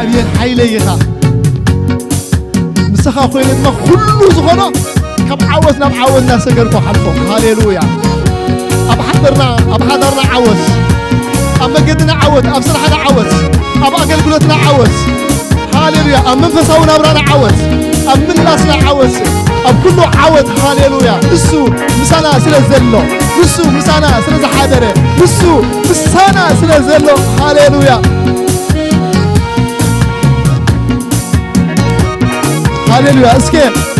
ኣብየን ሓይለይ ኢኻ። ምሳኻ ኮይነ ድማ ኩሉ ዝኾኖ ካብ ዓወት ናብ ዓወት እናሰገርኩ ሓልፎ። ሃሌሉያ። ኣብ ሓደርና፣ ኣብ ሓዳርና ዓወት፣ ኣብ መገድና ዓወት፣ ኣብ ስራሕና ዓወት፣ ኣብ ኣገልግሎትና ዓወት። ሃሌሉያ። ኣብ መንፈሳዊ ናብራና ዓወት፣ ኣብ ምላስና ዓወት፣ ኣብ ኩሉ ዓወት። ሃሌሉያ። ንሱ ምሳና ስለ ዘሎ፣ ንሱ ምሳና ስለ ዝሓደረ፣ ንሱ ምሳና ስለ ዘሎ። ሃሌሉያ። ሃሌሉያ። እስከ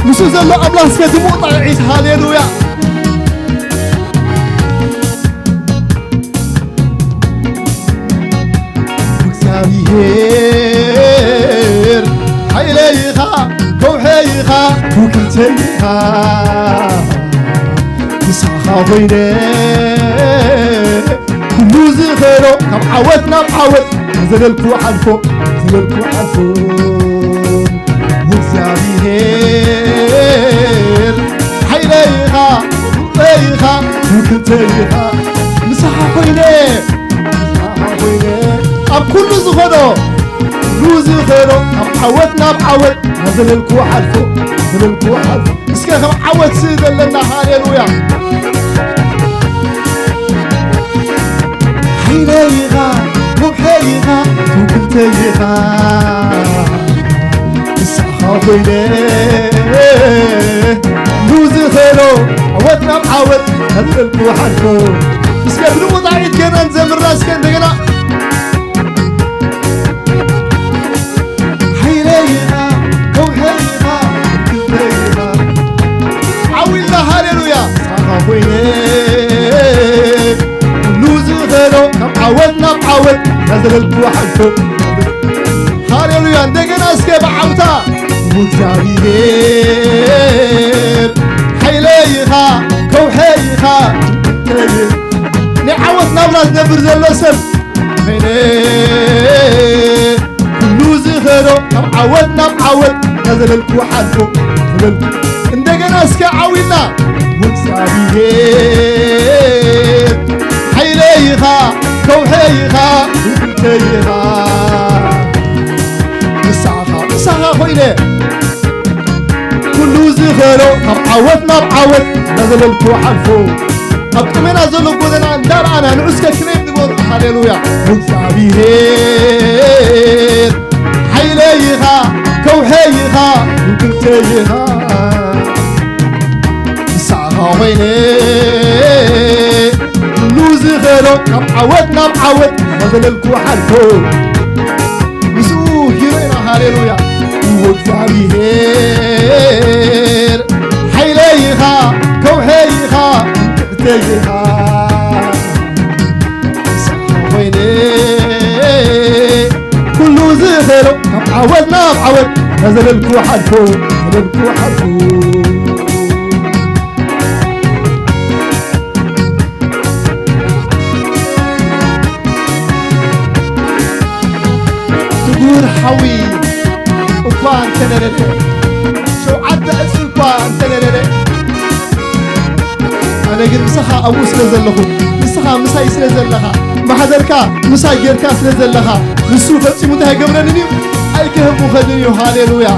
ምስኡ ዘሎ ኣምላኽ እስከ ድሙቕ ጣቕዒት። ሃሌሉያ። እግዚኣብሔር ሓይለይ ኢኻ፣ ከውሐይ ኢኻ፣ ውክልተይ ኢኻ። ምሳኻ ኮይነ ኩሉ ዝኸሮ ካብ ዓወት ናብ ዓወት ዘለልኩ ሓልፎ፣ ዘለልኩ ሓልፎ። እግዚኣብሔር ሓይለይ ኢኻ፣ ሩበይ ኢኻ፣ ውክልተይ ኢኻ። ምሳኻ ኮይነ፣ ምሳኻ ኮይነ ኣብ ኩሉ ዝኸዶ፣ ኩሉ ዝኸዶ ካብ ዓወት ናብ ዓወት ዘለልኩ ሓልፎ፣ ዘለልኩ ሓልፎ። እስከ ከም ዓወት ዘለና። ሃሌሉያ። ሓይለይ ኢኻ፣ ከውሐይ ኢኻ፣ ትውክልተይ ኢኻ። ንስኻ ኮይነ ንዝኸዶ ዓወት ናብ ዓወት ከብዕልኩ ሓልፎ። እስከ ብድሙቕ ጣቕዒት ጌርና ንዘምራ እስከ እንደገና። ሓይለይ ኢኻ፣ ከውሐይ ኢኻ፣ ትውክልተይ ኢኻ። ዓው ኢልና ሃሌሉያ። ንስኻ ኮይነ ኩሉ ዝኸዶ ካብ ዓወት ናብ ዓወት እናዘለልኩ ሓልፎ። ሃሌሉያ። እንደገና እስከ ብዓውታ። እግዚኣብሔር ሓይለይ ኢኻ፣ ከውሐይ ኢኻ፣ ትውክልተይ ኢኻ። ናይ ዓወት ናብራ ዝነብር ዘሎ ሰብ፣ ኩሉ ዝኸዶ ካብ ዓወት ናብ ዓወት እናዘለልኩ ሓልፎ፣ ዘለልኩ። እንደገና እስከ ዓው ኢልና። እግዚኣብሔር ሓይለይ ኢኻ፣ ከውሐይ ኢኻ፣ ውክልተይ ኢኻ። ምሳኻ፣ ምሳኻ ኮይነ ኩሉ ዝኸዶ ካብ ዓወት ናብ ዓወት እናዘለልኩ ሓልፎ። ኣብ ቅድሜና ዘሎ ጎደና እንዳረኣና ንዑ እስከ ክሬም ንበሎ። ሃሌሉያ። እግዚኣብሔር ሓይለይ ኢኻ፣ ከውሐይ ኢኻ፣ ውክልተይ ኢኻ። ንስኻ ኮይነ ኩሉ ዝኸዶ ካብ ዓወት ናብ ዓወት እናዘለልኩ ሓልፎ። ምስኡ ሂሮ ኢና። ሃሌሉያ። እግዚኣብሔር ሓይለይ ኢኻ፣ ከውሐይ ኢኻ፣ ትምክሕተይ ኢኻ። ንስኻ ኮይነ ኩሉ ዝኸዶ ካብ ዓወት ናብ ዓወት እናዘለልኩ ሓልፎ፣ ዘለልኩ ሓልፎ። ትጉር ሓዊ እኳ እንተነደደ፣ ሸውዓተ ዕጽፊ እኳ እንተነደደ፣ ኣነ ግን ምሳኻ ኣብኡ ስለ ዘለኹ፣ ንስኻ ምሳይ ስለ ዘለኻ፣ ማሕደርካ ምሳይ ጌርካ ስለ ዘለኻ፣ ንሱ ፈጺሙ እንታይ ኣይገብረንን እዩ? ኣይክህብ ውኸድን እዩ። ሃሌሉያ።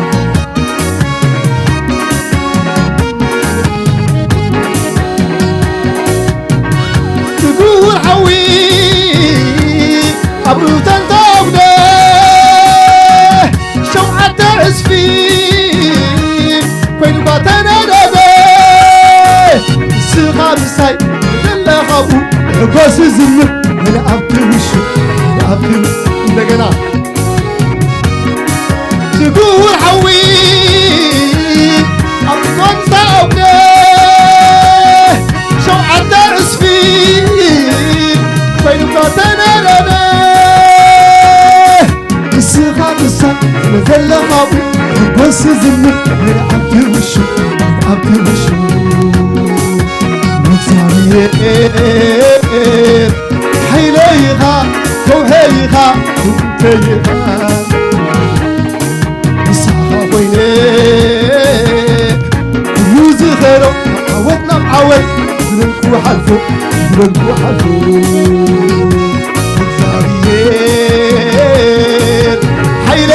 ትጉር ሓዊ ኣብ ሩተን ተኣጉደ፣ ሸውዓተ ዕጽፊ ኮይኑ እኳ ተነደደ። ንስኻ ምሳይ ዘለኻብኡ ሕጎስ ዝምር፣ ኣነ ኣብቲ ውሹ፣ ኣነ ኣብቲ ውሹ። እንደገና ትጉር ሓዊ ኣብ ሩተን ተኣጉደ፣ ሸውዓተ ዕጽፊ ኮይኑ እኳ ተነደደ። ንስኻ ምሳይ ስለ ዘለኻብኡ፣ ሕጎስ ዝምር፣ ኣነ ኣብቲ ውሹ፣ ኣብቲ ውሹ። እግዚኣብሔር ሓይለይ ኢኻ፣ ከውሐይ ኢኻ፣ ትምክሕተይ ኢኻ። ንስኻ ኮይነ ኩሉ ዝኸዶ ዓወት ናብ ዓወት ዝበልኩ ሓልፉ፣ ዝበልኩ ሓልፉ። እግዚኣብሔር ሓይለ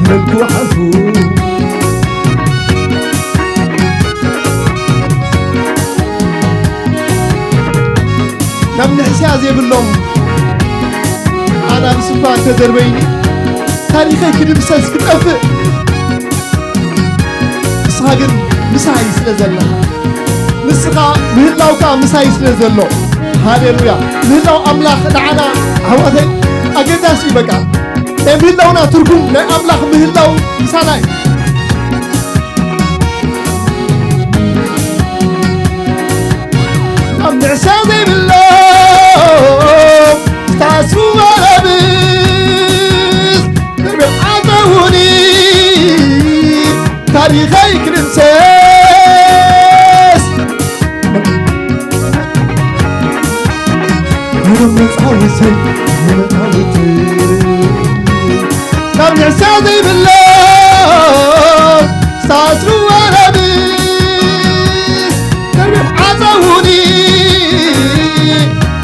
መልኩ ሓልፉ ናብ ንሕስያ ዘይብሎም ኣናብስ እኳ እንተደርበይኒ፣ ታሪኸይ ክድምሰስ ክጠፍእ፣ ንስኻ ግን ምሳይ ስለ ዘለኻ፣ ንስኻ ምህላውካ ምሳይ ስለ ዘሎ፣ ሃሌሉያ። ምህላው ኣምላኽ ንዓና ኣሕዋተይ ኣገዳሲ እዩ። በቃ ናይ ምህላውና ትርጉም ናይ ኣምላኽ ምህላው ምሳና እዩ። ኣብ ንዕስያ ዘይብሎም ዝተኣስሩ ኣናብስ፣ ንብዓተውኒ ታሪኸይ ክድምሰስ መጻወተይ መጻወተይ ናብ ንዕስያ ዘይብሎም ዝተኣስሩ ኣናብስ፣ ደርብዮም ዓጸዉኒ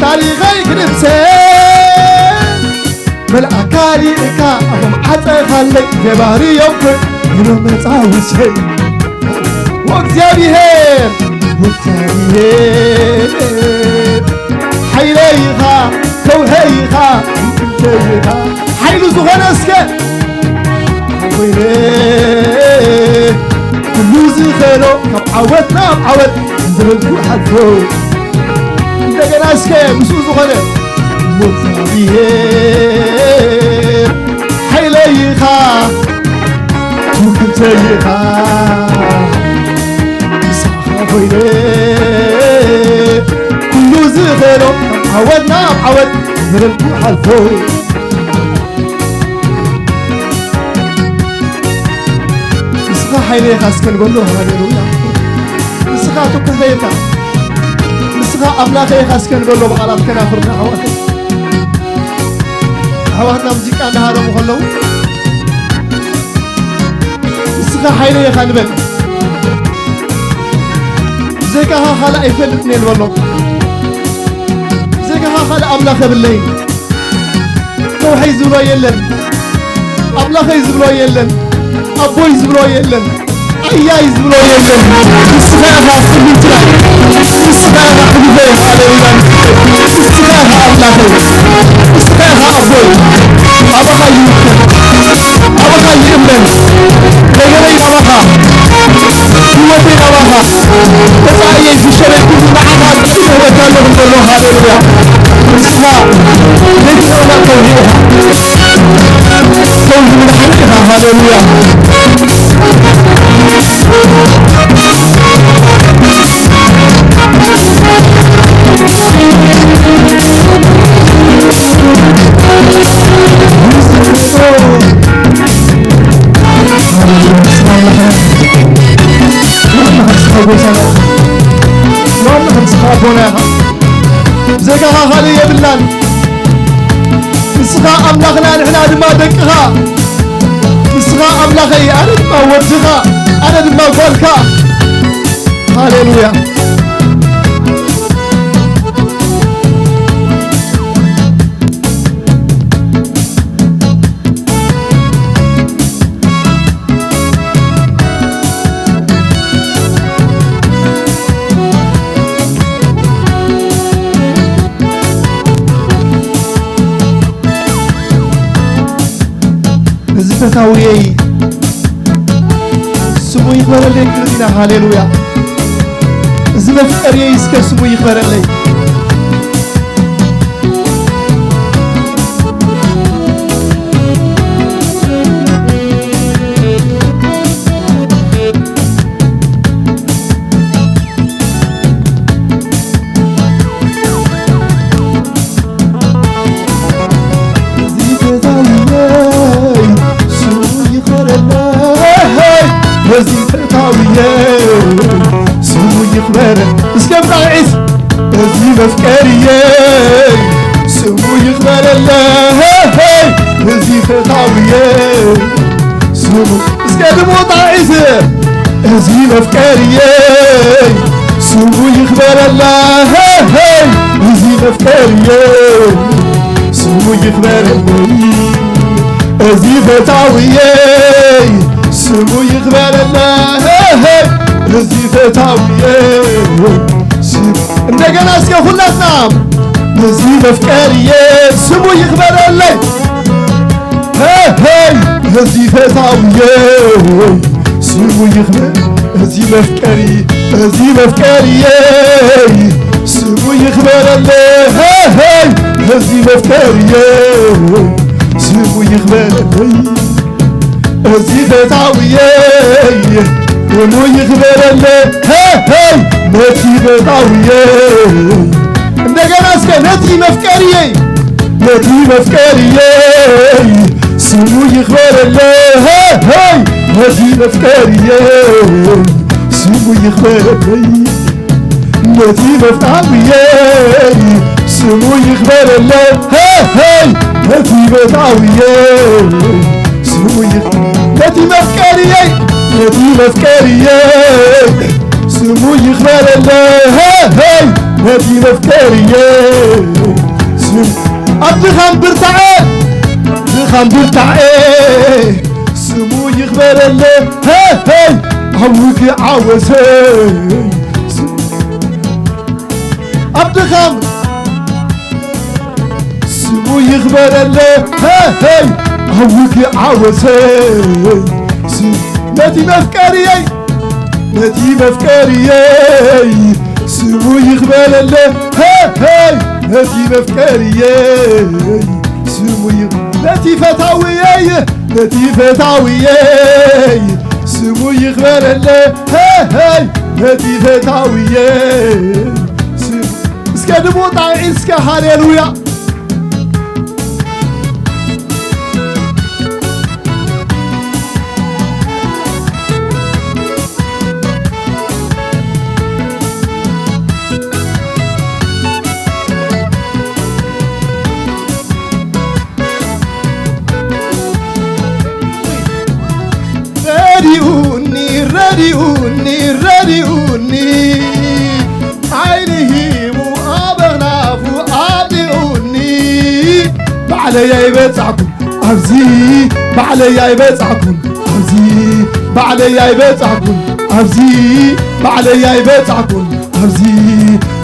ታሪኸይ ክድምሰስ። መልኣካ ልኢልካ ኣፎም ዓጸኻለይ፣ ገባሪ እዮም ኮይ ኢሎም መጻወተይ። ወእግዚኣብሔር፣ ወእግዚኣብሔር ሓይለይ ኢኻ፣ ከውሒ ኢኻ፣ ምልክተይ ኢኻ። ሓይሉ ዝኾነ እስከ ኮይነ ኩሉ ዝኸሎ ካብ ዓወት ናብ ዓወት ዝብል ክሓልፎ። እንደገና እስከ ምስኡ ዝኾነ እሞ እግዚኣብሔር ሓይለይ ኢኻ፣ ምልክተይ ኢኻ፣ ምሳኻ ኮይነ ኩሉ ዝኸሎ ካብ ዓወት ናብ ዓወት ዝብል ክሓልፎ። ንስኻ ሓይለይ ኢኻ እስከ ንበሎ። ሃሌሉያ። ንስኻ ትኩሕተይ ኢኻ። ንስኻ ኣምላኸይ ኢኻ እስከ ንበሎ ብቓላት ከናፍርና ኣሕዋተይ። ኣሕዋትና ሙዚቃ እናሃረሙ ከለዉ ንስኻ ሓይለይ ኢኻ ንበል። ብዘይካኻ ካልእ ኣይፈልጥን እየ ንበሎ። ብዘይካኻ ካልእ ኣምላኽ የብለይን። ከውሐይ ዝብሎ የለን፣ ኣምላኸይ ዝብሎ የለን፣ ኣቦይ ዝብሎ የለን፣ ኣያይ ዝብሎ የለን። ንስኻ ኢኻ ስሚንትራይ፣ ንስኻ ኢኻ ሕሉፈይ፣ ሃሌሉያ። ንስኻ ኢኻ ኣምላኸይ፣ ንስኻ ኢኻ ኣቦይ። ኣባኻ ይውከል፣ ኣባኻ ይእመን። ነገረይ ናባኻ፣ ህይወተይ ናባኻ። መጻእየይ ሽሸረይ ኩሉ ንዓኻ እህበካ ኣለኹ ዘሎ። ሃሌሉያ። ንስኻ ዘይትጥመቕ ከውሒ ኢኻ። ከውሒ ምድሓን ኢኻ። ሃሌሉያ። ብዘይካኻ ካልእ የብልናን። ንስኻ ኣምላኽና፣ ንሕና ድማ ደቅኻ። ንስኻ ኣምላኸይ፣ ኣነ ድማ ወድኻ፣ ኣነ ድማ ጓልካ። ሃሌሉያ። እዚ ፈታውየይ ስሙ ይኽበረለይ ክብል ኢና። ሃሌሉያ። እዚ መፍቀርየይ እስከ ስሙ ይኽበረለይ። እዚ ፈታውየይ ስሙ ይኽበረለይ። እዚ ፈታውየይ ስሙ ይኽበረ። እስከ ብጣዕዒት። እዚ መፍቀርየይ ስሙ ይኽበረለይ። እዚ ፈታውየይ ስሙ፣ እስከ ድሞ ጣዕዒት። እዚ መፍቀርየይ ስሙ ይኽበረለይ። እዚ መፍቀርየይ ስሙ ይኽበረለይ። እዚ ፈታውየይ ታውየ ስም-፣ እንደገና እስከ ሁላትና፣ ነዚ መፍቀርየ ስሙ ይኽበረለይ። ሄይ፣ ነዚ ፈታውየ ስሙ ይኽበር፣ እዚ መፍቀሪ፣ እዚ መፍቀርየ ስሙ ይኽበረለይ። ሄይ፣ ነዚ መፍቀርየ ስሙ ይኽበረለይ። እዚ ፈታውየይ ስሙ ይኽበረለይ። ሄይ፣ ነቲ ፈታውየይ። እንደገና እስከ፣ ነቲ መፍቀርየይ፣ ነቲ መፍቀርየይ ስሙ ይኽበረለይ። ሄይ፣ ነቲ መፍቀርየይ ስሙ ይኽበረለይ። ነቲ መፍታውየይ ስሙ ይኽበረለይ። ሄይ፣ ሄይ፣ ነቲ መፍታውየይ ስሙ ይኽ-፣ ነቲ መፍቀርየይ፣ ነቲ መፍቀርየይ ስሙ ይኽበረለይ። ሄይ፣ ሄይ፣ ነቲ መፍቀርየይ ስሙ፣ ኣብ ድኻም ብርታዐ፣ ድኻም ብርታዐ ስሙ ይኽበረለይ። ሄይ፣ ሄይ፣ ኣብ ውግእ ዓወተይ ስሙ፣ ኣብ ድኻም ስሙ ይኽበረለይ። ሄይ፣ ሄይ፣ ኣብ ውግእ ዓወተይ ስሙ፣ ነቲ መፍቀርየይ፣ ነቲ መፍቀርየይ ስሙ ይኽበረለይ። ሄይ፣ ሄይ፣ ነቲ መፍቀርየይ ስሙ ይኽ-፣ ነቲ ፈታውየይ፣ ነቲ ፈታውየይ ስሙ ይኽበረለይ። ሄይ፣ ሄይ፣ ነቲ ፈታውየይ ስሙ፣ እስከ ድምፁ ጣቕዒ እስከ ሃሌሉያ። ረዲኡኒ፣ ረዲኡኒ፣ ረዲኡኒ፣ ዓይኒ ሂቡ ኣብ ኣኽናፉ ኣውዲቑኒ። ባዕለይ ኣይበጻሕኩን ኣብዚ፣ ባዕለይ ኣይበጻሕኩን ኣብዚ፣ ባዕለይ ኣይበጻሕኩን ኣብዚ፣ ባዕለይ ኣይበጻሕኩን ኣብዚ፣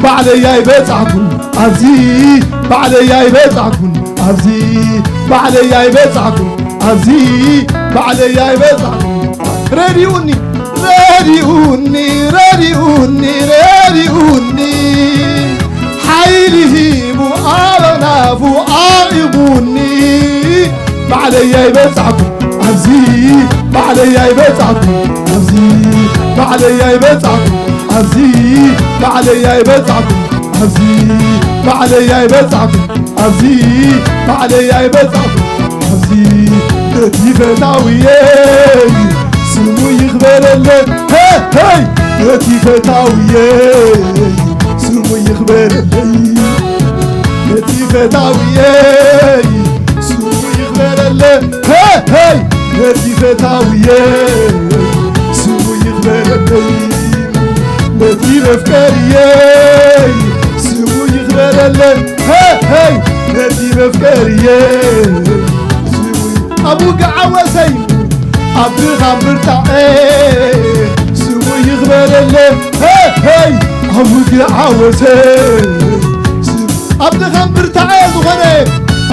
ባዕለይ ኣይበጻሕኩን ኣብዚ፣ ባዕለይ ኣይበጻሕኩን ኣብዚ፣ ባዕለይ ኣይበጻሕኩን ኣብዚ፣ ባዕለይ ኣይበጻሕኩን። ረዲኡኒ፣ ረዲኡኒ፣ ረዲኡኒ፣ ረዲኡኒ፣ ሓይሊ ሂቡ ኣብ ኣኽናፉ ኣዕቂቡኒ። ባዕለይ ኣይበጻሕኩን ኣብዚ፣ ባዕለይ ኣይበጻሕኩን ኣብዚ፣ ባዕለይ ኣይበጻሕኩን ኣብዚ፣ ባዕለይ ኣይበጻሕኩን ኣብዚ፣ ባዕለይ ኣይበጻሕኩን ኣብዚ፣ ባዕለይ ኣይበጻሕኩን ኣብዚ፣ ነቲ ፈታውየይ ስሙ ይኽበረለይ። ሄይ፣ ሄይ፣ ነቲ ፈታውየይ ስሙ ይኽበረለይ። ነቲ ፈታውየይ ስሙ ይኽበረለይ። ሄይ፣ ሄይ፣ ነቲ ፈታውየይ ስሙ ይኽበረለይ። ነቲ መፍቀርየይ ስሙ ይኽበረለይ። ሄይ፣ ሄይ፣ ነቲ መፍቀርየይ ስሙ ይኽ-፣ ኣብ ውግእ ዓወተይ፣ ኣብ ድኻም ብርታዐ ስሙ ይኽበረለይ። ሄይ፣ ሄይ፣ ኣብ ውግእ ዓወተይ ስሙ፣ ኣብ ድኻም ብርታዐ ዝኾነ፣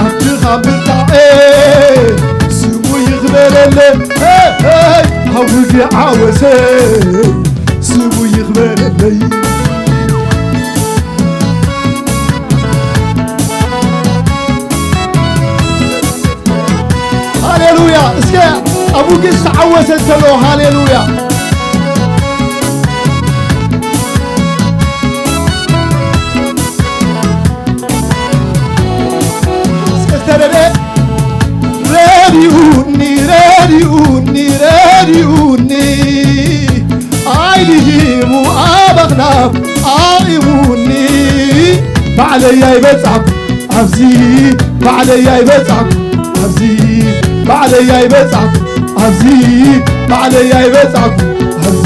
ኣብ ድኻም ብርታዐ ስሙ ይኽበረለይ። ሄይ፣ ሄይ፣ ኣብ ውግእ ዓወተይ ስሙ ይኽበረለይ። ሃሌሉያ። እስከ ኣብ ውግእ ዝተዓወተ እንተሎ፣ ሃሌሉያ። እስከ ዝተረድኤ፣ ረዲኡኒ፣ ረዲኡኒ፣ ረዲኡኒ፣ ዓይኒ ሂቡ ኣብ ኣኽናፍ ኣዕቂቡኒ። ባዕለይ ኣይበጻሕኩ ኣብዚ፣ ባዕለይ ኣይበጻሕኩ ኣብዚ፣ ባዕለይ ኣይበጻሕኩ ኣብዚ፣ ባዕለይ ኣይበጻሕኩ ኣብዚ፣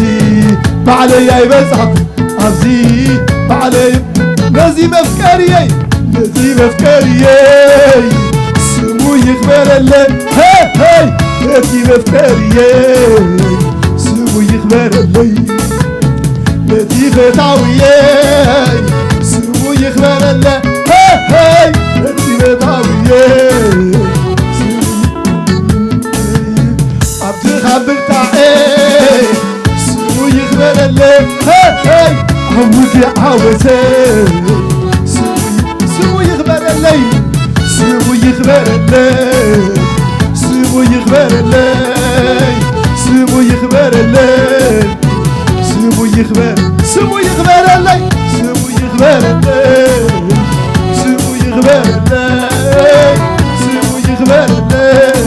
ባዕለይ ኣይበጻሕኩ ኣብዚ፣ ባዕለይ፣ ነዚ መፍቀርየይ፣ ነዚ መፍቀርየይ ስሙ ይኽበረለይ። ሄይ፣ ሄይ፣ ነቲ መፍቀርየይ ስሙ ይኽበረለይ። እቲ ፈታውየይ ስሙ ይኽበረለ። ሄይ፣ እቲ ፈታውየይ ስሙ ኣብቲ ካብ ብርታዐ ስሙ ይኽበረለ። ሄይ፣ ኣብ ውግእ ዓወተ ስሙ፣ ስሙ ይኽበረለይ፣ ስሙ ይኽበረለይ፣ ስሙ ይኽበረለይ፣ ስሙ ይኽበረለይ፣ ስሙ ይኽበር፣ ስሙ ይኽበረለይ፣ ስሙ ይኽበረለይ፣ ስሙ ይኽበረለይ፣ ስሙ ይኽበረለይ፣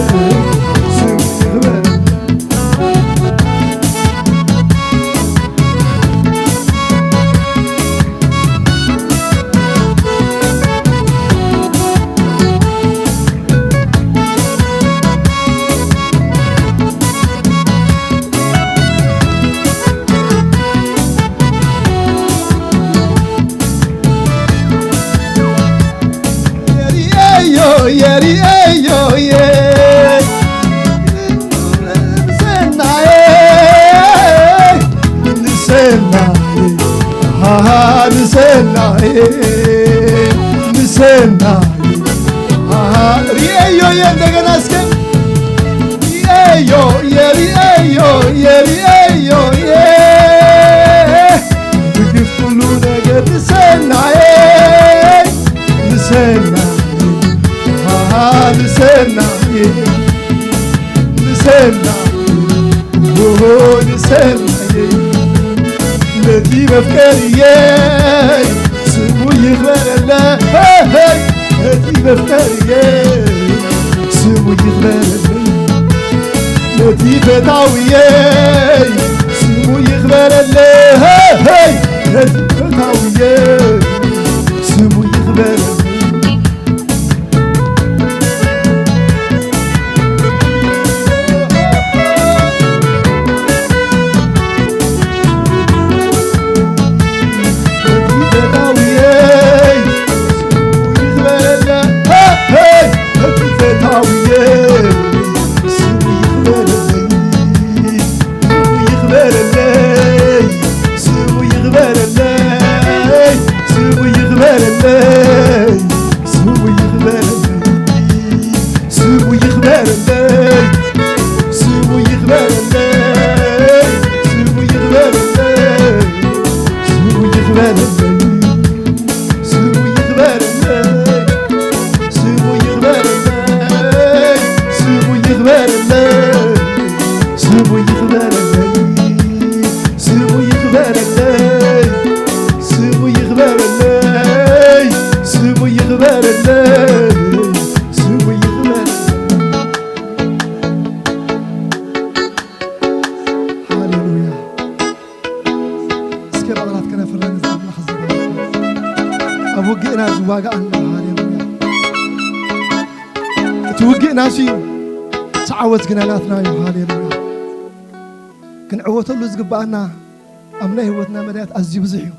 ስሙ ይኽበረለይ። የሪኤዮ፣ የሪኤዮ፣ የ-፣ ንሰናየ፣ ንሰናየ፣ ሃሃ፣ ንሰናየ፣ ንሰናየ፣ ሃሃ። ሪኤዮ፣ የ-፣ እንደገና እስከ ሪኤዮ፣ የሪኤዮ፣ የሪኤዮ፣ የ-፣ ብግፍ ኩሉ ነገር ንሰናየ፣ ንሰናየ፣ ሃሃ፣ ንሰናየ፣ ንሰናየ፣ ኦሆ፣ ንሰናየ፣ ነቲ መፍቀርየይ ስሙ ይኽበረለ፣ ሄይ፣ ነቲ መፍቀርየይ ስሙ ይኽበረለይ፣ ነቲ ፈታውየይ ስሙ ይኽበረለይ፣ ሄይ፣ ነቲ ፈታውየይ ስሙ ይኽበረለይ። ስሙ ይኽበረለይ፣ ስሙ ይኽበረለይ፣ ስሙ ይኽበረለይ፣ ስሙ ይኽበረለይ፣ ስሙ ይኽበረለይ፣ ስሙ ይኽበረለይ፣ ስሙ ይኽበረለይ፣ ስሙ ይኽበረለይ፣ ስሙ ይኽበረለይ፣ ስሙ ይኽበረለይ። ስሙ ይኽበረለይ፣ ስሙ ይኽበረለይ፣ ስሙ ይኽበረለይ፣ ስሙ ይኽበረለይ። ሃሌሉያ። እስከ ባዕላት ከነፍርህ ነዚ ኣምላኽ እዚ ባርኽ። ኣብ ውግእና ዝዋጋኣና፣ ሃሌሉያ። እቲ ውግእና እሱ እዩ፣ እቲ ዓወት ግና ናትና እዩ። ሃሌሉያ። ክንዕወተሉ ዝግብኣና ኣብ ናይ ህይወትና መዳያት ኣዝዩ ብዙሕ እዩ።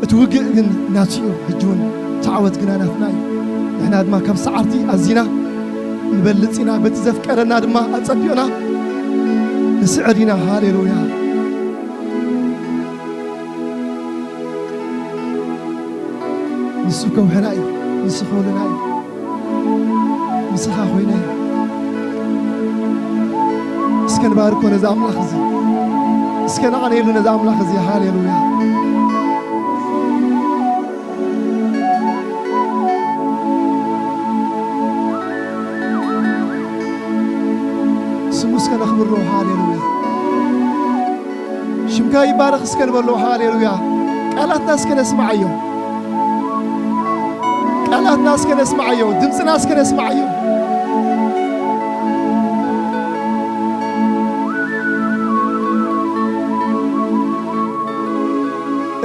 እቲ ውግእ ግን ናቱ እዩ። ሕጂ እውን እቲ ዓወት ግና ናትና እዩ። ንሕና ድማ ካብ ሰዓርቲ ኣዚና ንበልጽ ኢና። በቲ ዘፍቀረና ድማ ኣጸቢቑና ንስዕር ኢና። ሃሌሉያ። ንሱ ከውሕና እዩ። ንሱ ክውልና እዩ። ንስኻ ኮይነ እስከ ንባርኮ ነዚ ኣምላኽ እዚ። እስከ ነዕነየሉ ነዚ ኣምላኽ እዚ። ሃሌሉያ። ስሙ እስከ ነኽብሮ። ሃሌሉያ። ሽምካ ይባረኽ እስከ ንበሎ። ሃሌሉያ። ቃላትና እስከ ነስምዓዮ። ቃላትና እስከ ነስምዓዮ። ድምፅና እስከ ነስምዓዮ።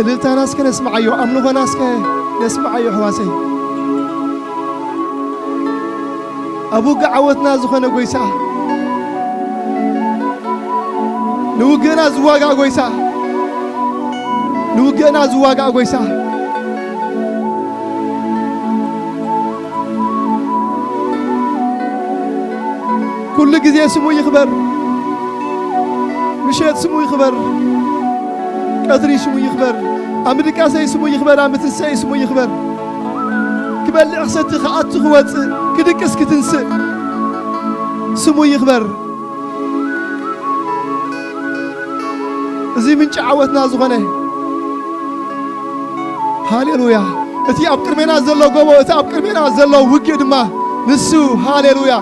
እልልታና እስከ ነስምዓዮ። ኣምልኾና እስከ ነስምዓዮ ኣሕዋተይ። ኣብ ውግእ ዓወትና ዝኾነ ጎይታ፣ ንውግእና ዝዋጋእ ጎይታ፣ ንውግእና ዝዋጋእ ጎይታ፣ ኩሉ ግዜ ስሙ ይኽበር። ምሸት ስሙ ይኽበር፣ ቀትሪ ስሙ ይኽበር፣ ኣብ ምድቃሰይ ስሙ ይኽበር፣ ኣብ ምትንሳኤይ ስሙ ይኽበር። ክበልዕ ክሰቲ፣ ክኣቱ ክወፅእ፣ ክድቅስ ክትንስእ ስሙ ይኽበር። እዚ ምንጪ ዓወትና ዝኾነ፣ ሃሌሉያ፣ እቲ ኣብ ቅድሜና ዘሎ ጎቦ፣ እቲ ኣብ ቅድሜና ዘሎ ውግእ ድማ ንሱ፣ ሃሌሉያ፣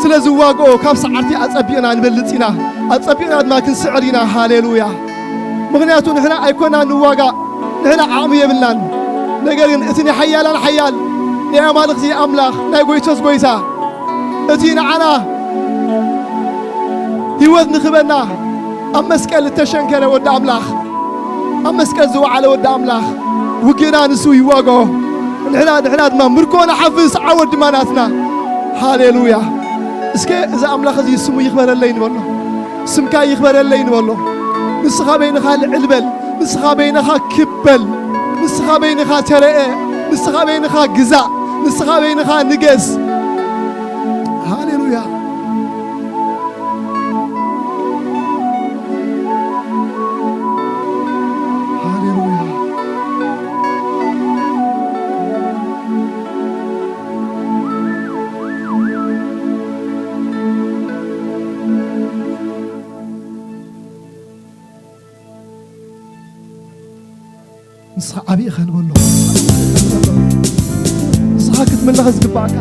ስለ ዝዋግኦ ካብ ሰዓርቲ ኣጸቢቕና ንበልጽ ኢና፣ ኣጸቢቕና ድማ ክንስዕር ኢና። ሃሌሉያ። ምኽንያቱ ንሕና ኣይኮናን ንዋጋእ፣ ንሕና ዓቕሚ የብልናን። ነገር ግን እቲ ናይ ሓያላን ሓያል፣ ናይ ኣማልኽቲ ኣምላኽ፣ ናይ ጎይቶስ ጎይታ፣ እቲ ንዓና ህይወት ንኽበና ኣብ መስቀል እተሸንከረ ወዲ ኣምላኽ፣ ኣብ መስቀል ዝወዓለ ወዲ ኣምላኽ፣ ውግእና ንሱ ይዋግኦ። ንሕና፣ ንሕና ድማ ምርኮ ንሓፍስ፣ ዓወት ድማ ናትና። ሃሌሉያ። እስከ እዚ ኣምላኽ እዚ ስሙ ይኽበረለይ ንበሎ። ስምካ ይኽበረለይ ንበሎ። ንስኻ በይንኻ ልዕል በል። ንስኻ በይንኻ ክብ በል። ንስኻ በይንኻ ተረአ። ንስኻ በይንኻ ግዛእ። ንስኻ በይንኻ ንገስ። ሃሌሉያ። ሃሌሉያ። ንስኻ ዓቢ ኢኻ ንበሎ። ንስኻ ክትምለኽ ዝግባኣካ።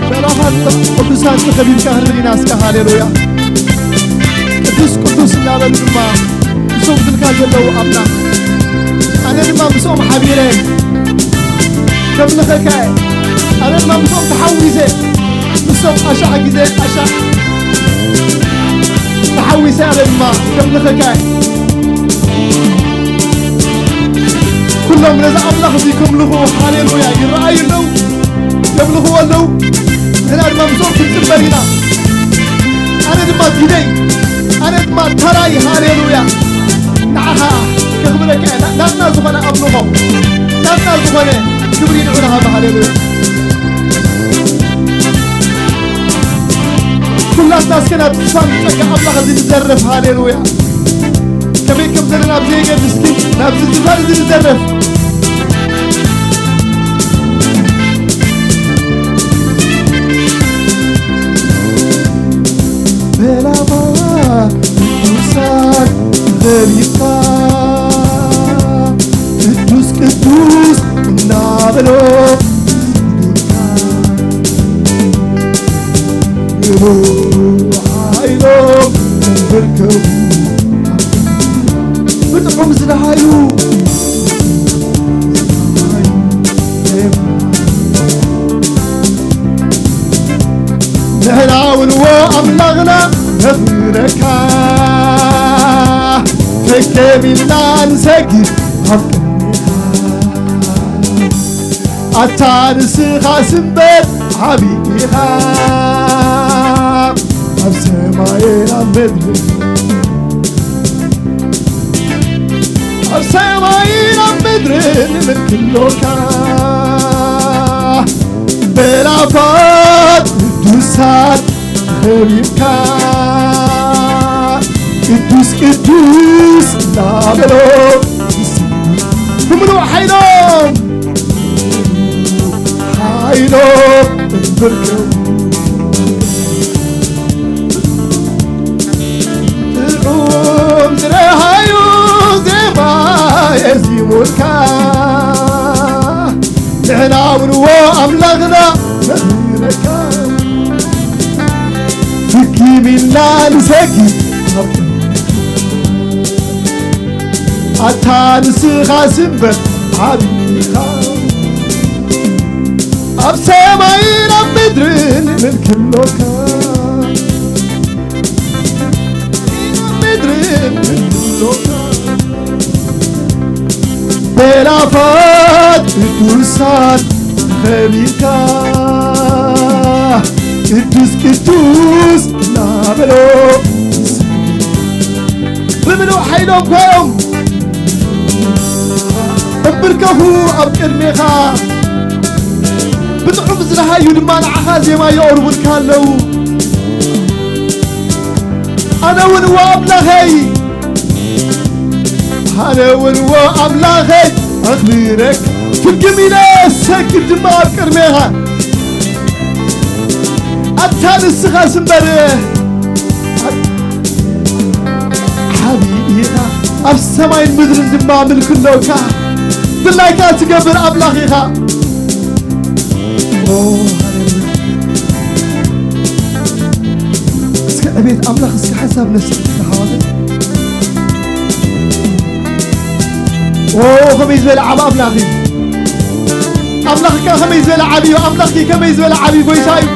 መልኣኻት ቅዱሳን ተኸቢብካ ክንብል ኢና እስከ ሃሌሉያ። ቅዱስ ቅዱስ እናበሉ ድማ ምስኦም ዝብልካ ዘለዉ ኣምላኽ፣ ኣነ ድማ ምስኦም ሓቢረ ከምልኸካ እየ። ኣነ ድማ ምስኦም ተሓዊሰ፣ ምስኦም ኣሻዕ ግዜ ኣሻዕ ተሓዊሰ ኣነ ድማ ከምልኸካ እየ። ኩሎም ነዚ ኣምላኽ እዚ ከምልኹ፣ ሃሌሉያ፣ ይረኣዩ ኣለዉ፣ የምልኽዎ ኣለዉ። ንሕና ድማ ምስኦም ክንጽንበር ኢና። ኣነ ድማ ግደይ፣ ኣነ ድማ ተራይ፣ ሃሌሉያ፣ ንዓኻ ከኽብረካ እየ። ና-፣ ናትና ዝኾነ ኣምልኾ፣ ናትና ዝኾነ ክብሪ ንዑ ንሃብ፣ ሃሌሉያ። ኩላትና እስከ ናብ ቅዱሳን ጸጋ ኣምላኽ እዚ ንዘርፍ፣ ሃሌሉያ። ከመይ ከም ዘለና ብዘየገድስ ግን ናብዚ ዝፋን እዚ ንዘርፍ። በላባ ቅዱሳን ተኸቢብካ ቅዱስ ቅዱስ እናበሎ ይስግዱልካ። ሓይሎም በርከቡ ብጥዑም ዝደሃዩ ንሕና እውን እወ ኣምላኽና ነኽብረካ ፈከም ኢልና ንሰግድ ኣብ ቅድሜኻ ኣታ ንስኻስ እምበር ዓቢ ኢኻ ኣብ ሰማይን ኣብ ምድርን ኣብ ሰማይን ኣብ ምድርን ንምልክሎካ በላፋት ቅዱሳት ተኸቢብካ ቅዱስ ቅዱስ እናበሎ ብምሉእ ሓይሎም ሓይሎም እምብርከው ጥዑም ዝረሃዩ ዜማ የዚሙልካ ንሕና እውን እዎ ኣምላኽና ነኽብረካ ፍኪም ኢልና ንሰጊድ ኣብ ኣታ ንስኻ ስምበር ዓቢኻ ኣብ ሰማይን ኣብ ምድርን ምልክሎካ ምድርን ምልክሎካ በላፋት ቅዱሳት ተኸቢብካ ቅዱስ ቅዱስ በሎ። ብምሉእ ሓይሎም ጓዮም እምብርከኹ ኣብ ቅድሜኻ። ብጥዑም ዝረሃዩ ድማ ንዓኻ ዜማ የቕርቡልካ ኣለዉ። ኣነ እውን እወ ኣምላኸይ፣ ኣነ እውን እወ ኣምላኸይ ኣኽብረክ። ፍግም ኢለ ሰግድ ድማ ኣብ ቅድሜኻ። ኣታ ንስኻ ስምበር ዓቢ ኢኻ፣ ኣብ ሰማይን ምድርን ድማ ምልኪ ኣለካ። ድላይካ ትገብር ኣምላኽ ኢኻ። ኦ፣ ሃሌሉያ። እስከ ዕቤት ኣምላኽ እስከ ሓሳብ ነስእ ተሓዋተ። ኦ፣ ከመይ ዝበለ ዓቢ ኣምላኽ እዩ። ኣምላኽካ ከመይ ዝበለ ዓቢ እዩ። ኣምላኽኪ ከመይ ዝበለ ዓቢ ጎይታ እዩ።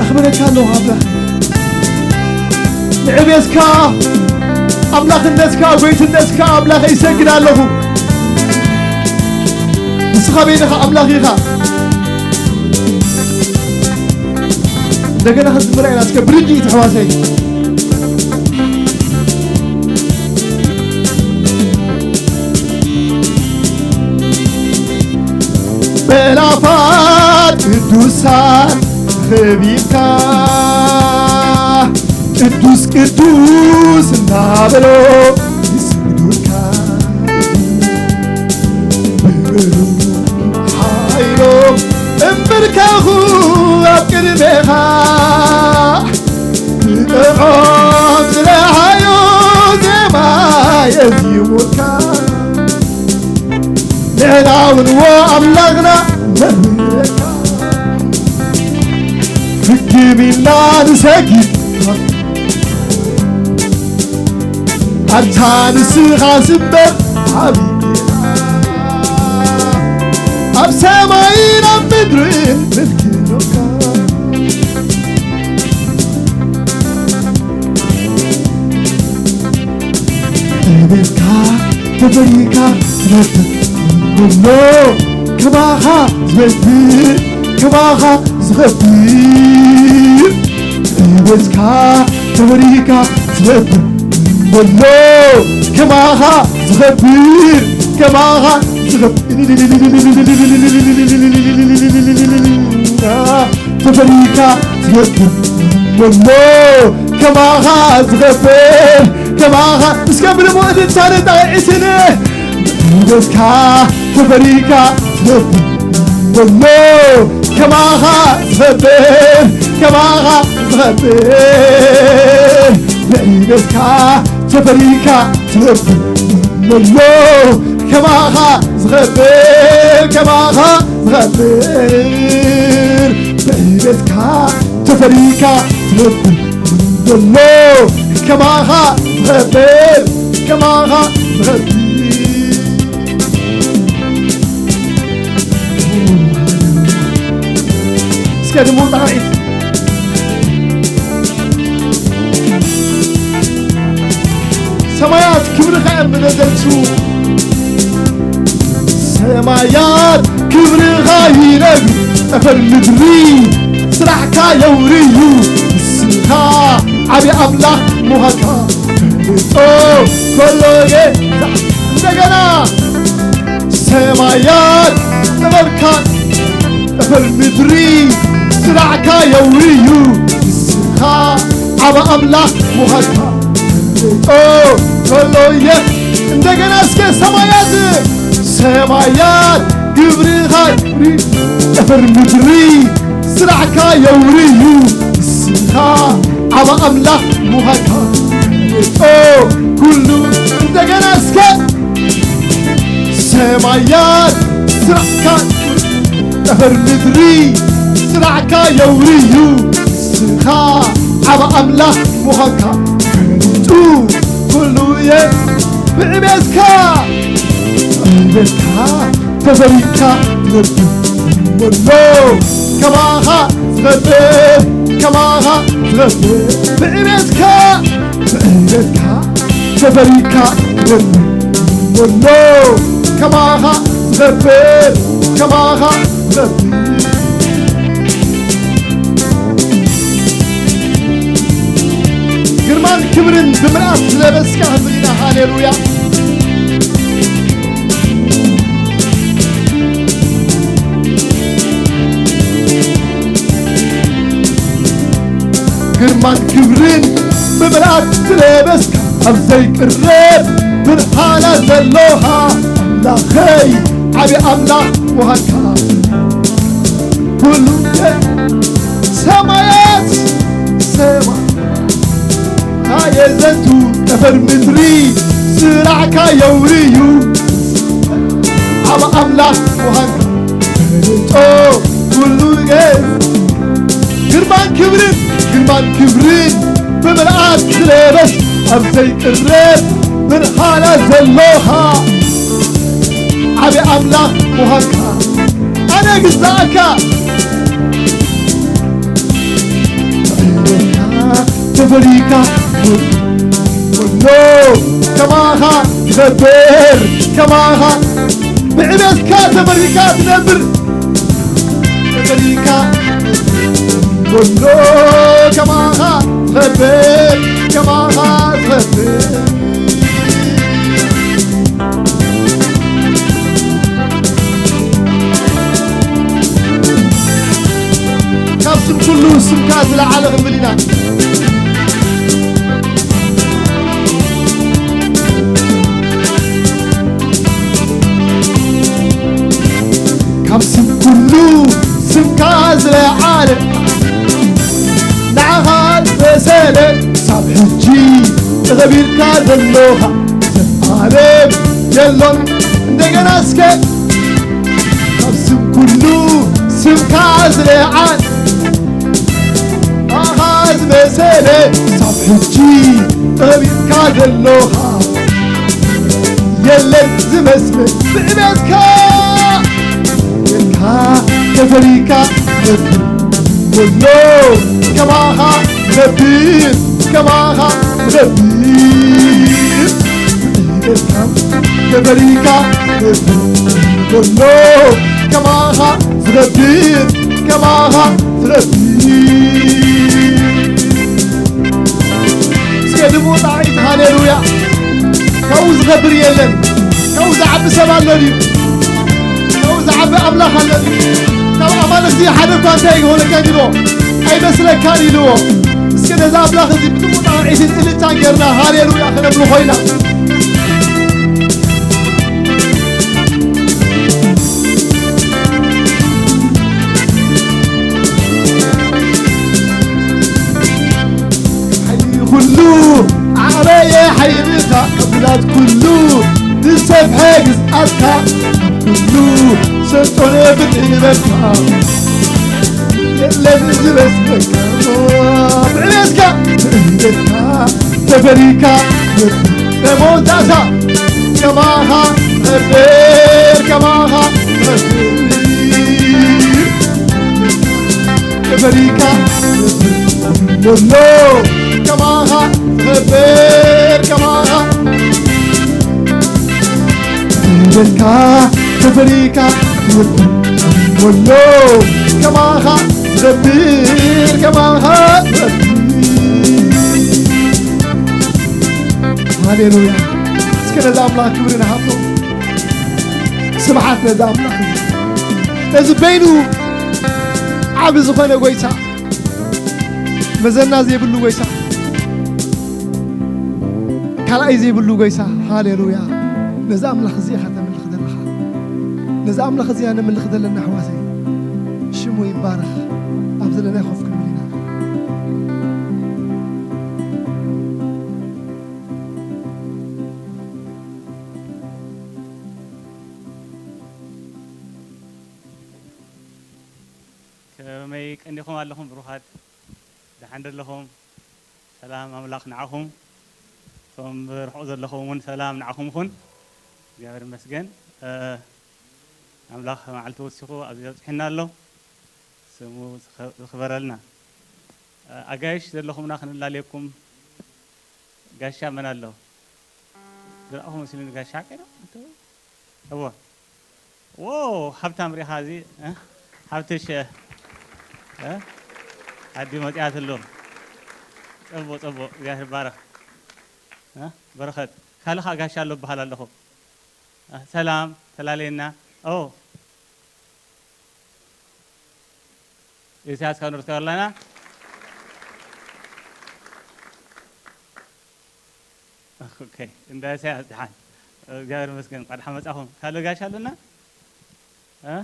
ኣኽብረካ ኣለኹ ኣምላኽ። ንዕቤትካ፣ ኣምላኽነትካ፣ ጎይትነትካ ኣምላኽ ይሰግድ ኣለኹ። ንስኻ በይንኻ ኣምላኽ ኢኻ። እንደገና ክንዝምራ ኢና እስከ ብርድኢት ኣሕዋተይ። በላፋት ቅዱሳን ኸቢብካ ቅዱስ ቅዱስ እናበሎ ይስግዱልካ። ብብሩህ ሓይሎ እምብርከኹ ኣብ ቅድሜኻ ብጥዑም ዝረሃዮ ዜማ የዚሙልካ። ንሕና እውን ዎ ኣምላኽና ነኽብረካ። ፍግም ኢልና ንሰጊድ ኣንታ ንስኻ ዝንበር ዓቢ ኢኻ። ኣብ ሰማይን ኣብ ምድርን ምልኪ ነውካ። ተበልካ ተፈሪካ ትነብር ዘሎ ከማኻ ዝነብር ከማኻ ዝኸብር። ተበልካ ተፈሪካ ትነብር ዘሎ ከማኻ ዝኸብር ከማኻ ዝኸብር። ተፈሪካ ትነብር ዘሎ ከማኻ ዝኸብር ከማኻ። እስከ ብልሙእ ድምፃ ንጣቕዒስን። ብሞትካ ተፈሪካ ትነብር ዘሎ ከማኻ ዝኸብር ከማኻ ዝኸብር። ብዕቤትካ ተፈሪካ ትነብር ዘሎ ከማኻ ዝኸብር ከማኻ ዝኸብር። ብዕቤትካ ተፈሪካ ትነብር ዘሎ ከማኻ ዝኸብር ከማኻ ዝኸብር። እስከ ድምፃ ጣቕዒት። ሰማያት ክብርኻ እዮም ብደደቱ። ሰማያት ክብርኻ ይነግሩ፣ ጠፈር ምድሪ ስራሕካ የውርዩ። ንስኻ ዓቢ ኣምላኽ ምዃንካ ፈልጦ ከሎ እየ። እንደገና ሰማያት ጠፈርካ፣ ጠፈር ምድሪ ስራሕካ የውርዩ። ንስኻ ዓቢ ኣምላኽ ምዃንካ ፈልጦ ከሎ እየ። እንደገና እስከ ሰማያት፣ ሰማያት ግብርኻ የውርዩ፣ ጠፈር ምድሪ ስራሕካ የውርዩ። ንስኻ ዓቢ ኣምላኽ ምዃንካ ፈልጦ ኩሉ። እንደገና እስከ ሰማያት ስራሕካ፣ ጠፈር ምድሪ ስራሕካ የውርዩ። ንስኻ ዓቢ ኣምላኽ ምዃንካ ፈልጡ ኩሉ እየ። ብዕቤትካ፣ ብዕቤትካ ተፈሪካ ትነብር ዘሎ ከማኻ ዝኸብር፣ ከማኻ ዝኸብር። ብዕቤትካ፣ ብዕቤትካ ተፈሪካ ትነብር ዘሎ ከማኻ ዝኸብር፣ ከማኻ ዝኸብር። ግርማን ክብርን ብምልኣት ዝለበስካ ክንብል ኢና። ሃሌሉያ። ግርማን ክብርን ብምልኣት ዝለበስካ፣ ኣብ ዘይቅረብ ብርሃና ዘለኻ ኣምላኸይ፣ ዓቢ ኣምላኽ ምዃንካ ኩሉ ሰማያት ሰማይ የዘንቱ፣ ጠፈር ምድሪ ስራሕካ የውርዩ። ዓቢ ኣምላኽ ምዃንካ ፈልጦ ኩሉ ገዝ። ግርማን ክብርን፣ ግርማን ክብርን ብምልኣት ዝለበስ፣ ኣብ ዘይቅረብ ብርሃና ዘለኻ ዓቢ ኣምላኽ ምዃንካ ኣነ ግዛእካ። ተፈሪካ ኩሎ ከማኻ ክኸብር፣ ከማኻ ብዕበትካ ተፈሪካ ትነብር። ተፈሪካ ኩሎ ከማኻ ዝኸብር፣ ከማኻ ዝኸብር። ካብ ስም ኩሉ ስምካ ዝለዓለ ክንብል ኢና። ካብ ስም ኩሉ ስምካ ዝለዓለ፣ ንዓኻ ዝመሰለ፣ ሳብ ሕጂ ተኸቢርካ ዘለኻ፣ ዘልዓለም የሎን እንደገና እስከ። ካብ ስም ኩሉ ስምካ ዝለዓለ፣ ንዓኻ ዝመሰለ፣ ሳብ ሕጂ ተኸቢርካ ዘለኻ፣ የለን ዝመስል ብዕበትካ። ጌርካ ተፈሪካ ነብር፣ ወሎ ከማኻ ነብር፣ ከማኻ ነብር። ጌርካ ተፈሪካ ነብር፣ ወሎ ከማኻ ዝነብር፣ ከማኻ ዝነብር። እስከ ድምኡ ጣዒት ሃሌሉያ። ካብኡ ዝኸብር የለን። ካብኡ ዝዓቢ ሰብ ኣሎ ድዩ? ካብኡ ዝዓቢ ኣምላኽ ኣሎ ድዩ? ካብ ኣማልኽቲ ሓደ እኳ እንታይ ይኾነካ ኢልዎ? ኣይመስለካን ኢልዎ። እስከ ነዚ ኣምላኽ እዚ ብድምኡ ጣዒትን እልልታን ጌርና ሃሌሉያ ክነብሉ ኮይና። ሓይሊ ኩሉ ዓበየ ሓይልኻ፣ ብላት ኩሉ ዝሰፍሐ ግዝኣትካ፣ ኩሉ ሰልጠነ ብጥበብካ፣ የለን ዝመስለካ። ብዕቤትካ፣ ብዕቤትካ ተፈሪካ፣ መወዳእታ ከማኻ ነብር፣ ከማኻ ነብር። ተፈሪካ ዘሎ ከማኻ ዝኸብር ከማኻ። በልካ ተፈሪካ ዘሎ ከማኻ ዝኸብር ከማኻ። ሃሌሉያ። እስከ ነዚ ኣምላኽ ክብሪ ንሃቦ። ስብሓት ነዚ ኣምላኽ እዚ። ነዚ በይኑ ዓቢ ዝኾነ ጎይታ፣ መዘና ዘይብሉ ጎይታ፣ ካልኣይ ዘይብሉ ጎይታ። ሃሌሉያ። ነዚ ኣምላኽ እዚ ኢኻ ተምልኽ ዘለኻ። ነዚ ኣምላኽ እዚ ኢና ነምልኽ ዘለና ኣሕዋተይ። ሽሙ ይባረኽ። ኣብ ዘለናዮ ኮፍ ክንብል ኢና። ከመይ ቀኒኹም ኣለኹም ብሩኻት? ደሓን ዶ ኣለኹም? ሰላም ኣምላኽ ንዓኹም። እቶም ብርሑቕ ዘለኹም እውን ሰላም ንዓኹም ይኹን። እግዚኣብሔር ይመስገን። እ፣ ኣምላኽ መዓልቲ ወሲኹ ኣብዚ ኣብጽሕና ኣሎ። ስሙ ዝኸ-፣ ዝኽበረልና። እ፣ ኣጋይሽ ዘለኹምና ክንላለየኩም። ጋሻ መን ኣሎ? ዝረኣኹ መስሉኒ ጋሻ ሓቀይ ዶ? እዎ። ዎ፣ ሃብታም ሪኻ እዚ፣ እ? ሃብትሽ፣ እ? ኣዲ መጺኣትሉ። ጽቡቕ፣ ጽቡቕ። እግዚኣብሔር ይባረኽ። እ? በረኸት። ካልኻ ጋሻ ኣሎ እበሃል ኣለኹ። እ፣ ሰላም፣ ተላለየና። ኦ። ኢሳያስ ካብ ኖርት ካሮላይና። ኦኬ፣ እንዳ ኢሳያስ ደሓን። እግዚኣብሔር ይመስገን፣ እንኳዕ ደሓን መጻኹም። ካልእ ጋሻ ኣለና? እ?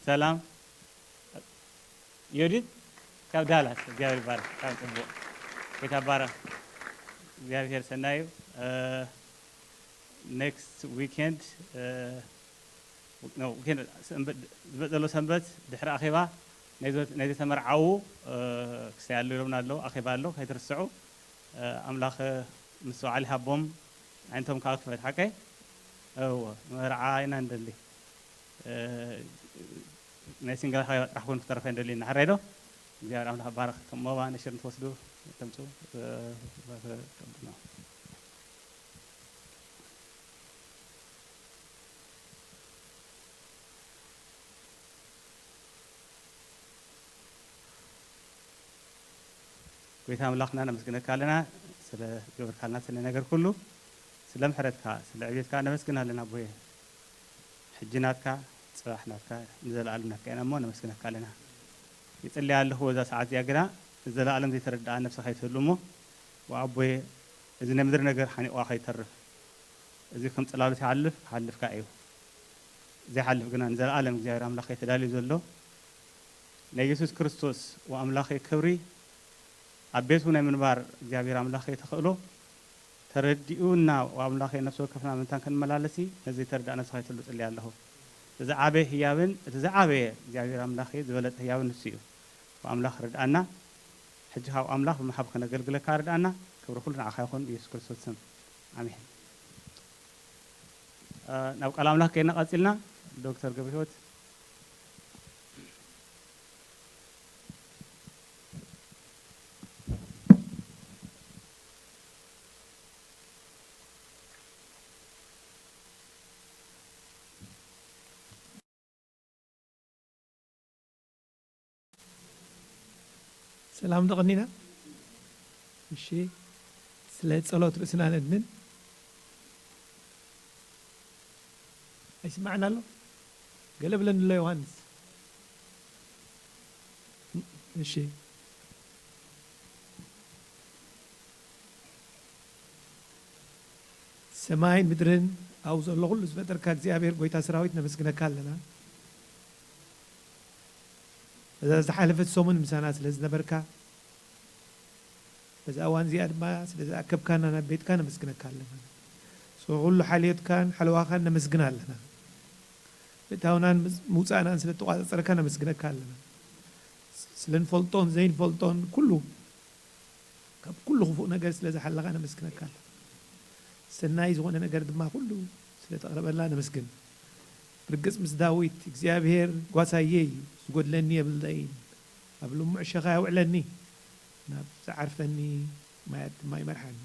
ሰላም። ዮዲት ካብ ዳላስ፣ እግዚኣብሔር ይባረክ። ካብ ጽቡቕ። ጌታ ይባረክ። እግዚኣብሔር ሰናይ እዩ። እ፣ ኔክስት ዊኬንድ፣ እ፣ ኖ፣ ዊኬንድ፣ ሰንበት፣ ዝመጽእ ዘሎ ሰንበት ድሕሪ ኣኼባ ናይ ዘ-፣ ናይ ዘይተመርዓዉ፣ እ፣ ክስተይ ኣሎ ኢሎምና ኣለዉ። ኣኼባ ኣሎ፣ ከይትርስዑ። እ፣ ኣምላኽ ምስትውዓል ይሃቦም፣ ኣዒንቶም ከኣ ክፈት። ሓቀይ? እወ፣ መርዓ ኢና ንደሊ። እ፣ ናይ ሲንግል ኣኼባ ጥራሕ ክኾን ክተርፍ ኣይንደልን ኢና። ሕራይ ዶ? እግዚኣብሔር ኣምላኽ ይባርኽ። እቶም ሞባ ነሽር እንትወስዱ፣ ተምጽኡ፣ እ፣ ጎይታ ኣምላኽና ነመስግነካ ኣለና፣ ስለ ዝገበርካልና ስለ ነገር ኩሉ፣ ስለ ምሕረትካ፣ ስለ ዕቤትካ ነመስግን ኣለና ኣቦየ። ሕጂ ናትካ፣ ጽባሕ ናትካ፣ ንዘለኣለም ናትካ ኢና እሞ ነመስግነካ ኣለና። ይጽልይ ኣለኹ፣ በዛ ሰዓት እዚኣ ግና ንዘለኣለም ዘይተረድኣ ነፍሲ ከይትህሉ እሞ፣ ወኣቦየ፣ እዚ ናይ ምድሪ ነገር ሓኒቑዋ ከይተርፍ፣ እዚ ከም ጽላሎት ይሓልፍ፣ ክሓልፍ ከኣ እዩ። ዘይሓልፍ ግና ንዘለኣለም እግዚኣብሔር ኣምላኸይ ተዳልዩ ዘሎ ናይ የሱስ ክርስቶስ ወኣምላኸይ ክብሪ ኣብ ቤቱ ናይ ምንባር እግዚኣብሔር ኣምላኸይ ተኽእሎ ተረዲኡና ወኣምላኸይ ነፍሲ ወከፍና ምእንታን ክንመላለሲ ነዚ ተረዳእና ስኻይትሉ ጽልይ ኣለኹ። እቲ ዝዓበየ ህያብን እቲ ዝዓበየ እግዚኣብሔር ኣምላኸይ ዝበለጸ ህያብን ንሱ እዩ። ወኣምላኽ ርድኣና። ሕጂ ካብ ኣምላኽ ብምሓብ ከነገልግለካ ርድኣና። ክብሪ ኩሉ ንዓኻ ይኹን ብየሱስ ክርስቶስ ስም። ኣሜን። እ፣ ናብ ቃል ኣምላኽ ከይና ቀጺልና ዶክተር ገብረህይወት። ሰላም ዶ ቀኒና? እሺ፣ ስለ ጸሎት ርእስና ነድንን። ኣይስማዕን ኣሎ? ገለ ብለኒ ኣሎ ዮሃንስ። እሺ። ሰማይን ምድርን ኣብኡ ዘሎ ኩሉ ዝፈጠርካ እግዚኣብሔር ጎይታ ሰራዊት ነመስግነካ ኣለና። እዛ ዝሓለፈት ሰሙን ምሳና ስለ ዝነበርካ፣ በዛ እዋን እዚኣ ድማ ስለ ዝኣከብካና ናብ ቤትካ ነመስግነካ ኣለና። ስለ ኩሉ ሓልዮትካን ሓለዋኻን ነመስግን ኣለና። ምእታውናን ምስ-፣ ምውጻእናን ስለ እተቋጻጸርካ ነመስግነካ ኣለና። ስለ ንፈልጦን ዘይንፈልጦን ኩሉ፣ ካብ ኩሉ ክፉእ ነገር ስለ ዝሓለኻ ነመስግነካ ኣለና። ሰናይ ዝኾነ ነገር ድማ ኩሉ ስለ ተቕረበልና ነመስግን። ብርግጽ ምስ ዳዊት፣ እግዚኣብሔር ጓሳየይ እዩ፣ ዝጎድለኒ የብለይን፣ ኣብ ልሙዕ ሸኻ የውዕለኒ፣ ናብ ዝዓርፈኒ ማያት ድማ ይመርሓኒ።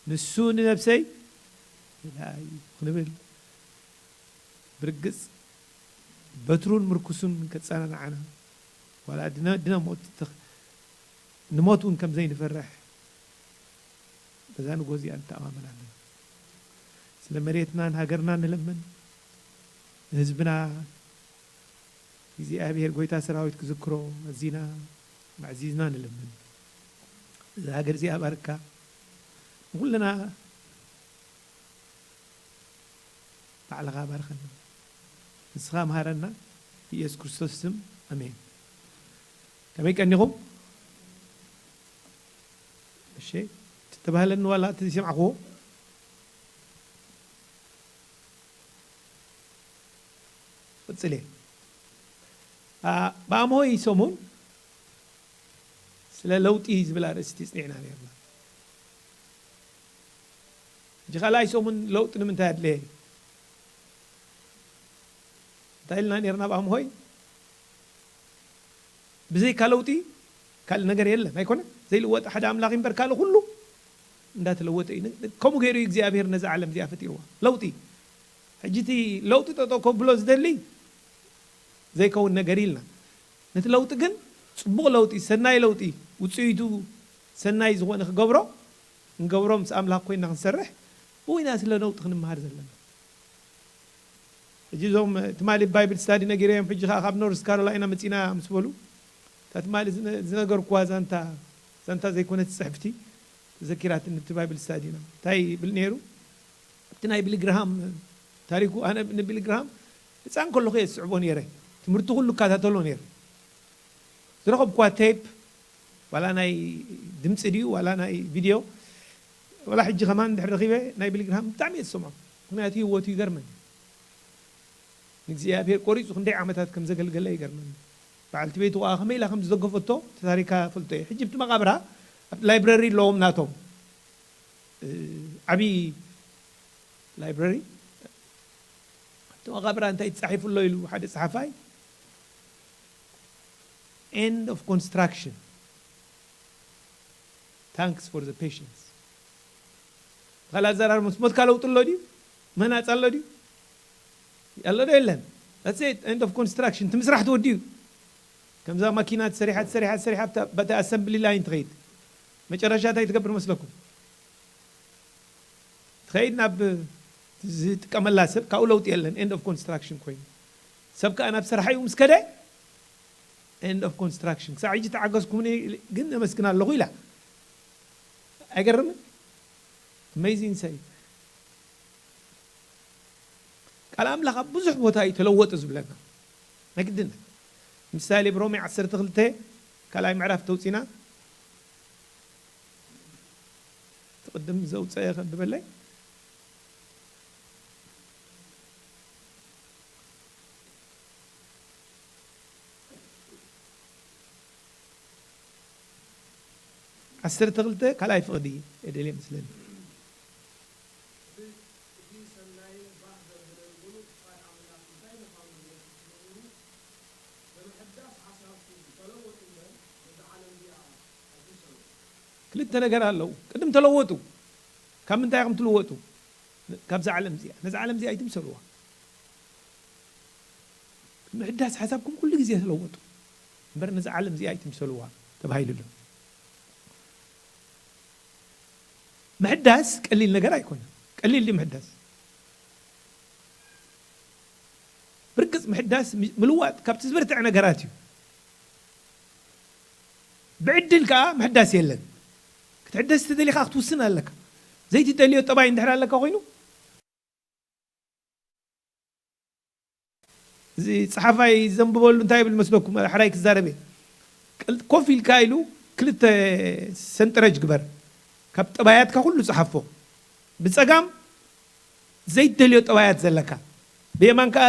ንሱ ንነብሰይ ይልኣ እዩ ክንብል፣ ብርግጽ በትሩን ምርኩሱን ከጸናንዓና፣ ዋላ ድነ-፣ ድነ ሞት ተኽ-፣ ንሞት እውን ከም ዘይንፈርሕ በዛ ንጎ እዚኣ ንተኣማመን ኣለና። ስለ መሬትናን ሃገርናን ንለምን፣ ንህዝብና እግዚኣብሔር ጎይታ ሰራዊት ክዝክሮ ኣዚና ኣዕዚዝና ንለምን። እዛ ሃገር እዚኣ ባርካ፣ ንኹልና ባዕልኻ ባርኸና። ንስኻ መሃረና። ብኢየሱስ ክርስቶስ ስም፣ ኣሜን። ከመይ ቀኒኹም? እሺ፣ ተባህለኒ ዋላ እቲ ዝሰማዕክዎ? ቅጽል እየ። ኣ፣ ብኣምሆይ ሰሙን ስለ ለውጢ ዝብል ኣርእስቲ ጽኒዕና ነርና። ሕጂ ካልኣይ ሰሙን ለውጢ ንምንታይ ኣድለየ? እንታይ ኢልና ነርና ብኣምሆይ? ብዘይካ ለውጢ ካልእ ነገር የለን፣ ኣይኮነ? ዘይልወጥ ሓደ ኣምላኽ እምበር ካልእ ኩሉ እንዳተለወጠ እዩ። ን-፣ ከምኡ ገይሩ እዩ እግዚኣብሔር ነዛ ዓለም እዚኣ ፈጢርዋ። ለውጢ። ሕጂ እቲ ለውጢ ጠጠው ከብሎ ዝደሊ ዘይከውን ነገር ኢልና። ነቲ ለውጢ ግን ጽቡቕ ለውጢ፣ ሰናይ ለውጢ፣ ውጽኢቱ ሰናይ ዝኾነ ክገብሮ፣ ንገብሮ ምስ ኣምላኽ ኮይና ክንሰርሕ፣ ብውይና ስለ ለውጢ ክንመሃር ዘለና። ሕጂ እዞም ትማሊ ባይብል ስታዲ ነጊረዮም፣ ሕጂ ከኣ ካብ ኖርዝ ካሮላይና መጺና ምስ በሉ፣ እታ ትማሊ ዝነ-፣ ዝነገርኩዋ ዛንታ፣ ዛንታ ዘይኮነት ጽሕፍቲ ተዘኪራትኒ፣ እቲ ባይብል ስታዲና። እንታይ ይብል ነይሩ? ኣብቲ ናይ ቢሊ ግርሃም ታሪኩ፣ ኣነ ንቢሊ ግርሃም ህጻን ከለኹ እየ ዝስዕቦ ነይረ። ትምህርቱ ኩሉ እከታተሎ ነይረ። ዝረኸብኩዋ ቴፕ፣ ዋላ ናይ ድምጺ ድዩ፣ ዋላ ናይ ቪድዮ፣ ዋላ ሕጂ ከማን እንድሕር ረኺበ፣ ናይ ቢሊ ግርሃም ብጣዕሚ እየ ዝሰምዖ። ምኽንያቱ ህይወቱ ይገርመኒ። ንእግዚኣብሔር ቆሪጹ ክንደይ ዓመታት ከም ዘገልገለ ይገርመኒ። በዓልቲ ቤቱ ከኣ ከመይ ኢላ ከም ዝደገፈቶ፣ እቲ ታሪካ ፈልጦ እየ። ሕጂ ኣብቲ መቓብራ፣ ኣብቲ ላይብረሪ ኣለዎም ናቶም። እ፣ ዓብዪ ላይብረሪ። ኣብቲ መቓብራ እንታይ ተጻሒፉ ኣሎ ኢሉ ሓደ ጸሓፋይ፣ "End of construction. Thanks for the patience." ብኻልእ ኣዘራርባ፣ ምስ ሞትካ ለውጢ ኣሎ ድዩ? ምህናጽ ኣሎ ድዩ? ኣሎ ዶ የለን? That's it. End of construction. እቲ ምስራሕ ተወዲኡ። ከምዛ ማኪና ተሰሪሓ፣ ተሰሪሓ፣ ተሰሪሓ፣ ኣብታ፣ በታ ኣሰምብሊ ላይን ትኸይድ። መጨረሻ እንታይ ትገብር መስለኩም? ትኸይድ ናብ ዝጥቀመላ ሰብ፣ ካብኡ ለውጢ የለን። End of construction ኮይኑ። ሰብ ከኣ ናብ ስራሕ እዩ ምስ ከደ፣ end of construction። ክሳዕ ሕጂ ተዓገስኩምኒ፣ ግን ኣመስግን ኣለኹ ኢላ። ኣይገርምን? Amazing sight። ቃል ኣምላኽ ኣብ ብዙሕ ቦታ እዩ ተለወጡ ዝብለና። ናይ ግድነት። ምሳሌ ብሮሜ ዓሰርተ ክልተ ካልኣይ ምዕራፍ ተውጺና፣ ትቕድም ዘውፀአ ከብበለይ። ዓሰርተ ክልተ ካልኣይ ፍቕዲ እየ ደልየ መስለኒ። ክልተ ነገር ኣለዉ። ቅድም ተለወጡ። ካብ ምንታይ ኢኹም ትልወጡ? ካብዛ ዓለም እዚኣ። ነዛ ዓለም እዚኣ ኣይትምሰልዋ። ምሕዳስ ሓሳብኩም ኩሉ ግዜ ተለወጡ። እምበር ነዛ ዓለም እዚኣ ኣይትምሰልዋ ተባሂሉ ኣሎ። ምሕዳስ ቀሊል ነገር ኣይኮነን። ቀሊል ድዩ ምሕዳስ? ብርግጽ ምሕዳስ ም-፣ ምልዋጥ ካብቲ ዝበርትዐ ነገራት እዩ። ብዕድል ከኣ ምሕዳስ የለን። ክትሕደስ ተደሊኻ ክትውስን ኣለካ። ዘይትደልዮ ጠባይ እንድሕር ኣለካ ኮይኑ፣ እዚ ጸሓፋይ ዘንብበሉ እንታይ ይብል መስለኩም? ሕራይ ክዛረብ እየ። ቅል-፣ ኮፍ ኢልካ ኢሉ ክልተ ሰንጠረጅ ግበር። ካብ ጠባያትካ ኩሉ ጸሓፎ። ብጸጋም ዘይትደልዮ ጠባያት ዘለካ፣ ብየማን ከኣ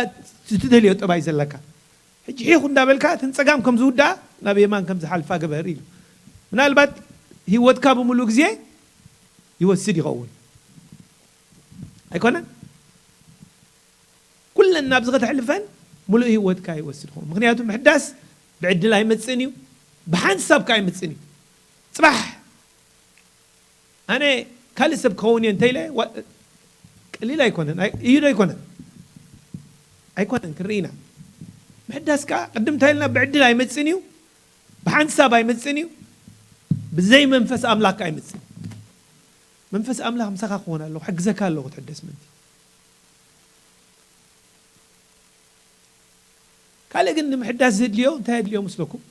ትደልዮ ጠባይ ዘለካ። ሕጂ ሒኹ እንዳበልካ እተን ጸጋም ከም ዝውድኣ ናብ የማን ከም ዝሓልፋ ግበር ኢሉ። ምናልባት ህይወትካ ብምሉእ ግዜ ይወስድ ይኸውን። ኣይኮነን? ኩለን ናብዚ ከተሕልፈን ምሉእ ህይወትካ ይወስድ ይኸውን። ምኽንያቱ ምሕዳስ ብዕድል ኣይመጽእን እዩ፣ ብሓንሳብ ከኣ ኣይመጽእን እዩ። ጽባሕ ኣነ ካልእ ሰብ ክኸውን እየ እንተኢለ፣ ዋ-፣ ቀሊል ኣይኮነን። ኣይ-፣ እዩ ዶ ኣይኮነን? ኣይኮነን፣ ክንርኢ ኢና። ምሕዳስ ከኣ ቅድም እንታይ ኢልና፣ ብዕድል ኣይመጽእን እዩ፣ ብሓንሳብ ኣይመጽእን እዩ፣ ብዘይ መንፈስ ኣምላኽ ከኣ ኣይመጽእን። መንፈስ ኣምላኽ ምሳኻ ክኾን ኣለኹ፣ ሕግዘካ ኣለኹ ክትሕደስ ምእንቲ። ካልእ ግን ንምሕዳስ ዘድልዮ እንታይ የድልዮ መስለኩም?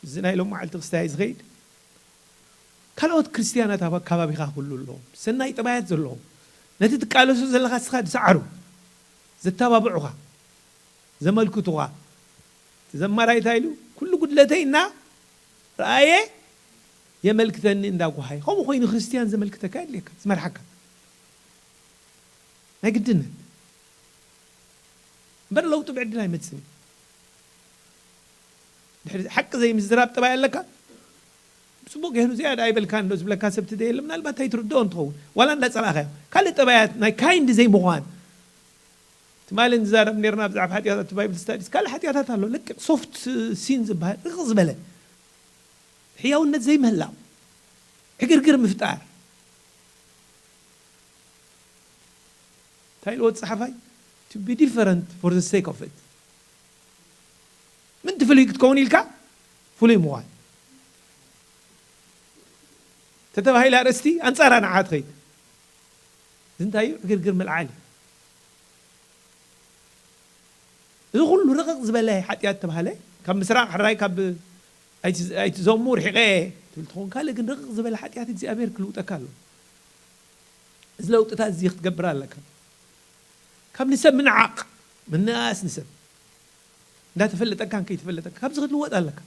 እዚ ናይ ሎም መዓልቲ ክስታይ ዝኸይድ፣ ካልኦት ክርስትያናት ኣብ ኣካባቢኻ ክህሉ ኣለዎም። ሰናይ ጠባያት ዘለዎም። ነቲ ትቃለሶ ዘለኻ ንስኻ ዝሰዓሩ፣ ዘተባብዑኻ፣ ዘመልክቱኻ። እቲ ዘማራይ እንታይ ኢሉ? "ኩሉ ጉድለተይ እና ረኣየ የመልክተኒ እንዳ ጓሃይ." ከምኡ ኮይኑ ክርስትያን ዘመልክተካ የድልየካ፣ ዝመርሓካ። ናይ ግድነት። እምበር ለውጢ ብዕድል ኣይመጽእን እዩ። ድሕሪ ሓቂ ዘይምዝራብ ጠባይ ኣለካ? ብጽቡቕ ገይሩ እዚኣ ደኣ ኣይበልካን ዶ ዝብለካ ሰብ ትደየለ፣ ምናልባት ኣይትርድኦን ትኸውን። ዋላ እንዳጸላእኻዮ። ካልእ ጠባያት ናይ ካይንድ ዘይምዃን። ትማሊ ንዛረብ ነይርና ብዛዕባ ሓጢኣታት እቲ ባይብል ስታዲስ። ካልእ ሓጢኣታት ኣሎ። ልክዕ ሶፍት ሲን ዝበሃል፣ ርቕቕ ዝበለ። ሕያውነት ዘይምህላው። ዕግርግር ምፍጣር። እንታይ ኢልዎ እቲ ጸሓፋይ? To be different for the sake of it። ምን ትፍልይ ክትከውን ኢልካ? ፍሉይ ምዃን ተተባሂላ ኣርእስቲ ኣንጻራ ንዓ ትኸይድ። እዚ እንታይ እዩ? ዕግርግር ምልዓል እዩ። እዚ ኩሉ ርቕቕ ዝበለ ሓጢኣት ተባህለ፣ ካብ ምስራቕ ሕራይ ካብ ኣይትዘሙ ርሒቐ ትብል ትኸውን። ካልእ ግን ርቕቕ ዝበለ ሓጢኣት እግዚኣብሔር ክልውጠካ ኣሎ። እዚ ለውጥታት እዚ ክትገብር ኣለካ። ካብ ንሰብ ምንዓቕ፣ ምንኣስ ንሰብ እንዳተፈለጠካን ከይተፈለጠካ ካብዚ ክትልወጥ ኣለካ።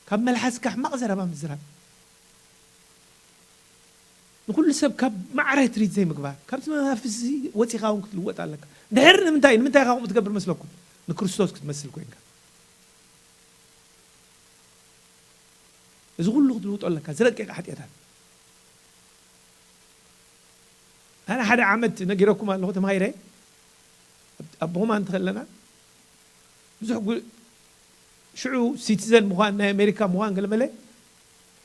ካብ መልሓስካ ሕማቕ ዘረባ ምዝራብ፣ ንኩሉ ሰብ ካብ ማዕረ ትሪት ዘይምግባር፣ ካብዚ መናፍስቲ ወፂኻ እውን ክትልወጥ ኣለካ። ድሕር ንምንታይ ንምንታይ ኢኻ ከምኡ ትገብር መስለኩም? ንክርስቶስ ክትመስል ኮይንካ። እዚ ኩሉ ክትልውጦ ኣለካ። ዝረቂቕ ሓጢኣታት ኣነ ሓደ ዓመት ነጊረኩም ኣለኹ ተማሂረ። ኣብ ቦማን ተኸለና ብዙሕ ሽዑ ሲቲዘን ምዃን ናይ ኣሜሪካ ምዃን ገለመለ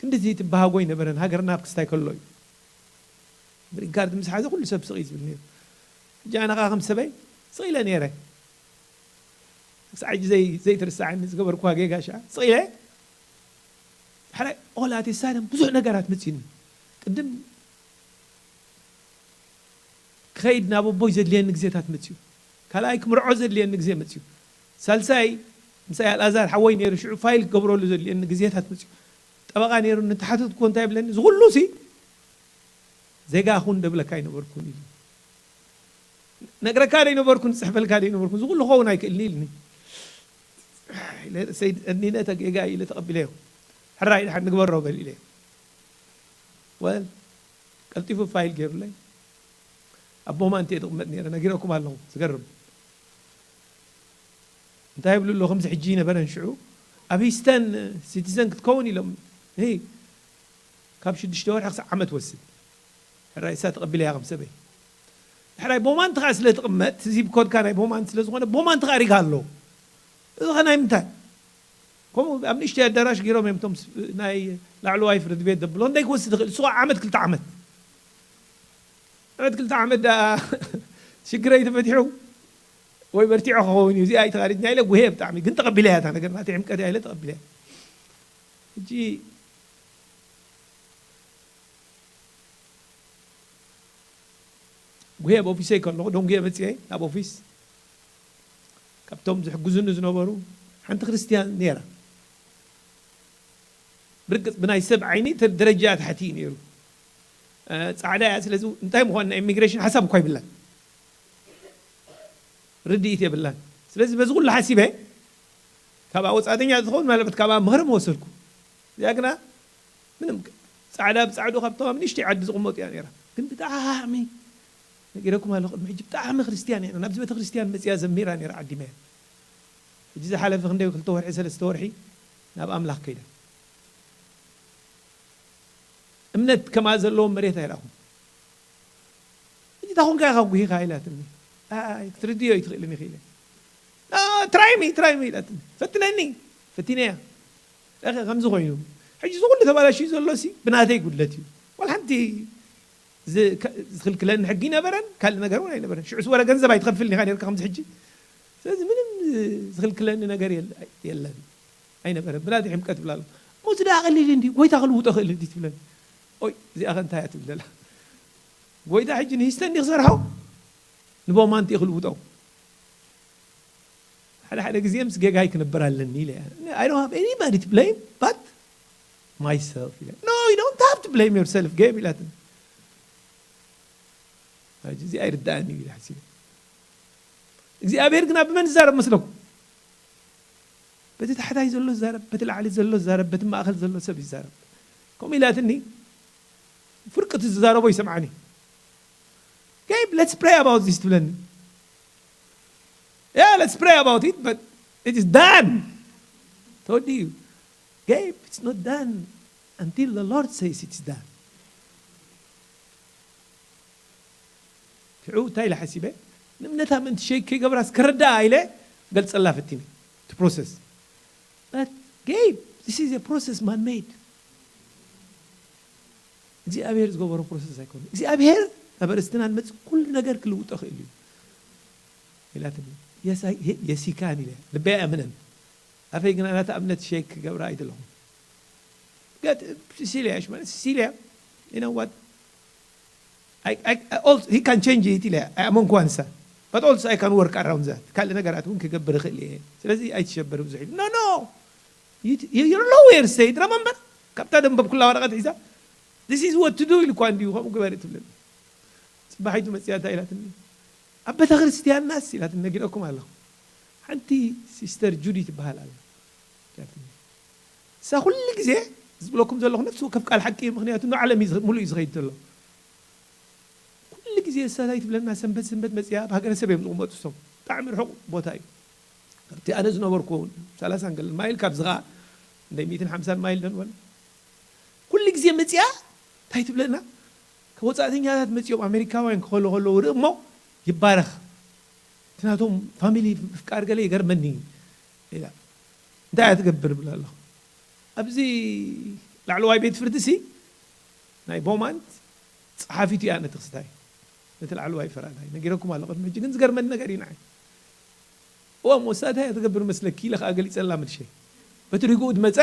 ክንድዚ ትበሃጎ ኣይነበረን። ሃገርና ኣብ ክስታይ ከሎ እዩ። ግሪን ካርድ ምስ ሓዘ ኩሉ ሰብ ስቕ እዩ ዝብል ነይሩ። ሕጂ ኣነ ኸዓ ከም ሰበይ ስቕ ኢለ ነይረ። ክሳዕ ሕጂ ዘይትርሳዓኒ ዝገበርኩዋ ጌጋ ሽዓ ስቕ ኢለ። ሓደ ኦላ ኣቴሳደም ብዙሕ ነገራት መፅዩኒ። ቅድም ክኸይድ ናብ ኣቦይ ዘድልየኒ ግዜታት መፅዩ። ካልኣይ ክምርዖ ዘድልየኒ ግዜ መፅዩ። ሳልሳይ ምሳይ ኣልኣዛር ሓወይ ነይሩ ሽዑ ፋይል ክገብረሉ ዘድልየኒ ግዜታት መፅዩ። ጠበቓ ነይሩ ንተሓተትኩ እንታይ ይብለኒ እዚ ኩሉ ሲ ዜጋ ኩን ደብለካ ኣይነበርኩን ኢሉ። ነግረካ ዶ ይነበርኩን ዝፅሕፈልካ ዶ ይነበርኩን ዝኩሉ ክኸውን ኣይክእልን ኢልኒ። ሰይድ እኒነ ተጌጋ ኢለ ተቐቢለዮ። ሕራይ ድሓን ንግበሮ በል ኢለ። ወል ቀልጢፉ ፋይል ገይሩለይ። ኣብ ቦማንት እየ ዝቕመጥ ነይረ ነጊረኩም ኣለኹ። ዝገርም እንታይ ይብሉ ኣሎ ከምዚ ሕጂ ይነበረን ሽዑ ኣብ ሂስተን ሲቲዘን ክትከውን ኢሎም። ካብ ሽዱሽተ ወርሒ ክሳብ ዓመት ወስድ። ሕራይ እሳ ተቐቢለያ ከም ሰበይ። ሕራይ ቦማንት ኸዓ ስለ ትቕመጥ እዚ ብኮድካ ናይ ቦማንት ስለ ዝኾነ ቦማንት ኸዓ ሪጋ ኣሎ። እዚ ኸ ናይ ምንታይ? ከምኡ ኣብ ንእሽተይ ኣዳራሽ ገይሮም እዮም እቶም ናይ ላዕለዋይ ፍርድ ቤት ዘብሎ እንታይ ክወስድ ይኽእል እሱ ዓመት ክልተ ዓመት። ዓመት ክልተ ዓመት ደኣ ሽግረይ ተፈቲሑ ወይ በርቲዖ ክኸውን እዩ እዚኣ ኣይተኻሪጅና ኢለ ጉሄ ብጣዕሚ ግን ተቐቢለያ እታ ነገር ናተይ ሕምቀት እያ ኢለ ተቐቢለያ። ሕጂ ጉሄ ኣብ ኦፊሰይ ከለኹ ደንጉየ መፅየ ናብ ኦፊስ ካብቶም ዝሕግዙኒ ዝነበሩ ሓንቲ ክርስትያን ነይራ። ብርግፅ ብናይ ሰብ ዓይኒ ደረጃ ታሕቲ እዩ ነይሩ። ፃዕዳ እያ ስለዚ እንታይ ምኳን ናይ ኢሚግሬሽን ሓሳብ እኳ ይብላን ርድኢት የብላን። ስለዚ በዚ ኩሉ ሓሲበ ካብኣ ወፃእተኛ ዝኸውን ማለት ካብኣ ምኽሪ መወሰድኩ። እዚኣ ግና ምንም ፃዕዳ ብፃዕዱ ካብቶም ኣብ ንእሽተይ ዓዲ ዝቕመጡ እያ ነይራ። ግን ብጣዕሚ ነጊረኩም ኣለኹ ቅድሚ ሕጂ ብጣዕሚ ክርስትያን እያ ናብዚ ቤተክርስትያን መፅያ ዘሚራ ነይራ ዓዲመያ። ሕጂ ዝሓለፈ ክንደይ ክልተ ወርሒ ሰለስተ ወርሒ ናብ ኣምላኽ ከይዳ። እምነት ከማ ዘለዎም መሬት ኣይረኣኹን። ሕጂ እታ ኮንካ ኢኻ ጉሂኻ ኢላትኒ። ክትርድዮ ኣይትኽእልን ኢኺ ኢለ ትራይሚ ትራይሚ ኢላትኒ። ፈትነኒ ፈቲነያ። ከምዚ ኮይኑ ሕጂ ዝኩሉ ተባላሽዩ ዘሎ ሲ ብናተይ ጉድለት እዩ። ዋላ ሓንቲ ዝኽልክለኒ ሕጊ ይነበረን ካልእ ነገር እውን ኣይነበረን። ሽዑስ ወረ ገንዘብ ኣይትኸፍልን ኢኻ ነርካ ከምዚ ሕጂ። ስለዚ ምንም ዝኽልክለኒ ነገር የለን ኣይነበረን። ብናተይ ሕምቀት ይብላ ኣሎ። ሞት ደኣ ቀሊል እንዲ ጎይታ ክልውጦ ክእል እንዲ ትብለኒ። ኦይ እዚኣ ከ እንታይ እያ ትብል ዘላ? ጎይታ ሕጂ ንሂስተ እንዲ ክሰርሖ ንቦማንቲ ክልውጦ። ሓደ ሓደ ግዜ ምስ ጌጋይ ክነብር ኣለኒ ኢለ I don't have anybody to blame but myself ኢለ። No, you don't have to blame yourself ጌብ ኢላትኒ። እዚ ኣይርዳእን እዩ ኢለ ሓሲበ። እግዚኣብሔር ግና ብመን ዝዛረብ መስለኩም? በቲ ታሕታይ ዘሎ ዝዛረብ፣ በቲ ላዕሊ ዘሎ ዝዛረብ፣ በቲ ማእኸል ዘሎ ሰብ ይዛረብ። ከምኡ ኢላትኒ ፍርቂ እቲ ዝዛረቦ ይሰምዓኒ። Gabe, let's pray about this ትብለኒ። Yeah, let's pray about it, but it is done. Told you. Gabe, it's not done until the Lord says it's done. ሽዑ እንታይ ኢለ ሓሲበ? ንእምነታ ምእንቲ ሸይክ ከይገብራስ ከረዳኣ ኢለ ገልጸላ ፈቲኒ። እቲ ፕሮሰስ። But Gabe, this is a process man made. እግዚኣብሔር ዝገበሮ ፕሮሰስ ኣይኮነ እግዚኣብሔር ናብ ኣርእስትና ንመፅእ ኩሉ ነገር ክልውጦ ክእል እዩ ኢላትኒ። የሲካን ኢለ ልበይ ኣምነን። ኣፈይ ግና ናታ እምነት ሸይክ ክገብራ ኣይደለኹም። Get Cecilia እሺ ማለት Cecilia, you know what? I, I, I also, he can change it ኢለ ኣመንኩ ኣንሳ። But also I can work around that. ካልእ ነገራት እውን ክገብር ይኽእል እየ። ስለዚ ኣይትሸበር ብዙሕ ኢሉ። No, no. You, you, you're lower state. Remember? ካብታ ደንበብ ኩላ ወረቐት ሒዛ This is what to do ኢሉ እኳ እንዲሁ ከምኡ ግበሪ ትብለኒ። ጽባሒቱ መጽያ እንታይ ኢላትኒ? ኣብ ቤተ ክርስቲያንናስ ኢላትኒ ነጊረኩም ኣለኹ። ሓንቲ ሲስተር ጁዲ ትበሃል ኣላ። ኢላትኒ። እሳ ኩሉ ግዜ ዝብለኩም ዘለኹ ነፍሲ ወከፍ ቃል ሓቂ እዩ፣ ምኽንያቱ ንዓለም እዩ ዝኸ-፣ ሙሉእ እዩ ዝኸይድ ዘሎ። ኩሉ ግዜ እሳ እንታይ ትብለና? ሰንበት ሰንበት መጽያ ኣብ ሃገረ ሰብ እዮም ዝቕመጡ እሶም። ብጣዕሚ ርሑቕ ቦታ እዩ። ኣብቲ ኣነ ዝነበርኩ እውን ሰላሳን ገለን ማይል ካብዚ ኸዓ እንደ ሚእትን ሓምሳን ማይል ደንበል። ኩሉ ግዜ መጽያ እንታይ ትብለና? ካብ ወጻእተኛታት መጽዮም ኣሜሪካውያን ክኸሉ ከለዉ ርኢ እሞ ይባረኽ። እቲ ናቶም ፋሚሊ ምፍቃር ገለ ይገርመኒ ኢላ። እንታይ እያ ትገብር ብላ ኣለኹ። ኣብዚ ላዕለዋይ ቤት ፍርዲ ሲ ናይ ቦማንት ጸሓፊት እያ ነቲ ክስታይ። ነቲ ላዕለዋይ ፈራዳይ ነጊረኩም ኣሎ ቅድሚ ሕጂ፣ ግን ዝገርመኒ ነገር እዩ ንዓይ። እዋ እሞ እሳ እንታይ እያ ትገብር መስለኪ ኢለ ከኣ ገሊጸላ መልሸ። በቲ ሪግኡ ዝመጸ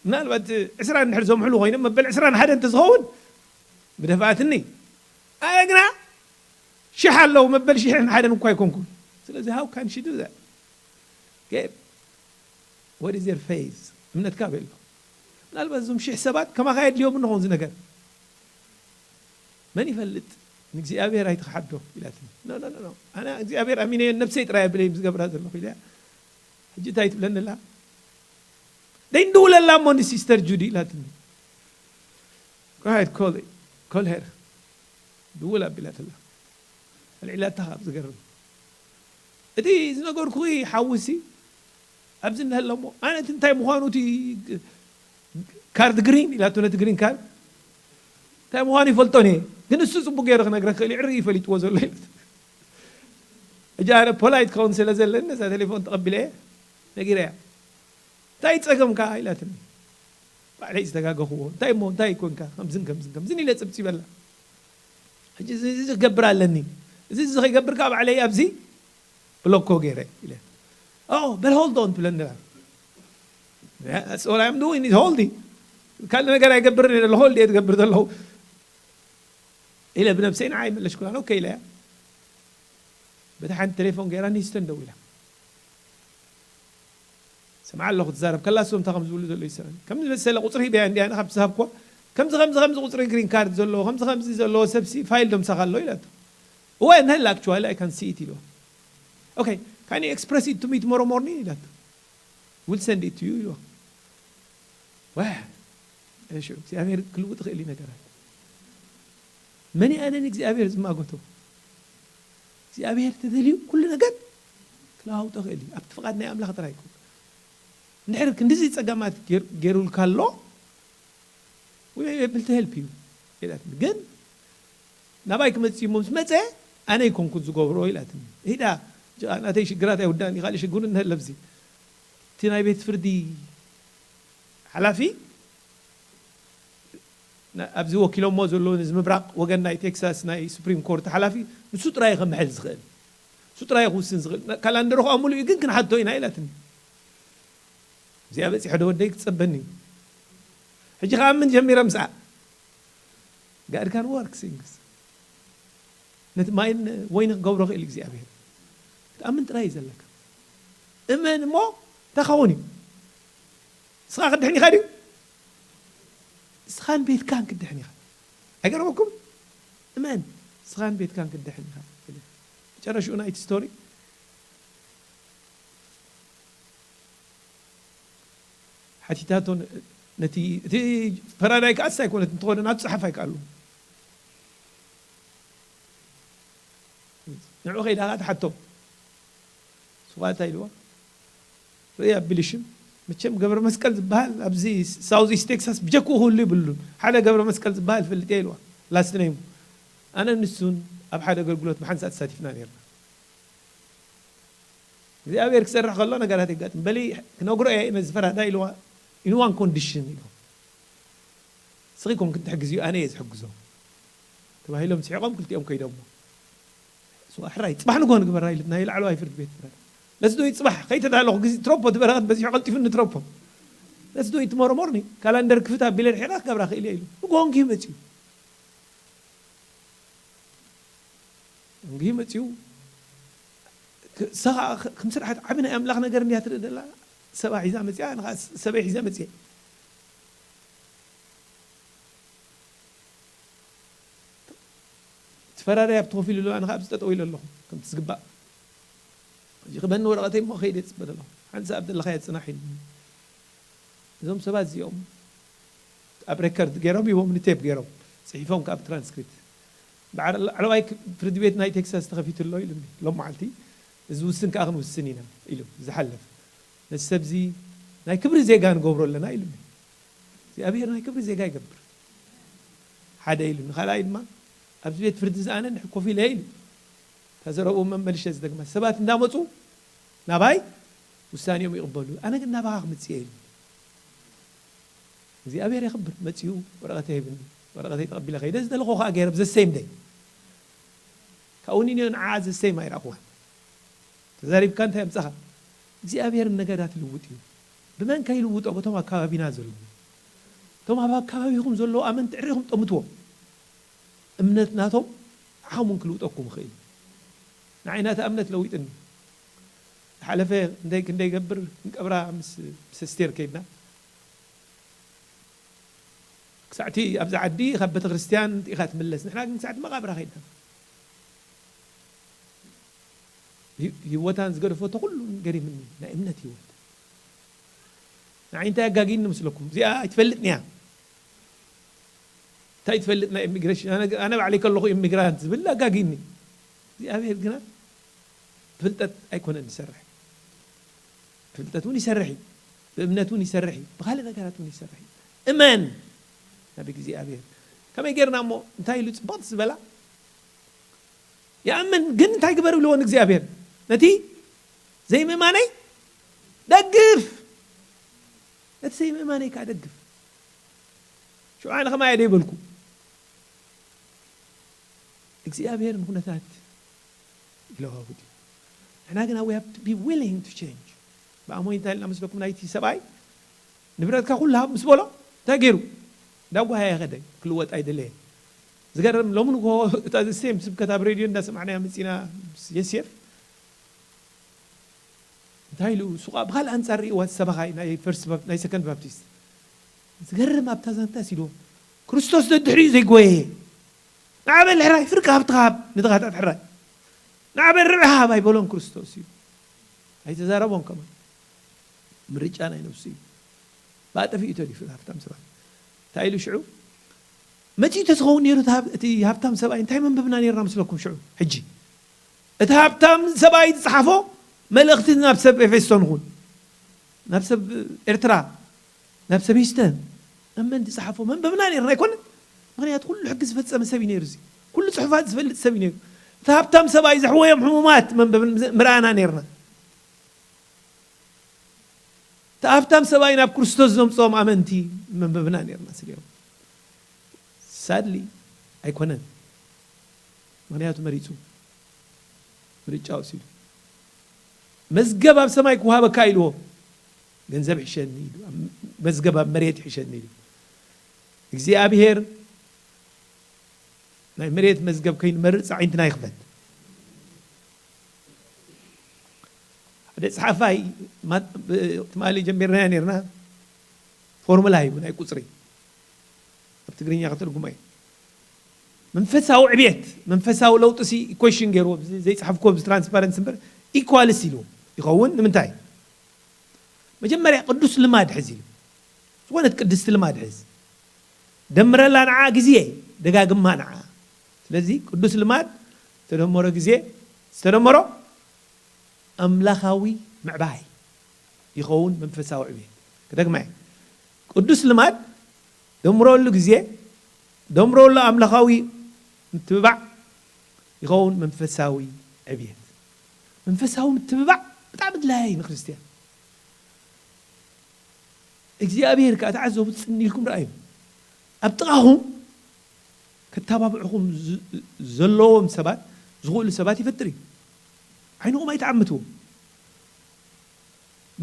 ምናልባት ዕስራ እንድሕር ዘምሕሉ ኮይኖም መበል ዕስራን ሓደን እንተዝኸውን ምደፍኣትኒ። ኣነ ግና ሽሕ ኣለዉ መበል ሽሕን ሓደን እኳ ኣይኮንኩን። ስለዚ how can she do that? Okay. What is their faith? እምነትካ ኣበይ ኣሎ? ምናልባት እዞም ሽሕ ሰባት ከማኻ የድልዮም እንኾን እዚ ነገር። መን ይፈልጥ? ንእግዚኣብሔር ኣይትኽሓዶ ኢላትኒ። No, no, no, no. ኣነ እግዚኣብሔር ኣሚነዮ ነብሰይ ጥራይ ኣብለይ ምስ ገብራ ዘለኹ ኢለ። ሕጂ እንታይ ትብለኒ ኣላ? ደይ እንደውለላ እሞ ንሲስተር ጁዲ ኢላትኒ። Go ahead, call it. Call her. ድውል ኣቢላትላ። ኣልዒላታ ካብ ዝገርም። እቲ ዝነገርኩኺ ሓውሲ ኣብዚ እንሀሎ እሞ፣ ኣነ እቲ እንታይ ምዃኑ እቲ ካርድ ግሪን ኢላቶ ነቲ ግሪን ካርድ። እንታይ ምዃኑ ይፈልጦን እየ። ግን እሱ ጽቡቅ ገይሩ ክነግረን ክእል እዩ። ዕርይ እዩ ፈሊጥዎ ዘሎ ኢላት። ሕጂ ኣነ ፖላይት ክኸውን ስለ ዘለኒ ነዛ ቴሌፎን ተቐቢለ እየ ነጊረያ። እንታይ ጸገምካ ኢላትኒ። ባዕለይ ዝተጋገኽዎ። እንታይ እሞ፣ እንታይ ኮንካ? ከምዝን ከምዝን ከምዝን ኢለ ጽብጺበላ። ሕጂ እዚ፣ እዚ ክገብር ኣለኒ። እዚ፣ እዚ ከይገብር ከኣ ባዕለይ ኣብዚ ብሎኮ ገይረ ኢለ። Oh, but hold on ትብለኒ ኣላ። Yeah, that's all I'm doing is holding. ካልእ ነገር ኣይገብርን እየ ዘለኹ፣ hold እየ ዝገብር ዘለኹ ኢለ ብነብሰይ ንዓይ መለስኩላ። ኦኬ ኢለያ። በታ ሓንቲ ቴሌፎን ገይራ ኒስተን ደዊላ። ስምዓ ኣለኹ ትዛረብ ከላ፣ እሶም እንታይ ከም ዝብሉ ዘለዉ ይሰምዕ። ከም ዝመሰለ ቁጽሪ ሂበያ እንድያ፣ ኣነ ካብቲ ዝሃብኩዋ፣ ከምዚ፣ ከምዚ፣ ከምዚ ቁጽሪ ግሪን ካርድ ዘለዎ፣ ከምዚ፣ ከምዚ ዘለዎ ሰብሲ ፋይል ደምሳኻ ኣሎ ኢላቶ። እወ፣ እንሀላ actually I can see it ኢልዋ። Okay, can you express it to me tomorrow morning ኢላቶ። Will send it to you ኢልዋ። ዋ፣ እሺ፣ እግዚኣብሔር ክልውጥ ይኽእል እዩ ነገራት። መን ኣነ ንእግዚኣብሔር ዝማጎቶ? እግዚኣብሔር ተደልዩ ኩሉ ነገር ክለዋውጦ ይኽእል እዩ። ኣብቲ ፍቓድ ናይ ኣምላኽ ጥራይ ይኩን። እንድሕር ክንድዚ ጸገማት ገይር-፣ ገይሩልካ ኣሎ፣ we are able to help you ኢላትኒ። ግን ናባይ ክመጽእ እሞ ምስ መጸ ኣነ ኣይኮንኩን ዝገብሮ ኢላትኒ። ሂዳ፣ ጅ-፣ ናተይ ሽግራት ኣይውዳእን እዩ፣ ካልእ ሽግሩ እንሀለ ኣብዚ። እቲ ናይ ቤት ፍርዲ ሓላፊ፣ ና-፣ ኣብዚ ወኪሎሞ ዘለዉ ነዚ ምብራቕ ወገን ናይ ቴክሳስ ናይ ሱፕሪም ኮርት ሓላፊ፣ ንሱ ጥራይ እዩ ከመሐል ዝኽእል። ንሱ ጥራይ እዩ ክውስን ዝኽእል። ና-፣ ካላንደሩ ከኣ ምሉእ እዩ፣ ግን ክንሓቶ ኢና ኢላትኒ። እዚኣ በጺሐ ዶ ወደይ ክጸበኒ እዩ። ሕጂ ከኣ ምን ጀሚረ ምስኣ። God can work things። ነቲ ማይን ወይኒ ክገብሮ ክእል እግዚኣብሔር። ክትኣምን ጥራይ እዩ ዘለካ። እመን እሞ እንታይ ክኸውን እዩ። ንስኻ ክድሕን ኢኻ ድዩ? ንስኻን ቤትካን ክድሕን ኢኻ። ኣይገርመኩም? እመን፣ ንስኻን ቤትካን ክድሕን ኢኻ። መጨረሽኡ ናይቲ ስቶሪ ሓቲታቶ ን-፣ ነቲ፣ እቲ ፈራዳይ ከኣ እሳ ኣይኮነት እንተኾነ ናብ ጸሓፋይ ከኣሉ። ንዕኡ ከይዳ ከኣ ትሓቶ። ንሱ ከኣ እንታይ ኢልዋ? ርእያ ቢልሽም፣ መቸም ገብረ መስቀል ዝበሃል ኣብዚ ሳውዝ ኢስት ቴክሳስ ብጀክኡ ክህሉ ይብሉን። ሓደ ገብረ መስቀል ዝበሃል እፈልጥ እየ ኢልዋ። ላስት ኔሙ። ኣነ ንሱን ኣብ ሓደ ኣገልግሎት ብሓንሳእ ተሳቲፍና ነይርና። እግዚኣብሔር ክሰርሕ ከሎ ነገራት የጋጥም። በሊ ክነግሮ እየ ነዚ ፈራዳይ ኢልዋ። In one condition ኢልዋ። ንስኺ ኮንክን ትሕግዝዮ፣ ኣነ እየ ዝሕግዞ። ተባሂሎም ስሒቖም ክልቲኦም ከይዶሞ። ስዋ ሕራይ፣ ጽባሕ ንግሆ ንግበራ ኢሉ ናይ ላዕለዋይ ፍርዲ ቤት ፍረድ። Let's do it ጽባሕ። ከይተዳለኹ ግዜ ትረፖ፣ እቲ በረኸት በዚሑ ቀልጢፉኒ ትረፖ። Let's do it tomorrow morning። ካላንደር ክፍት ኣቢለ ርሒቐ ክገብራ ክእል እየ ኢሉ። ንግሆ እንግሂ መጺኡ። እንግሂ መጺኡ። ክ-፣ እሳ ኸኣ ክ-፣ ከም ስርሓት ዓቢ ናይ ኣምላኽ ነገር እንድያ ትርኢ ዘላ። ሰብኣ ሒዛ መጺኣ፣ ኣነ ኸኣ ስ-፣ ሰበይ ሒዘ መጺኤ። እቲ ፈራዳይ ኣብቲ ኮፍ ኢሉ ኣሎ፣ ኣነ ኸኣ ኣብዚ ጠጠው ኢለ ኣለኹ፣ ከምቲ ዝግባእ። ሕጂ ክበኒ ወረቐተይ እሞ ከይደ ይጽበ ዘለኹ። ሓንቲ ሰኣብ ዘለኻዮ ጽናሕ ኢሉኒ። እዞም ሰባት እዚኦም ኣብ ሬከርድ ገይሮም ሂቦምኒ፣ ቴፕ ገይሮም ጽሒፎም፣ ካብ ትራንስክሪፕት። በዓል-፣ ላዕለዋይ ክ-፣ ፍርዲ ቤት ናይ ቴክሳስ ተኸፊቱ ኣሎ ኢሉኒ። ሎም መዓልቲ እዚ ውስን ከኣ ክንውስን ኢና ኢሉ ዝሓለፈ። ነዚ ሰብዚ ናይ ክብሪ ዜጋ ንገብሮ ኣለና ኢሉኒ። እግዚኣብሔር ናይ ክብሪ ዜጋ ይገብር። ሓደ ኢሉኒ። ካልኣይ ድማ ኣብዚ ቤት ፍርዲ እዚ ኣነ እንድሕር ኮፍ ኢለ ኢሉ። እታ ዘረብኡ መመልሸ ዝደግማ። ሰባት እንዳመጹ ናባይ ውሳኔኦም ይቕበሉ። ኣነ ግን ናባኻ ክመጽእ እየ ኢሉ። እግዚኣብሔር የኽብር። መጺኡ ወረቐተይ ሂብኒ። ወረቐተይ ተቐቢለ ከይደ ዝደለኹ ከኣ ገይረ ብዘሰይም ደይ። ካብኡ ንንዮ ንዓ ዘሰይም ኣይረኣኹዋን። ተዛሪብካ እንታይ ኣምጻኻ? እግዚኣብሔር ነገራት ይልውጥ እዩ። ብመን ከይልውጦ? በቶም ኣካባቢና ዘለዉ። እቶም ኣብ ኣካባቢኹም ዘለዉ ኣመንቲ ዕሪኹም ጠምትዎም። እምነት ናቶም ንዓኹም እውን ክልውጠኩም ይኽእል እዩ። ንዓይ ናታ እምነት ለዊጥኒ። ዝሓለፈ ክንደይ ክንደይ ገብር ክንቀብራ ምስ፣ ምስ ኣስቴር ከይድና። ክሳዕቲ ኣብዚ ዓዲ ካብ ቤተ ክርስቲያን ኢኻ ትምለስ። ንሕና ግን ክሳዕቲ መቓብራ ከይድና። ሂ-፣ ህይወታን ዝገደፈቶ ኩሉ ገሪምኒ። ናይ እምነት ህይወት። ንዓይ እንታይ ኣጋጊኒ መስለኩም? እዚኣ ኣይትፈልጥን እያ። እንታይ ትፈልጥ ናይ ኢሚግሬሽን? ኣነ፣ ኣነ ባዕለይ ከለኹ ኢሚግራንት ዝብል ኣጋጊኒ። እግዚኣብሔር ግና ብፍልጠት ኣይኮነን ዝሰርሕ። ብፍልጠት እውን ይሰርሕ እዩ። ብእምነት እውን ይሰርሕ እዩ። ብኻልእ ነገራት እውን ይሰርሕ እዩ። እመን ናብ እግዚኣብሔር። ከመይ ጌርና እሞ እንታይ ኢሉ ጽብቕቲ ዝበላ? ይኣምን ግን እንታይ ግበር ኢልዎ ንእግዚኣብሔር? ነቲ ዘይምእማነይ ደግፍ። ነቲ ዘይምእማነይ ከኣ ደግፍ። ሽዑ ኣነ ከማይ እየ ደይበልኩ። እግዚኣብሔር ንኩነታት ይለዋውጥ እዩ። ንሕና ግና we have to be willing to change። ብኣሞይ እንታይ ኢልና መስለኩም? ናይቲ ሰብኣይ ንብረትካ ኩሉ ሃብ ምስ በሎ እንታይ ገይሩ? እንዳጓሃየ ከደ፣ ክልወጥ ኣይደለየ። ዝገርም፣ ሎሚ ንግሆ እታ the same ስብከት ኣብ ሬድዮ እንዳሰማዕናያ መጺና ምስ የሴፍ። እንታይ ኢሉ? እሱ ኸኣ ብኻልእ ኣንጻር ርእይዋ፣ እቲ ሰበኻይ ናይ ፈርስት ባፕ-፣ ናይ ሰከንድ ባፕቲስት። ዝገርም ኣብታ ዛንታስ ኢልዎ፣ ክርስቶስ ደድሕሪኡ ዘይጎየ። ንዓ በል ሕራይ፣ ፍርቂ ሃብትኻ ሃብ ንድኻታት ሕራይ። ንዓ በል ርብዒ ሃብ ኣይበሎን ክርስቶስ እዩ። ኣይተዛረቦን ከማን። ምርጫ ናይ ነብሱ እዩ። ብኣጠፊኡ ተሪፉ ሃብታም ሰብኣይ። እንታይ ኢሉ ሽዑ? መጺኡ ተዝኸውን ነይሩ እቲ ሃብ-፣ እቲ ሃብታም ሰብኣይ እንታይ መንበብና ነይርና መስለኩም ሽዑ? ሕጂ እቲ ሃብታም ሰብኣይ ዝጸሓፎ መልእኽቲ ናብ ሰብ ኤፌሶን ይኹን፣ ናብ ሰብ ኤርትራ፣ ናብ ሰብ ሂስተን፣ ናብ መን ዝጸሓፎ መንበብና ነይርና ኣይኮነን? ምኽንያቱ ኩሉ ሕጊ ዝፈጸመ ሰብ እዩ ነይሩ። እዚ ኩሉ ጽሑፋት ዝፈልጥ ሰብ እዩ ነይሩ። እቲ ሃብታም ሰብኣይ ዘሕወዮም ሕሙማት መንበብን ምርኣና ነይርና። እቲ ሃብታም ሰብኣይ ናብ ክርስቶስ ዘምጽኦም ኣመንቲ መንበብና ነይርና ስለ እዮም። ሳድሊ ኣይኮነን። ምኽንያቱ መሪጹ፣ ምርጫ ወሲዱ። መዝገብ ኣብ ሰማይ ክወሃበካ ኢልዎ፣ ገንዘብ ይሕሸኒ ኢሉ፣ ኣብ መዝገብ ኣብ መሬት ይሕሸኒ ኢሉ። እግዚኣብሔር ናይ መሬት መዝገብ ከይንመርጽ ኣዒንትና ይኽፈት። ሓደ ጸሓፋይ ማ-፣ ብ-፣ ትማሊ ጀሚርናዮ ነይርና፣ ፎርሙላ ሂቡ ናይ ቁጽሪ። ኣብ ትግርኛ ከተርጉሞ እየ። መንፈሳዊ ዕብየት፣ መንፈሳዊ ለውጢ ሲ ኢኩዌሽን ገይርዎ፣ ብዚ ዘይጸሓፍክዎ ብዚ ትራንስፓረንሲ እምበር፣ ኢኳልስ ኢልዎ ይኸውን። ንምንታይ? መጀመርያ ቅዱስ ልማድ ሕዝ ኢሉ። ዝኾነት ቅድስቲ ልማድ ሕዝ። ደምረላ ንዓ ግዜ፣ ደጋግማ ንዓ። ስለዚ ቅዱስ ልማድ ዝተደመሮ ግዜ፣ ዝተደመሮ ኣምላኻዊ ምዕባይ ይኸውን መንፈሳዊ ዕብየት። ክደግማ እየ። ቅዱስ ልማድ ደምረሉ ግዜ፣ ደምረሉ ኣምላኻዊ ምትብባዕ ይኸውን መንፈሳዊ ዕብየት። መንፈሳዊ ምትብባዕ ብጣዕሚ ድላያ እዩ ንክርስትያን። እግዚኣብሔር ከኣ ተዓዘቡ፣ ጽን ኢልኩም ረኣዩ። ኣብ ጥቓኹም ከተባብዕኹም ዝ-፣ ዘለዎም ሰባት፣ ዝኽእሉ ሰባት ይፈጥር እዩ። ዓይንኹም ኣይትዓምትዎም።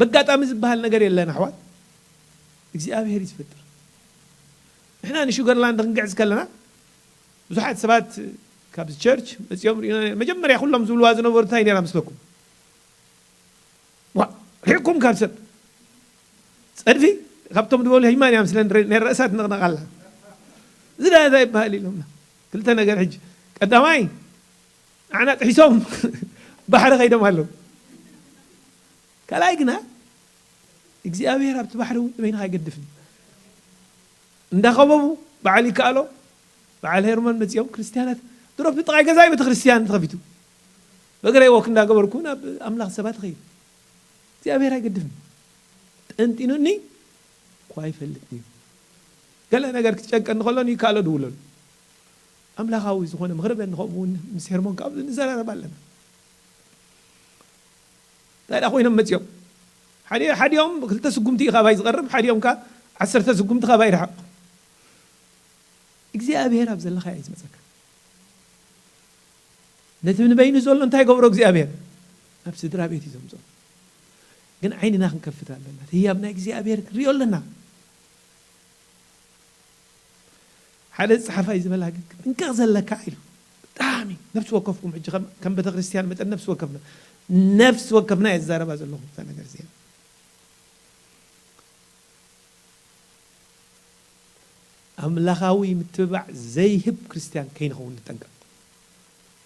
በጋጣሚ ዝበሃል ነገር የለን ኣሕዋት። እግዚኣብሔር እዩ ዝፈጥር። ንሕና ንሹገርላንድ ክንግዕዝ ከለና ብዙሓት ሰባት ካብ ቸርች መፅኦም ሪኡና፣ መጀመርያ ኩሎም ዝብልዋ ዝነበሩ እንታይ ነይራ ምስለኩም? ዋ፣ ርሒቕኩም ካብ ሰብ። ፀድፊ ካብቶም ዝበሉ ሂማን እያ ምስለን፣ ናይ ርእሳ ትንቕነቕ ኣላ። እዚ ዳ እንታይ ይበሃል ኢሎምና። ክልተ ነገር ሕጂ። ቀዳማይ፣ ኣዕናቕ ሒሶም ባሕሪ ከይዶም ኣለዉ። ካልኣይ ግና እግዚኣብሔር ኣብቲ ባሕሪ እውን በይንኻ ኣይገድፍን። እንዳኸበቡ በዓል ይከኣሎ፣ በዓል ሄርሞን መጺኦም ክርስትያናት ድሮ ብጥቓይ ገዛይ ቤተክርስትያን ተኸፊቱ። በእግረይ ወክ እንዳገበርኩ ናብ ኣምላኽ ሰባት እኸይድ። እግዚኣብሔር ኣይገድፍን። ጠንጢኑኒ እኳ ይፈልጥ እዩ። ገለ ነገር ክትጨንቀኒ ከሎ ይከኣሎ ድውለሉ። ኣምላኻዊ ዝኾነ ምኽሪ በኒ ከምኡ እውን ምስ ሄርሞን ካብ ንዘራረብ ኣለና። እንታይ ደኣ ኮይኖም መጺኦም? ሓደ-፣ ሓዲኦም ክልተ ስጉምቲ እዩ ካባይ ዝቐርብ፣ ሓዲኦም ከኣ ዓሰርተ ስጉምቲ ካባይ ይርሕቕ። እግዚኣብሔር ኣብ ዘለኻዮ እዩ ዝመጸካ። ነቲ ንበይኑ ዘሎ እንታይ ይገብሮ እግዚኣብሔር? ኣብ ስድራ ቤት እዩ ዘምጽኦ። ግን ዓይንና ክንከፍት ኣለና። እቲ ህያብ ናይ እግዚኣብሔር ክንሪኦ ኣለና። ሓደ ጸሓፋይ ዝበላ ግን፣ "ጥንቀቕ ዘለካ" ኢሉ። ብጣዕሚ ነፍሲ ወከፍኩም ሕጂ ከም፣ ከም ቤተ ክርስቲያን መጠን ነፍሲ ወከፍና፣ ነፍሲ ወከፍና እየ ዝዛረባ ዘለኹ እዛ ነገር እዚኣ። ኣምላኻዊ ምትብባዕ ዘይህብ ክርስትያን ከይንኸውን ንጠንቀቕ።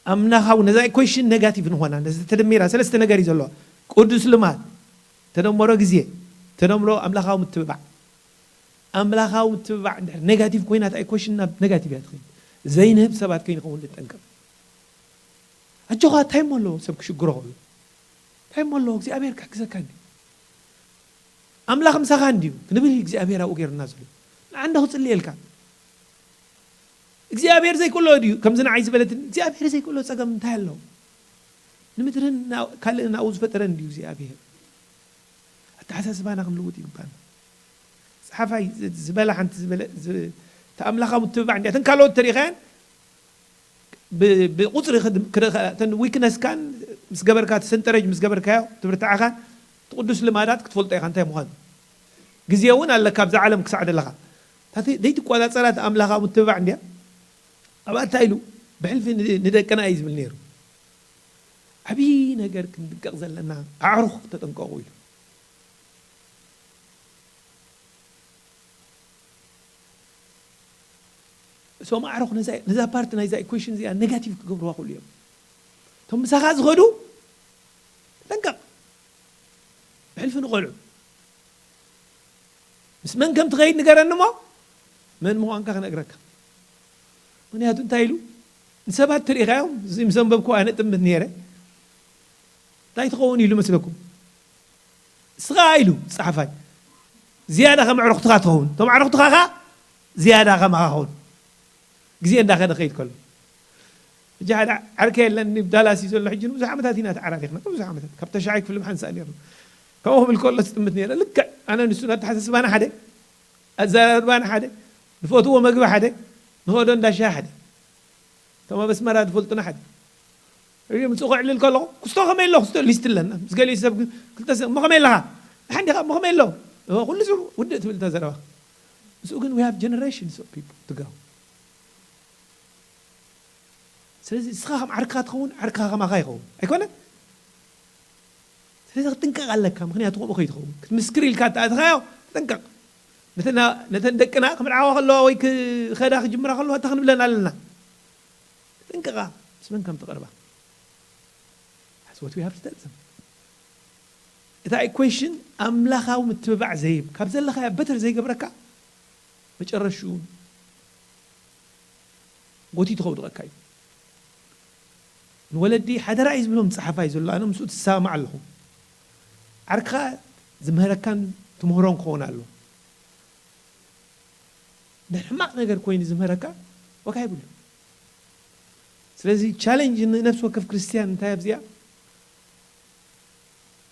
ኣምላኻዊ፣ ነዛ ኢኩዌሽን ኔጋቲቭ ንኾና፣ ነዚ ተደሚራ ሰለስተ ነገር እዩ ዘለዋ። ቅዱስ ልማድ፣ ተደመሮ ግዜ፣ ተደምሮ ኣምላኻዊ ምትብባዕ። ኣምላኻዊ ምትብባዕ እንድሕር ኔጋቲቭ ኮይና፣ እታ ኢኩዌሽን ናብ ኔጋቲቭ እያ ትኸይድ። ዘይንህብ ሰባት ከይንኸውን ንጠንቀቕ። ኣጆኻ፣ እንታይ እሞ ኣለዎ ሰብ ክሽግሮ ከሎ? እንታይ እሞ ኣለዎ? እግዚኣብሔር ክሕግዘካ እንድዩ። ኣምላኽ ምሳኻ እንድዩ ክንብል እግዚኣብሔር ኣብኡ ገይሩና ዘሎ። ንዓንዶ ክጽልየልካ። እግዚኣብሔር ዘይክእሎ ድዩ? ከምዚ ንዓይ ዝበለትኒ፣ እግዚኣብሔር ዘይክእሎ ጸገም እንታይ ኣለዎ? ንምድርን ና-፣ ካልእን ኣብኡ ዝፈጠረን ድዩ እግዚኣብሔር? ኣተሓሳስባና ክንልውጥ ይግባና። ጸሓፋይ ዝ-፣ ዝበላ ሓንቲ ዝበለ-፣ ዝ-፣ እታ ኣምላኻዊ ምትብባዕ እንድያ። እተን ካልኦት ተሪኻየን ብ-፣ ብቁጽሪ ክድ-፣ ክደ-፣ እተን ዊክነስካን ምስ ገበርካ፣ እቲ ሰንጠረጅ ምስ ገበርካዮ፣ ትብርትዓኻን፣ እቲ ቅዱስ ልማዳት ክትፈልጦ ኢኻ እንታይ ምዃኑ። ግዜ እውን ኣለካ ኣብዛ ዓለም ክሳዕ ዘለኻ። እታ ዘይ-፣ ዘይትቆጻጸራ እታ ኣምላኻዊ ምትብባዕ እንድያ። ኣብኣ እንታይ ኢሉ? ብሕልፊ ን-፣ ንደቅና እዩ ዝብል ነይሩ። ዓብዪ ነገር ክንድንቀቕ ዘለና፣ ኣዕሩኽ ተጠንቀቑ ኢሉ። እሶም ኣዕሩኽ ነዛ፣ ነዛ ፓርት ናይዛ ኢኩዌሽን እዚኣ ኔጋቲቭ ክገብርዋ ክእሉ እዮም። እቶም ምሳኻ ዝኸዱ ተጠንቀቕ። ብሕልፊ ንቖልዑ። ምስ መን ከም ትኸይድ ንገረኒ እሞ፣ መን ምዃንካ ክነግረካ። ምኽንያቱ እንታይ ኢሉ? ንሰባት ተሪኻዮም፣ እዚ ምስ ኣንበብኩ ኣነ ጥምት ነይረ። እንታይ ትኸውን ኢሉ መስለኩም? እስኻ ኢሉ ጸሓፋይ፣ ዝያዳ ከም ኣዕሩኽትኻ ትኸውን። እቶም ኣዕሩኽትኻ ኸኣ ዝያዳ ከማኻ ክኸውን። ግዜ እንዳኸደ ከይድ ከሎ። ሕጂ ሓደ ዓርከይ ኣለኒ፣ ኣብ ዳላስ እዩ ዘሎ። ሕጂ ንብዙሕ ዓመታት ኢና ተዓራሪኽና፣ ንብዙሕ ዓመታት። ካብ ተሻዓይ ክፍሊ ምሓንሳእ ነይርና። ከምኡ ክብል ከሎ ዝጥምት ነይረ። ልክዕ ኣነ ንሱን ኣተሓሳስባና ሓደ፣ ኣዘራርባና ሓደ፣ ንፈትዎ መግቢ ሓደ፣ ንኸዶ እንዳ ሻሂ ሓደ። እቶም ኣብ ኣስመራ ዝፈልጡና ሓደ። ሪኡ ምጽኡ ከዕልል ከለኹ፣ "ክስቶ ከመይ ኣሎ? ክስቶ ሊስት ኣለና." ምስ ገሊኡ ሰብ ግን ክልተ ሰብ፣ "እሞ ከመይ ኣለኻ? ደሓን ዲኻ? እሞ ከመይ ኣሎ?" "እወ፣ ኩሉ ጽቡቕ፣ ውድእ" ትብል እታ ዘረባ። ምስኡ ግን we have generations of people to go። ስለዚ እስኻ ከም ዓርክኻ ትኸውን፣ ዓርክኻ ከማኻ ይኸውን። ኣይኮነን? ስለዚ ክትጥንቀቕ ኣለካ፣ ምኽንያቱ ከምኡ ከይትኸውን። ክትምስክር ኢልካ እተኣትኻዮ፣ ተጠንቀቕ። ነተን፣ ነተን ደቅና ክምርዓዋ ከለዋ ወይ ክኸዳ ክጅምራ ከለዋ፣ እንታይ ክንብለን ኣለና? ተጠንቀቓ፣ ምስ መን ከም ትቐርባ። That's what we have to tell them። እታ ኢኩዌሽን ኣምላኻዊ ምትብባዕ ዘይህብ፣ ካብ ዘለኻዮ በተር ዘይገብረካ፣ መጨረሽኡ ጎቲቱ ከውድቐካ እዩ። ንወለዲ ሓደራ እዩ ዝብሎም ጸሓፋይ ዘሎ፣ ኣነ ምስኡ ትሰማማዕ ኣለኹ። ዓርክኻ ዝምህረካን ትምህሮን ክኸውን ኣለዎ። ንሕማቕ ነገር ኮይኑ ዝምህረካ ዋጋ የብሉ። ስለዚ ቻሌንጅ ንነፍሲ ወከፍ ክርስትያን እንታይ ኣብዚኣ?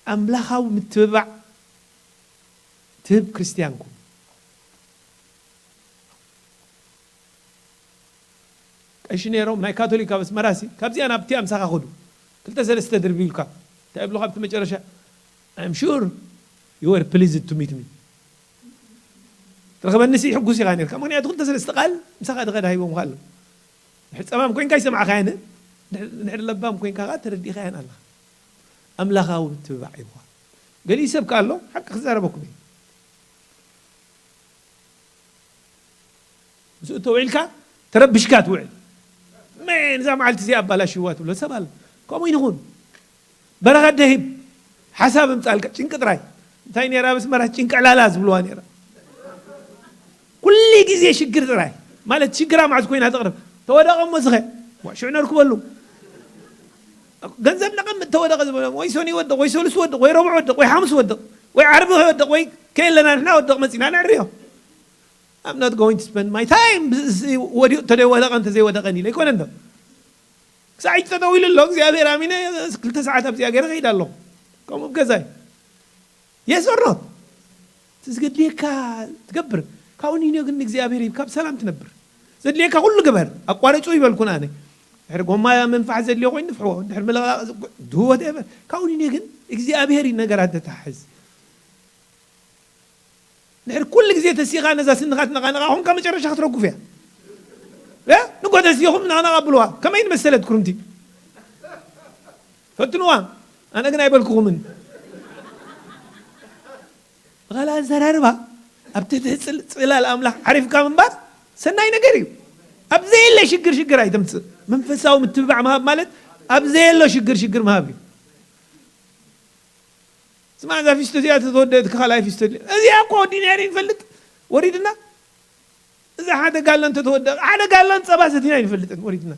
ኣምላኻዊ ምትብባዕ ትህብ ክርስትያን ኩን። ቀሺ ነይሮም ናይ ካቶሊክ ኣብ ኣስመራሲ፣ ካብዚኣ ናብቲ ኣምሳኻ ኸዱ። ክልተ ሰለስተ ድርቢ ኢልካ። እንታይ ይብሉኻ ኣብቲ መጨረሻ? I'm sure You were pleased to meet me. ትረኸበኒ ሲ ሕጉስ ኢኻ ነርካ። ምኽንያቱ ክልተ ሰለስተ ቃል ምሳኻ ድኸዳ ሂቦምኻ ኣሎ። ድሕር ጸማም ኮይንካ ይሰማዕኻ የነ። ድሕር ለባም ኮይንካ ኸዓ ተረዲኻ የን ኣለኻ። ኣምላኻዊ ምትብባዕ ይብኻ። ገሊኡ ሰብ ከኣ ኣሎ፣ ሓቂ ክዛረበኩም እዩ። ምስኡ ተውዒልካ ተረብሽካ ትውዕል። መን እዛ መዓልቲ እዚኣ ኣባላሽዋ ትብሎ ሰብ ኣሎ። ከምኡ ይንኹን። በረኸት ደሂብ ሓሳብ እምጻልካ ጭንቂ ጥራይ። እንታይ ነይራ ኣብ ኣስመራ ጭንቂ ዕላላ ዝብልዋ ነይራ። ኩሉ ግዜ ሽግር ጥራይ። ማለት ሽግራ መዓዝ ኮይና ተቕርብ። ተወደቐ እሞ ዝኸ። ዋ፣ ሽዑ ነርክበሉ። ገንዘብ ነቐምጥ ተወደቐ ዝበሎ ወይ ሰኑ ይወድቕ ወይ ሰሉስ ወድቕ ወይ ረቡዕ ወድቕ ወይ ሓሙስ ወድቕ ወይ ዓርቢ ይወድቕ ወይ ከየለና ንሕና ወድቕ መጺና ነዕርዮ። I'm not going to spend my time ብዚ ወዲቑ እንተደይወደቐ እንተዘይወደቐን ኢለ ኣይኮነን ዶ። ክሳዕ ሕጂ ጠጠው ኢሉ ኣሎ እግዚኣብሔር ኣሚነ ክልተ ሰዓት ኣብዚኣ ገይረ ከይድ ኣለኹ። ከምኡ ኣብ ገዛይ የስ ኦር ኖት። እቲ ዝገድልየካ ትገብር። ካብኡ ንዮ ግን እግዚኣብሔር ሂብካ ብሰላም ትነብር። ዘድልየካ ኩሉ ግበር። ኣቋርጹ ይበልኩን ኣነ። ድሕሪ ጎማ መንፋሕ ዘድልዮ ኮይኑ ንፍሕዎ ድሕሪ ምልቓቕ ዱ ወደበር። ካብኡ ንዮ ግን እግዚኣብሔር እዩ ነገራት ዘተሓሕዝ። ድሕሪ ኩሉ ግዜ ተሲኻ ነዛ ስንኻ ትነቓነቓ ኹንካ መጨረሻ ክትረግፍ እያ። እ? ንጎ ተሲኹም ነቕነቕ ኣብልዋ። ከመይ ንመሰለት ኩርምቲ? ፈትንዋ። ኣነ ግን ኣይበልኩኹምን። ብኻልእ ኣዘራርባ ኣብ ትሕቲ ጽል- ጽላል ኣምላኽ ዓሪፍካ ምንባር ሰናይ ነገር እዩ። ኣብ ዘየለ ሽግር ሽግር ኣይተምጽእ። መንፈሳዊ ምትብባዕ ምሃብ ማለት ኣብ ዘየሎ ሽግር ሽግር ምሃብ እዩ። ስማዕ፣ እዛ ፊስቶ እዚኣ ተተወደአት፣ እቲ ካልኣይ ፊስቶ ድዩ? እዚኣ እኮ ወዲና ኢና ይንፈልጥ። ወሪድና። እዛ ሓደ ጋሎን ተተወደ-፣ ሓደ ጋሎን ጸባ ሰቲና ይንፈልጥን። ወሪድና።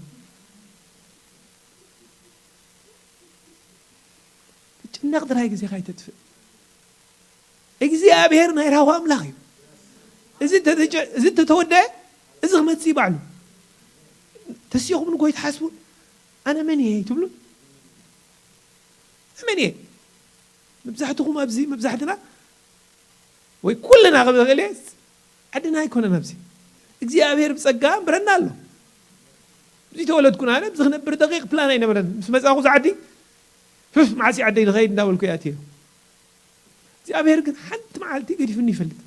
ትጭነቕ ጥራይ ግዜኻ ኣይተጥፍእ። እግዚኣብሔር ናይ ራህዋ ኣምላኽ እዩ። እዚ እንተተጨ-፣ እዚ እንተተወደአ፣ እዚ ክመጽእ እዩ ባዕሉ። ተሲኹም ንጎይ ትሓስቡን፣ ኣነ መን እየ ትብሉን? ኣነ መን እየ? መብዛሕትኹም ኣብዚ፣ መብዛሕትና ወይ ኩልና ክብል እኽእል እየ፣ ዓድና ኣይኮነን ኣብዚ። እግዚኣብሔር ብጸጋ እምብረና ኣሎ። እዚ ተወለድኩን ኣነ፣ ኣብዚ ክነብር ደቂቕ ፕላን ኣይነበረን። ምስ መጻኹ እዚ ዓዲ፣ ህፍ፣ መዓስ እዩ ዓደይ ዝኸይድ እንዳበልኩ እየ ኣትየ። እግዚኣብሔር ግን ሓንቲ መዓልቲ ገዲፉኒ ይፈልጥ።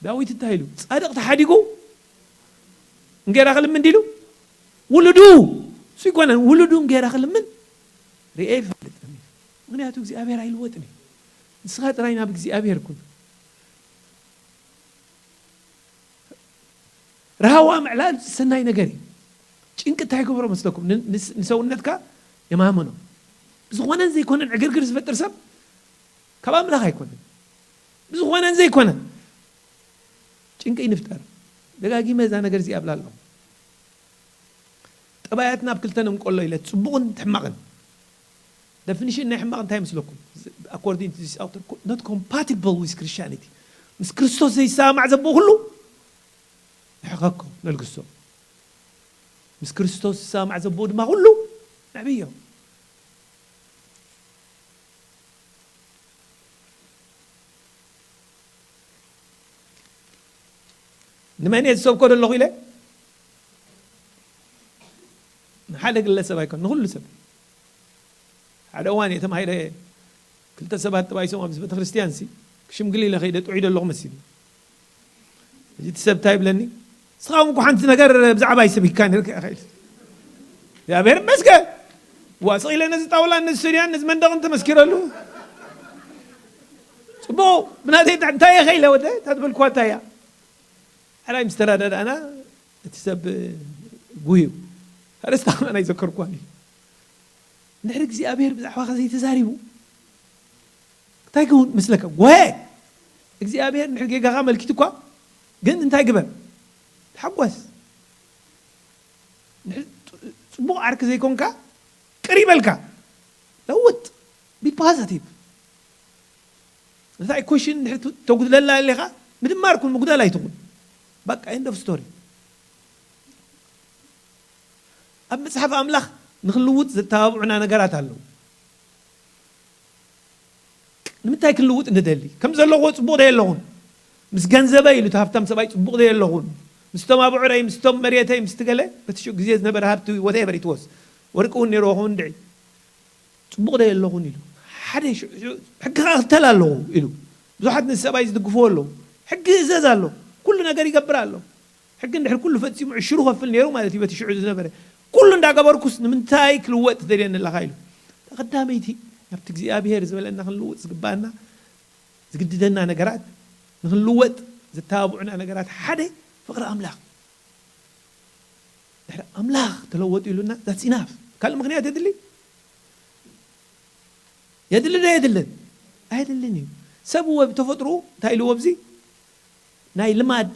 ዳዊት እንታይ ኢሉ? ጻድቕ ተሓዲጉ እንጌራ ክልምን ዲሉ? ውሉዱ፣ እሱ ይኮነን፣ ውሉዱ እንጌራ ክልምን ርኤ ይፈልጥ። ምክንያቱ እግዚኣብሔር ኣይልወጥን እዩ። ንስኻ ጥራይ ናብ እግዚኣብሔር ኩን። ረሃዋ ምዕላል ሰናይ ነገር እዩ። ጭንቂ እንታይ ይገብሮ መስለኩም? ን-፣ ንስ-፣ ንሰውነትካ የማምኖ። ብዝኾነን ዘይኮነን ዕግርግር ዝፈጥር ሰብ ካብ ኣምላኽ ኣይኮነን። ብዝኾነን ዘይኮነን ጭንቂ ይንፍጠር። ደጋጊመ እዛ ነገር እዚኣ እብላ ኣለኹ። ጠባያትና ኣብ ክልተ ነምቆሎ ኢለ፣ ጽቡቕን ሕማቕን። ደፊኒሽን ናይ ሕማቕ እንታይ ይመስለኩም? According to this author, not compatible with Christianity. ምስ ክርስቶስ ዘይሰማማዕ ዘቦ ኩሉ ንሕኸኮ፣ ነልግሶ። ምስ ክርስቶስ ዝሰማማዕ ዘቦ ድማ ኩሉ ነዕብዮ። ንመን እየ ዝሰብኮ ዘለኹ ኢለ? ንሓደ ግለሰብ ኣይኮን፣ ንኹሉ ሰብ። ሓደ እዋን እየ ተማሂረ፣ ክልተ ሰባት ተባይሶም ኣብዚ ቤተክርስትያን ሲ፣ ክሽምግል ኢለ ከይደ ጥዑይ ደለኹ መሲሉ። እዚ እቲ ሰብ እንታይ ይብለኒ? "ንስኻ እውን እኮ ሓንቲ ነገር ብዛዕባይ ሰቢክካ ነርካ ኢኻ" ኢሉ። እግዚኣብሔር ይመስገን። ዋ፣ ስቕ ኢለ ነዚ ጣውላን ነዚ ስርያን ነዚ መንደቕን ተመስኪረሉ። ጽቡቕ፣ ብናተይ እንታይ እየ ከኢለ ወደ፣ እታ ዝበልክዋ እንታይ እያ? ሕራይ ምስ ተረዳዳእና፣ እቲ ሰብ ጉህዩ። ኣርእስታ ከማን ኣይዘከርኳን እዩ። እንድሕር እግዚኣብሔር ብዛዕባኻ ዘይተዛሪቡ፣ እንታይ ክውን መስለካ? ጎየ! እግዚኣብሔር እንድሕር ጌጋኻ መልኪቱ እኳ፣ ግን እንታይ ግበር? ተሓጓስ። እንድሕር ጽ-፣ ጽቡቕ ዓርኪ ዘይኮንካ፣ ቅር ይበልካ። ለውጥ። Be positive። እንታይ ኩሽን እንድሕር ት-፣ ተጉድለላ ኣለኻ፣ ምድማር ኩን፣ ምጉዳል ኣይትኹን። በቃ፣ end of story። ኣብ መጽሓፍ ኣምላኽ ንኽንልውጥ ዘተባብዑና ነገራት ኣለዉ። ንምንታይ ክንልውጥ ንደሊ? ከም ዘለኹዎ ጽቡቕ ዶ የለኹን? ምስ ገንዘበይ ኢሉ እቲ ሃብታም ሰብኣይ ጽቡቕ ዶ የለኹን? ምስቶም ኣብዑረይ፣ ምስቶም መሬተይ፣ ምስቲ ገለ፣ በቲ ሽዑ ግዜ ዝነበረ ሃብቲ፣ whatever it was፣ ወርቂ እውን ነይርዎ ክኸውን እንድዒ። ጽቡቕ ዶ የለኹን ኢሉ። ሓደ ሽዑ፣ ሽዑ፣ ሕጊ ከኣ ክተል ኣለኹ ኢሉ። ብዙሓት ነዚ ሰብኣይ ዝድግፍዎ ኣለዉ። ሕጊ ይእዘዝ ኣሎ። ኩሉ ነገር ይገብር ኣሎ። ሕጊ እንድሕር ኩሉ ፈጺሙ ዕሽሩ ከፍል ነይሩ ማለት እዩ በቲ ሽዑ ዝነበረ። ኩሉ እንዳገበርኩስ ንምንታይ ክልወጥ ትደልየኒ ኣለኻ ኢሉ። ቀዳመይቲ ናብቲ እግዚኣብሔር ዝበለና ክንልውጥ ዝግባኣና፣ ዝግድደና ነገራት፣ ንክንልወጥ ዘተባብዑና ነገራት ሓደ ፍቕሪ ኣምላኽ። ድሕሪ ኣምላኽ ተለወጡ ኢሉና፣ that's enough። ካልእ ምኽንያት የድሊ? የድሊ ዶ የድልን? ኣየድልን እዩ። ሰብ እወ ብተፈጥሮ እንታይ ኢልዎ ኣብዚ? ናይ ልማድ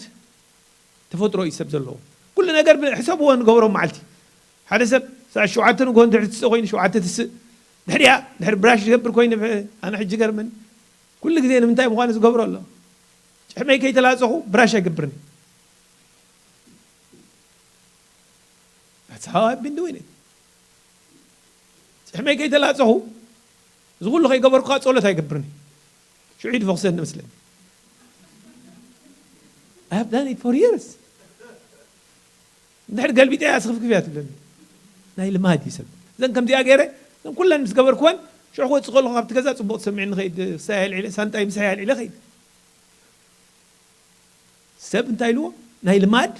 ተፈጥሮ እዩ ሰብ ዘለዎ። ኩሉ ነገር ብ-፣ ሕሰብዎ ንገብሮ መዓልቲ። ሓደ ሰብ ሰዓት ሸውዓተ ንግሆ እንድሕር ትስእ ኮይኑ፣ ሸውዓተ ትስእ። ድሕሪኣ፣ ድሕሪ ብራሽ ዝገብር ኮይኑ፣ ኣነ ሕጂ ገርመኒ። ኩሉ ግዜ ንምንታይ ምዃኑ ዝገብሮ ኣሎ። ጭሕመይ ከይተላጸኹ ብራሽ ኣይገብርን። That's how I've been doing it. ጭሕመይ ከይተላጸኹ፣ እዚ ኩሉ ከይገበርኩ ከኣ ጸሎት ኣይገብርን። ሽዑ እዩ ድፈኽሰኒ መስለኒ። I have done it for years። እንድሕር ገልቢጠ እያ ስኽፍክፍ እያ ትብለኒ። ናይ ልማድ እዩ ሰብ። እዘን ከምዚኣ ገይረ፣ እዘን ኩለን ምስ ገበርኩወን፣ ሽዑ ክወጽእ ከለኹ ካብቲ ገዛ ጽቡቕ ትሰምዕኒ ኸይድ፣ ክሳይ ኣልዒለ፣ ሳንጣይ ምስሐይ ኣልዒለ ኸይድ። ሰብ እንታይ ኢልዎ? ናይ ልማድ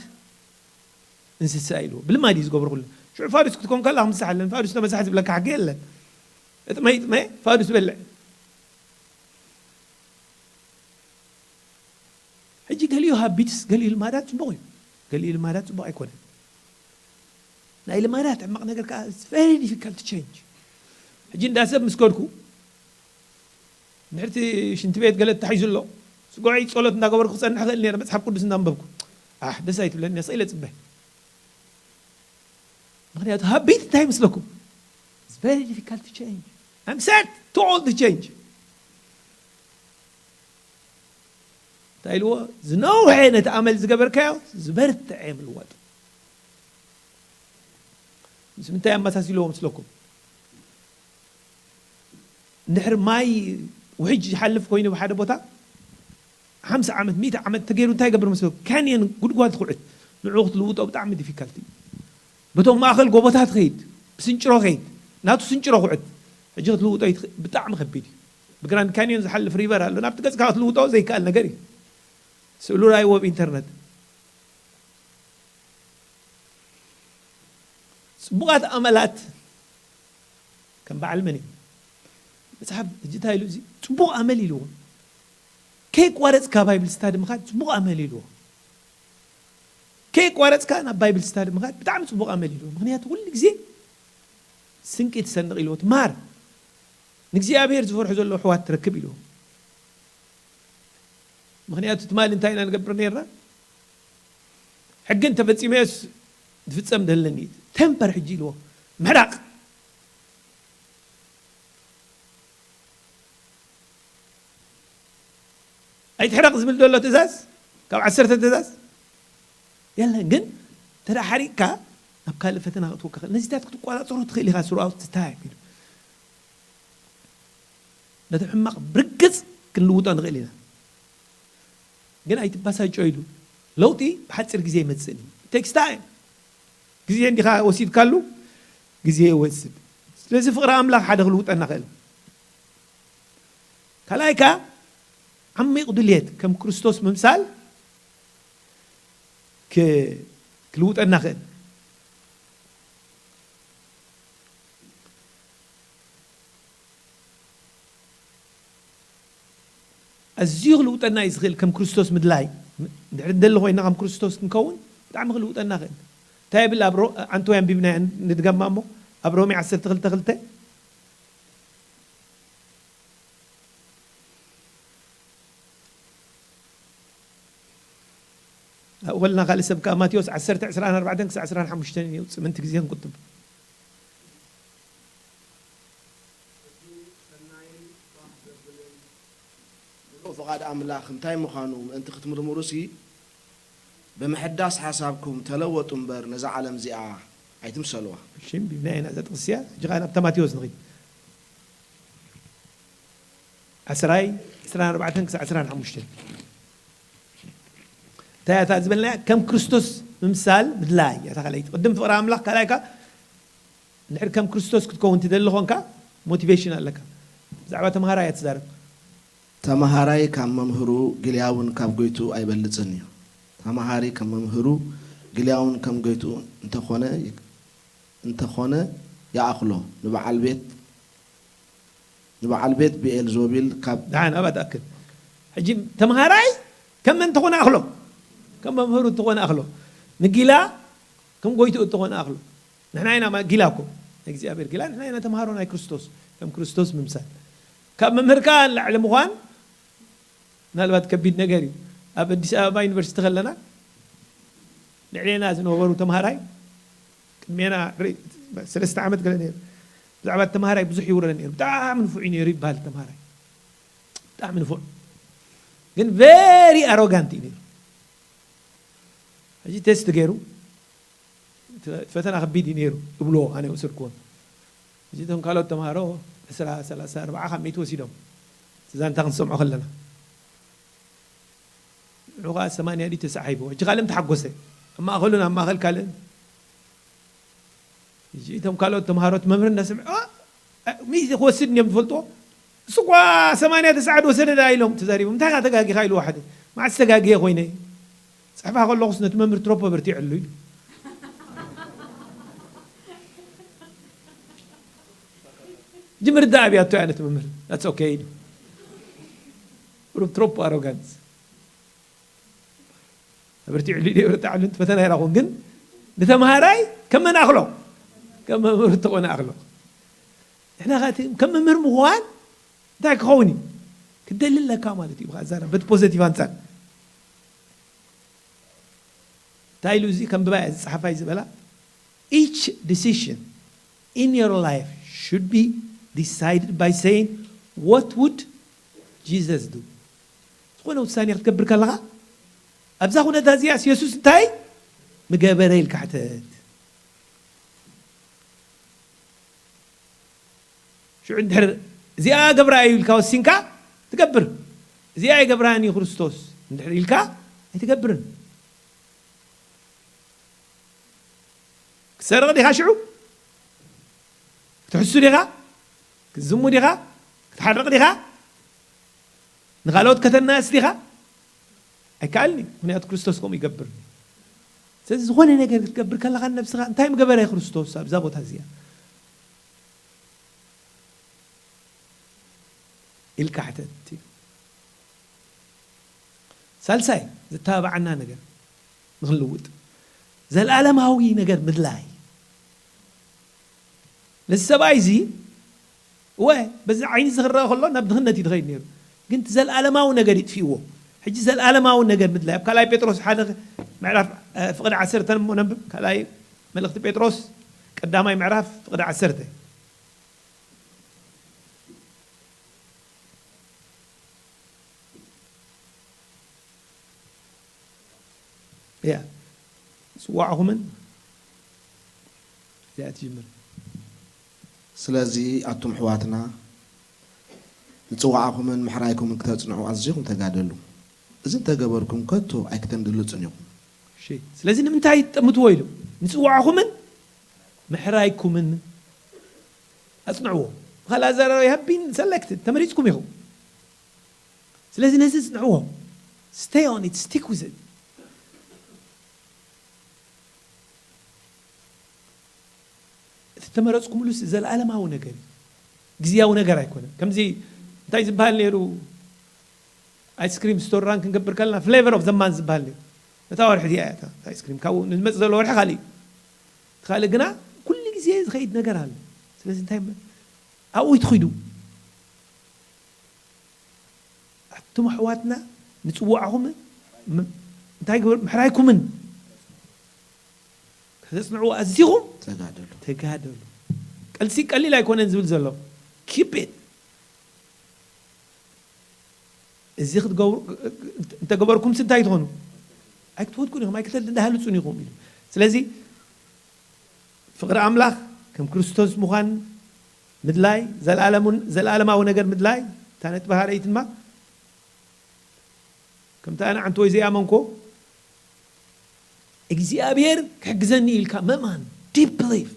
እንስሳ ኢልዎ። ብልማድ እዩ ዝገብሮ ኩሉ። ሽዑ ፋዱስ ክትኮን ከላ ክምሳሕ ኣለን። ፋዱስ ተመሳሕ ዝብለካ ሕጊ የለን። እጥመይ፣ እጥመ፣ ፋዱስ በልዕ። ሕጂ ገሊኡ ሃቢትስ፣ ገሊኡ ልማዳት ጽቡቕ እዩ። ገሊኡ ልማዳት ጽቡቕ ኣይኮነን። ናይ ልማዳት ሕማቕ ነገር ከኣ፣ it's very difficult to change። ሕጂ እንዳ ሰብ ምስ ከድኩ፣ እንድሕር እቲ ሽንቲ ቤት ገለ ተታሒዙ ኣሎ፣ ስጉዐይ ጸሎት እንዳገበርኩ ክጸንሕ እኽእል ነይረ፣ መጽሓፍ ቅዱስ እንዳንበብኩ። ኣሕ፣ ደስ ኣይትብለኒ፣ ስቕ ኢለ ጽበ። ምኽንያቱ ሃቢት እንታይ ይመስለኩም? It's very difficult to change. I'm set to all the change. እንታይ ኢልዎ? ዝነውሐ ነቲ ኣመል ዝገበርካዮ ዝበርትዐ ምልዋጡ። ምስ ምንታይ ኣመሳሲልዎ መስለኩም? እንድሕር ማይ ውሕጅ ዝሓልፍ ኮይኑ ብሓደ ቦታ፣ ሓምሳ ዓመት፣ ሚእቲ ዓመት ተገይሩ እንታይ ይገብር መስለኩም? ካንየን፣ ጉድጓድ ትኹዕት። ንዕኡ ክትልውጦ ብጣዕሚ ዲፊካልቲ እዩ። በቶም ማእኸል ጎቦታት ኸይድ፣ ብስንጭሮ ኸይድ፣ ናቱ ስንጭሮ ኩዕት። ሕጂ ክትልውጦ ይትኽ-፣ ብጣዕሚ ከቢድ እዩ። ብግራንድ ካንዮን ዝሓልፍ ሪቨር ኣሎ። ናብቲ ገጽካ ክትልውጦ ዘይከኣል ነገር እዩ። ስእሉ ራእይዎ ኣብ ኢንተርነት። ጽቡቓት ኣመላት ከም በዓል መን እዩ? መጽሓፍ ሕጂ እንታይ ኢሉ እዚ? ጽቡቕ ኣመል ኢልዎ። ከየቋረጽካ ባይብል ስታዲ ምኻድ ጽቡቕ ኣመል ኢልዎ። ከየቋረጽካ ናብ ባይብል ስታዲ ምኻድ ብጣዕሚ ጽቡቕ ኣመል ኢልዎ። ምኽንያቱ ኩሉ ግዜ ስንቂ ትሰንቕ ኢልዎ። ትማር ንእግዚኣብሔር ዝፈርሑ ዘለዉ ኣሕዋት ትረክብ ኢልዎ። ምኽንያቱ ትማሊ እንታይ ኢና ንገብር ነይርና? ሕጊ እንተፈጺመዮስ ዝፍጸም ደለኒ። ተምፐር ሕጂ ኢልዎ። ምሕራቕ። ኣይትሕረቕ ዝብል ዘሎ ትእዛዝ? ካብ ዓሰርተ ትእዛዝ? የለን፣ ግን እንተ ደኣ ሓሪቕካ ናብ ካልእ ፈተና ከእትወካ ይኽእል። ነዚታት ክትቆጻጸሮ ትኽእል ኢኻ throughout the time ኢሉ። ነቲ ሕማቕ ብርግጽ ክንልውጦ ንኽእል ኢና። ግን ኣይትባሳጮ ኢሉ። ለውጢ ብሓጺር ግዜ ኣይመጽእን እዩ። It takes time። ግዜ እንዲኻ ወሲድካሉ፣ ግዜ ይወስድ። ስለዚ ፍቕሪ ኣምላኽ ሓደ ክልውጠና ክእል። ካልኣይ ከኣ ዓሚቕ ድልየት ከም ክርስቶስ ምምሳል ክ-፣ ክልውጠና ክእል። ኣዝዩ ክልውጠና እዩ ዝኽእል ከም ክርስቶስ ምድላይ። እንድሕር እንደሊ ኮይና ከም ክርስቶስ ክንከውን ብጣዕሚ ክልውጠና ክእል። እንታይ ይብል ኣብ ሮ-፣ ዓንተወይ ኣንቢብናዮ ንድገማ እሞ፣ ኣብ ሮሜ ዓሰርተ ክልተ ክልተ። ኣብኡ ከለና ካልእ ሰብ ከኣ ማቴዎስ ዓሰርተ ዕስራን ኣርባዕተን ክሳዕ ዕስራን ሓሙሽተን እዩ። ጽምንቲ ግዜ ክንቁጥብ። ምሉእ ፍቓድ ኣምላኽ እንታይ ምዃኑ ምእንቲ ክትምርምሩሲ፣ ብምሕዳስ ሓሳብኩም ተለወጡ እምበር፣ ነዛ ዓለም እዚኣ ኣይትምሰልዋ። እሺ፣ ኣንቢብናያ ኢና እዛ ጥቕሲ እዚኣ። ሕጂ ኸኣ ናብታ ማቴዎስ ንኺድ። ዓስራይ፣ ዕስራን ኣርባዕተን ክሳዕ ዕስራን ሓሙሽተን። እንታይ እያ እታ ዝበልናያ? ከም ክርስቶስ ምምሳል ምድላይ እያ እታ ካልኣይቲ። ቅድም ፍቕሪ ኣምላኽ፣ ካልኣይ ከኣ እንድሕር ከም ክርስቶስ ክትከውን ትደሊ ኾንካ፣ ሞቲቬሽን ኣለካ። ብዛዕባ ተምሃራይ እያ ትዛረብ። ተምሃራይ ካብ መምህሩ ግልያውን ካብ ጎይትኡ ኣይበልጽን እዩ። ተምሃሪ ከም መምህሩ ግልያውን ከም ጎይትኡ እንተኾነ እንተኾነ ይኣኽሎ። ንበዓል ቤት ንበዓል ቤት ብኤልዞቢል ካብ ደሓን ኣብኣ ትኣክል። ሕጂ ተምሃራይ ከም መን እንተኾነ ኣኽሎ፣ ከም መምህሩ እንተኾነ ኣኽሎ፣ ንጊላ ከም ጎይትኡ እንተኾነ ኣኽሎ። ንሕና ኢና ማ- ጊላ እኮ ናይ እግዚኣብሔር ጊላ፣ ንሕና ኢና ተምሃሮ ናይ ክርስቶስ፣ ከም ክርስቶስ ምምሳል። ካብ መምህርካ ንላዕሊ ምዃን ምናልባት ከቢድ ነገር እዩ። ኣብ ኣዲስ ኣበባ ዩኒቨርሲቲ ከለና ልዕሌና ዝነበሩ ተምሃራይ ቅድሜና ርእ- ሰለስተ ዓመት ገለ ነይሩ። ብዛዕባ ተምሃራይ ብዙሕ ይውረ ነይሩ። ብጣዕሚ ንፉዕ እዩ ነይሩ ይበሃል ተምሃራይ። ብጣዕሚ ንፉዕ ግን very arrogant እዩ ነይሩ። ሕጂ ቴስት ገይሩ እቲ ፈተና ከቢድ እዩ ነይሩ እብልዎ ኣነ ወሰድክዎም። እዚ እቶም ካልኦት ተምሃሮ ዕስራ፣ ሰላሳ፣ ኣርብዓ ካብ ሚእቲ ወሲዶም። እቲ ዛንታ ክንሰምዖ ከለና ንዑ ከዓ ሰማንያ ድዩ ተስዓ ሂብዎ። ሕጂ ካልእ ተሓጎሰ ኣብ ማእኸሉን ኣብ ማእኸል ካልእን። ሕጂ እቶም ካልኦት ተምሃሮት መምህር እንዳሰምዑ "ኣ፣ ኣ፣ ሚእቲ ክወስድ እዮም ዝፈልጥዎ። እሱ እኳ ሰማንያ ተስዓ ዝወሰደ ደኣ ኢሎም ተዛሪቦም። እንታይ ኢኻ ተጋጊኻ?" ኢልዎ ሓደ። መዓስ ተጋግየ ኮይነ? ጽሕፋ ከለኹስ ነቲ መምህር ትሮፖ በርቲዐሉ ኢሉ። ሕጂ ምርዳእ ኣብያቶ እያ ነቲ መምህር። That's okay ኢሉ። ሩብ ትሮፖ ኣሮጋንስ። በርቲዕሉ ኢለ በርታዕሉ ፈተና ይራኹን ግን ንተምሃራይ ከም መን ኣኽሎ? ከም መምህር ተኾነ ኣኽሎ። ንሕና ከኣ እቲ ከም መምህር ምዃን እንታይ ክኸውን እዩ? ክደሊ ኣለካ ማለት እዩ። ብኸኣ ዛረብ በቲ ፖዘቲቭ ኣንጻር። እንታይ ኢሉ እዚ ከንብባ እያ እዚ ጸሓፋይ ዝበላ? Each decision in your life should be decided by saying, "What would Jesus do?" ዝኾነ ውሳኔ ክትገብር ከለኻ ኣብዛ ኩነታት እዚኣስ የሱስ እንታይ ምገበረ ኢልካ ሕተት። ሽዑ እንድሕር እዚኣ ገብራ እዩ ኢልካ ወሲንካ ትገብር። እዚኣ ኣይገብራን እዩ ክርስቶስ እንድሕር ኢልካ ኣይትገብርን። ክትሰርቕ ዲኻ ሽዑ? ክትሕሱ ዲኻ? ክትዝሙ ዲኻ? ክትሓርቕ ዲኻ? ንኻልኦት ከተናእስ ዲኻ? ኣይከኣልን እዩ። ምኽንያቱ ክርስቶስ ከምኡ ይገብር። ስለዚ ዝኾነ ነገር ክትገብር ከለኻ ነብስኻ እንታይ ምገበረ ክርስቶስ ኣብዛ ቦታ እዚኣ ኢልካ ሕተት። ሳልሳይ ዘተባብዓና ነገር ንኽንልውጥ ዘልኣለማዊ ነገር ምድላይ። ነዚ ሰብኣይ እዚ እወ በዚ ዓይኒ እዚ ክረአ ከሎ ናብ ድኽነት እዩ ዝኸይድ ነይሩ። ግን እቲ ዘልኣለማዊ ነገር ይጥፍእዎ። ሕጂ ዘልኣለማዊ ነገር ምድላይ ኣብ ካልኣይ ጴጥሮስ ሓደ ምዕራፍ እ፣ ፍቕዲ ዓሰርተ እሞ ነንብብ። ካልኣይ መልእኽቲ ጴጥሮስ ቀዳማይ ምዕራፍ ፍቕዲ ዓሰርተ። እያ ጽዋዕኹምን እዚኣ ትጅምር። ስለዚ ኣቱም ኣሕዋትና ንጽዋዕኹምን ምሕራይኩምን ክተጽንዑ ኣዚኹም ተጋደሉ። እዚ እንተገበርኩም ከቶ ኣይክተንድልጹን ኢኹም። እሺ፣ ስለዚ ንምንታይ ትጠምትዎ ኢሉ ንጽዋዕኹምን ምሕራይኩምን ኣጽንዕዎ። ብኻልእ ኣዘራርባ you have been selected፣ ተመሪጽኩም ኢኹም። ስለዚ ነዚ ጽንዕዎ። Stay on it, stick with it። እቲ ተመረጽኩምሉ ሲ ዘልኣለማዊ ነገር እዩ። ግዝያዊ ነገር ኣይኮነን። ከምዚ እንታይ ዝበሃል ነይሩ? ኣይስክሪም ስቶር ራን ክንገብር ከለና ፍሌቨር ኦፍ ዘ ማንዝ ዝበሃል ነይሩ። ነታ ወርሒ እዚኣ እያ እታ ኣይስክሪም ካብኡ ንዝመጽእ ዘሎ ወርሒ ካልእ እዩ። እቲ ካልእ ግና ኩሉ ግዜ ዝኸይድ ነገር ኣሎ። ስለዚ እንታይ እሞ ኣብኡ ይትኺዱ። ኣቱም ኣሕዋትና ንጽዋዕኹም ም- እንታይ ግበር ምሕራይኩምን ከተጽንዕዎ ኣዚኹም ተጋደሉ። ተጋደሉ። ቀልሲ ቀሊል ኣይኮነን ዝብል ዘሎ keep it። እዚ ክትገብሩ እንተገበርኩም እንታይ ትኾኑ? ኣይክትወድቁን ኢኹም ኣይክተል እንዳሃልጹን ኢኹም ኢሉ። ስለዚ ፍቕሪ ኣምላኽ ከም ክርስቶስ ምዃን ምድላይ ዘለኣለሙን ዘለኣለማዊ ነገር ምድላይ እታ ነጥቢ ሃረይት ድማ ከምቲ ኣነ ዓንቶ ወይ ዘይኣመንኮ እግዚኣብሔር ክሕግዘኒ ኢልካ ምእማን deep belief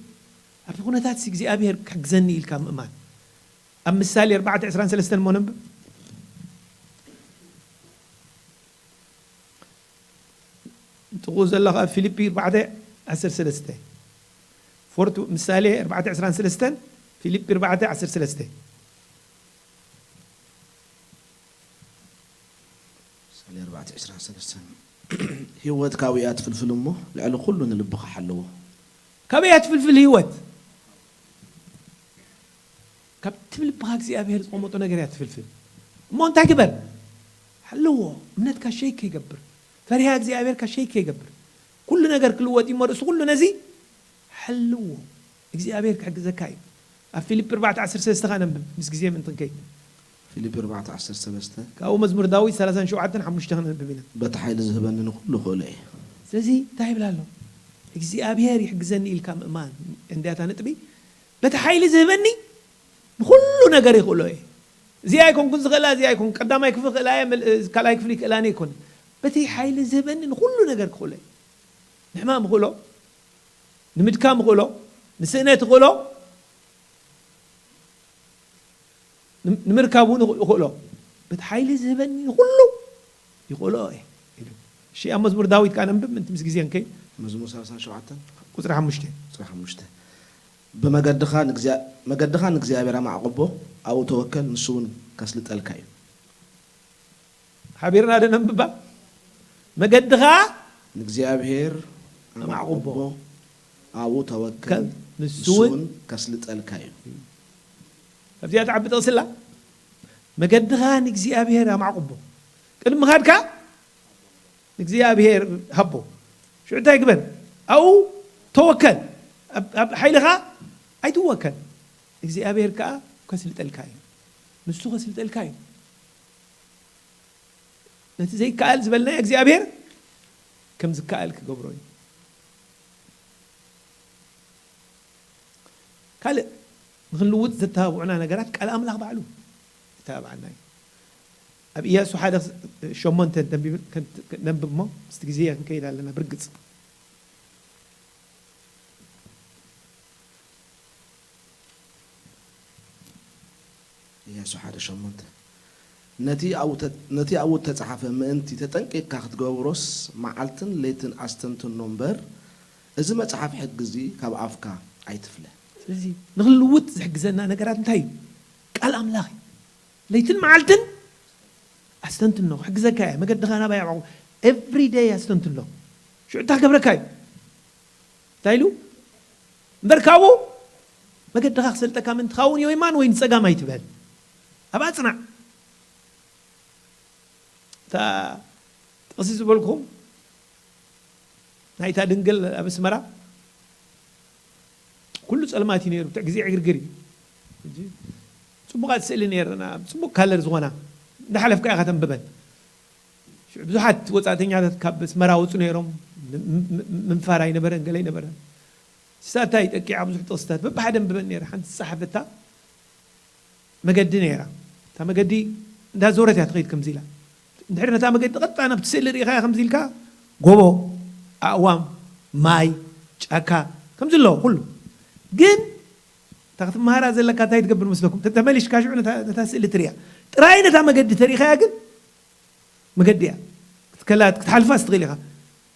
ኣብቲ ኩነታት እግዚኣብሔር ክሕግዘኒ ኢልካ ምእማን ኣብ ምሳሌ ኣርባዕተ ዕስራን ሰለስተን እሞ ነንብብ። ጥቑ ዘለኻ ፊልጲ ኣርባዕተ ዓሰርተ ሰለስተ። ፎርቱ ምሳሌ ኣርባዕተ ዕስራን ሰለስተን፣ ፊልጲ ኣርባዕተ ዓሰርተ ሰለስተ። ምሳሌ ኣርባዕተ ዕስራን ሰለስተን። ህይወት ካብኡ እያ ትፍልፍል እሞ፣ ልዕሊ ኩሉ ንልብኻ ሓልዎ። ካበይ እያ ትፍልፍል ህይወት? ካብቲ ልብኻ እግዚኣብሔር ዝቐመጦ ነገር እያ ትፍልፍል። እሞ እንታይ ግበር? ሓልዎ። እምነትካ ሸይክ ከይገብር፣ ፈሪሃ እግዚኣብሔርካ ሸይክ ከይገብር፣ ኩሉ ነገር ክልወጥ እዩ እሞ ርእሱ ኩሉ ነዚ ሓልዎ። እግዚኣብሔር ክሕግዘካ እዩ። ኣብ ፊልጲ ኣርባዕተ ዓሰርተ ሰለስተ ኸዓ ነንብብ፣ ምስ ግዜ ምእንቲ ክንከይድ። ፊልጲ ኣርባዕተ ዓሰርተ ሰለስተ። ካብኡ መዝሙር ዳዊት ሰላሳን ሸውዓተን ሓሙሽተ ከነንብብ ኢና። በቲ ሓይሊ ዝህበኒ ንኹሉ እኽእሎ እየ። ስለዚ እንታይ ይብል ኣሎ? እግዚኣብሔር ይሕግዘኒ ኢልካ ምእማን። እንድያ እታ ነጥቢ። በቲ ሓይሊ ዝህበኒ ንኹሉ ነገር ይኽእሎ እየ። እዚኣ ኣይኮንኩን ዝኽእላ፣ እዚኣ ኣይኮን ቀዳማይ ክፍሊ ክእላ እየ፣ ምል- ካልኣይ ክፍሊ ክእላኒ ኣይኮን። በቲ ሓይሊ ዝህበኒ ንኹሉ ነገር ክኽእሎ እየ። ንሕማም እኽእሎ፣ ንምድካም እኽእሎ፣ ንስእነት እኽእሎ፣ ንም- ንምርካብ እውን እኽ- እኽእሎ። በቲ ሓይሊ ዝህበኒ ንኹሉ ይኽእሎ እየ ኢሉ። እሺ፣ ኣብ መዝሙር ዳዊት ከዓ ነንብብ፣ ምእንቲ ምስ ግዜ ንከይድ። መዝሙር ሰላሳን ሸውዓተን ቁፅሪ ሓሙሽተ። ቁፅሪ ሓሙሽተ። ብመገድኻ ንእግዚኣ- መገድኻ ንእግዚኣብሔር ኣማዕቕቦ፣ ኣብኡ ተወከል፣ ንሱ እውን ከስልጠልካ እዩ። ሓቢርና ዶ ነንብባ? መገድኻ ንእግዚኣብሔር ኣማዕቕቦ፣ ኣማዕቕቦ፣ ኣብኡ ተወከል፣ ከ- ንሱ ንሱ እውን እውን ከስልጠልካ እዩ። ካብዚኣ ትዓቢ ጥቕስላ። መገድኻ ንእግዚኣብሔር ኣማዕቕቦ። ቅድሚ ምኻድካ ንእግዚኣብሔር ሃቦ። ሽዑ እንታይ ግበር? ኣብኡ ተወከል። ኣብ- ኣብ ሓይልኻ ኣይትወከል። እግዚኣብሔር ከኣ ከስልጠልካ እዩ። ንሱ ከስልጠልካ እዩ። ነቲ ዘይከኣል ዝበልናዮ እግዚኣብሔር ከም ዝከኣል ክገብሮ እዩ። ካልእ ንኽንልውጥ ዘተባብዑና ነገራት ቃል ኣምላኽ ባዕሉ የተባብዓና እዩ። ኣብ ኢያሱ ሓደ ሸሞንተ እንተንቢብ- ከን- ነንብብ እሞ ምስቲ ግዜ ክንከይድ ኣለና ብርግጽ። ኢያሱ ሓደ ሸሞንተ። ነቲ ኣብኡ ተ- ነቲ ኣብኡ እተጻሕፈ ምእንቲ ተጠንቂቕካ ክትገብሮስ መዓልትን ለይትን ኣስተንትኖ እምበር፣ እዚ መጽሓፍ ሕጊ እዚ ካብ ኣፍካ ኣይትፍለ። ስለዚ ንኽንልውጥ ዝሕግዘና ነገራት እንታይ እዩ? ቃል ኣምላኽ እዩ። ለይትን መዓልትን ኣስተንትኖ፣ ክሕግዘካ እየ። መገድኻ ናባይ ኣዕቑ። Every day ኣስተንትኖ። ሽዑ እንታይ ክገብረካ እዩ? እንታይ ኢሉ? እምበር ካብኡ መገድኻ ክሰልጠካ ምእንቲ ትኸውን የማን ወይ ንጸጋም ኣይትበል። ኣብኣ ጽናዕ። እታ ጥቕሲ ዝበልኩም ናይታ ድንግል ኣብ ኣስመራ ኩሉ ጸልማት እዩ ነይሩ። ብትዕ ግዜ ዕግርግር እዩ። ሕጂ ጽቡቓት ስእሊ ነይረና፣ ጽቡቕ ካለር ዝኾና እንዳሓለፍካ ኢኻ ተንብበን። ሽዑ ብዙሓት ወጻእተኛታት ካብ ኣስመራ ወጹ ነይሮም። ም- ም- ምንፋር ኣይነበረን፣ ገለ ኣይነበረን። ንሳ እንታይ ጠቂዓ ብዙሕ ጥቕስታት በብሓደ ኣንብበን ነይረ። ሓንቲ ዝጸሓፈታ መገዲ ነይራ። እታ መገዲ እንዳዞረት እያ ትኸይድ ከምዚ ኢላ። እንድሕር ነታ መገዲ ቀጥታ ናብቲ ስእሊ ርኢኻያ ከምዚ ኢልካ ጎቦ፣ ኣእዋም፣ ማይ፣ ጫካ ከምዚ ኣለዎ ኩሉ። ግን እታ ክትመሃራ ዘለካ እንታይ ትገብር መስለኩም? ተመሊሽካ ሽዑ ነታ ነታ ስእሊ ትርእያ። ጥራይ ነታ መገዲ ተሪኢኻያ ግን መገዲ እያ ክትከላ ክትሓልፋ ትኽእል ኢኻ።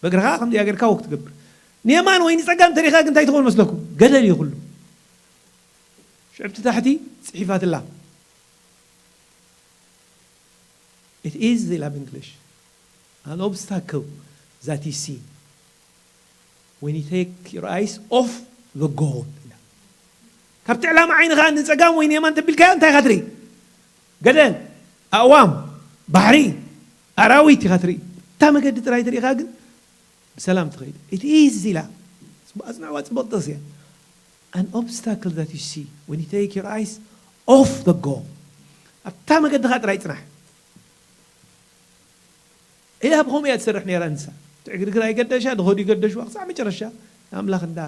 በእግርኻ ከምዚኣ ጌርካ ወክ ትገብር። ንየማን ወይ ንጸጋም ተሪኢኻ ግን እንታይ ትኸውን መስለኩም? ገደል እዩ ኩሉ። ሽዕብቲ ታሕቲ ጽሒፋትላ። It is ኢላ ብእንግሊሽ an obstacle that you see when you take your eyes off the goal ኢላ። ካብቲ ዕላማ ዓይንኻ ንጸጋም ወይ ንየማን ተቢልካዮ እንታይ ኢኻ ትርኢ? ገደል፣ ኣእዋም፣ ባሕሪ፣ ኣራዊት ኢኻ ትርኢ። እታ መገዲ ጥራይ ተሪኢኻ ግን ብሰላም ትኸይድ። It is ኢላ። ኣጽንዕዋ፣ ጽብቕቲ ጥቕሲ እያ። An obstacle that you see when you take your eyes off the goal ኣብታ መገድኻ ጥራይ ጽናሕ። ኢላ ብኸምኡ እያ ትሰርሕ ነይራ ንሳ። ትዕግርግር ኣይገደሻ፣ ድኸዱ ይገደሽዋ፣ ክሳዕ መጨረሻ ንኣምላኽ እንዳ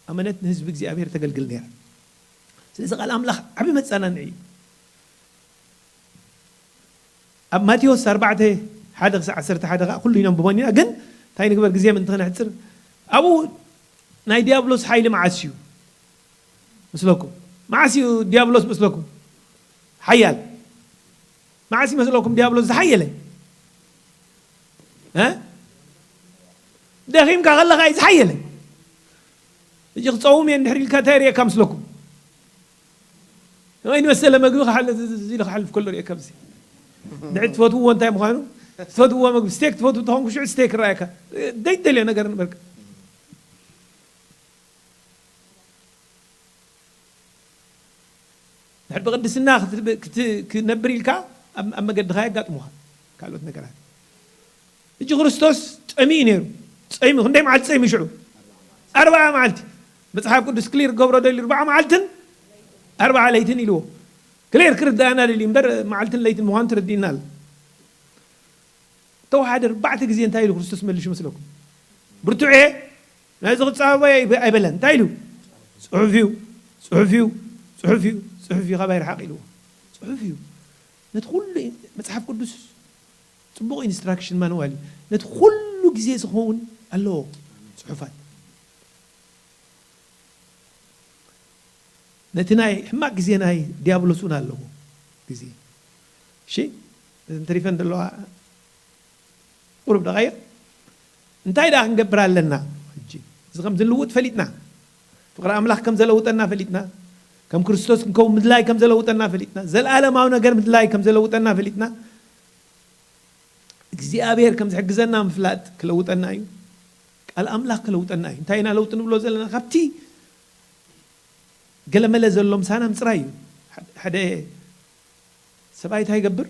ኣመነት ንህዝቢ እግዚኣብሔር ተገልግል ነይራ። ስለዚ ቃል ኣምላኽ ዓቢ መጸናንዒ እዩ። ኣብ ማቴዎስ ኣርባዕተ ሓደ ክሳዕ ዓሰርተ ሓደ ከዓ ኩሉ ይነንብቦን ኢና፣ ግን እንታይ ንግበር ግዜ ምእንቲ ክነሕጽር ኣብኡ ናይ ዲያብሎስ ሓይሊ መዓስ እዩ መስለኩም? መዓስ እዩ ዲያብሎስ መስለኩም? ሓያል። መዓስ ይመስለኩም ዲያብሎስ ዝሓየለ? እ? ደኺምካ ከለኻ እዩ ዝሓየለ። ሕጂ ክጸውም እየ እንድሕር ኢልካ እንታይ ርእየካ ምስለኩም? ከመይ ዝመሰለ መግቢ ክሓል-፣ እዚ ኢሉ ክሓልፍ ከሎ ርእየካ። ብዚ ድሕሪ ትፈትውዎ እንታይ ምዃኑ፣ ትፈትውዎ መግቢ፣ ስቴክ ትፈትው ተኾንኩ ሽዑ ስቴክ ይረኣየካ። ዘይትደልዮ ነገር ንበርካ። ድሕር ብቅድስና ክትብ-፣ ክት-፣ ክነብር ኢልካ ኣብ፣ ኣብ መገድኻ የጋጥሙኻ ካልኦት ነገራት። ሕጂ ክርስቶስ ጸሚኡ ነይሩ። ጸይሙ፣ ክንደይ መዓልቲ ጸይሙ ሽዑ? ኣርባዓ መዓልቲ። መጽሓፍ ቅዱስ ክሊር ክገብሮ ደልዩ ኣርባዓ መዓልትን ኣርባዓ ለይትን ኢልዎ። ክሊር ክርዳእና ደልዩ እምበር መዓልትን ለይትን ምዃኑ ተረዲእና ኣሎ። ተወሓደ ኣርባዕተ ግዜ እንታይ ኢሉ ክርስቶስ መሊሹ መስለኩም? ብርቱዕ እየ፣ ናይዚ ክጻወር ኣይበ-፣ ኣይበለን። እንታይ ኢሉ? ጽሑፍ እዩ፣ ጽሑፍ እዩ፣ ጽሑፍ እዩ፣ ጽሑፍ እዩ፣ ካባይ ርሓቕ ኢልዎ። ጽሑፍ እዩ። ነቲ ኩሉ ኢ-፣ መጽሓፍ ቅዱስ ጽቡቕ ኢንስትራክሽን ማንዋል እዩ። ነቲ ኩሉ ግዜ ዝኸውን ኣለዎ ጽሑፋት። ነቲ ናይ ሕማቕ ግዜ ናይ ዲያብሎስ እውን ኣለዎ ግዜ። እሺ፣ እተን ተሪፈን ዘለዋ ቁሩብ ደቓይቕ። እንታይ ደኣ ክንገብር ኣለና? ሕጂ እዚ ከም ዝልውጥ ፈሊጥና፣ ፍቕሪ ኣምላኽ ከም ዘለውጠና ፈሊጥና፣ ከም ክርስቶስ ክንከውን ምድላይ ከም ዘለውጠና ፈሊጥና፣ ዘለኣለማዊ ነገር ምድላይ ከም ዘለውጠና ፈሊጥና፣ እግዚኣብሔር ከም ዝሕግዘና ምፍላጥ ክለውጠና እዩ። ቃል ኣምላኽ ክለውጠና እዩ። እንታይ ኢና ለውጢ ንብሎ ዘለና? ካብቲ ገለመለ ዘሎ ምሳና ምጽራይ እዩ። ሓደ፣ ሓደ ሰብኣይ እንታይ ይገብር?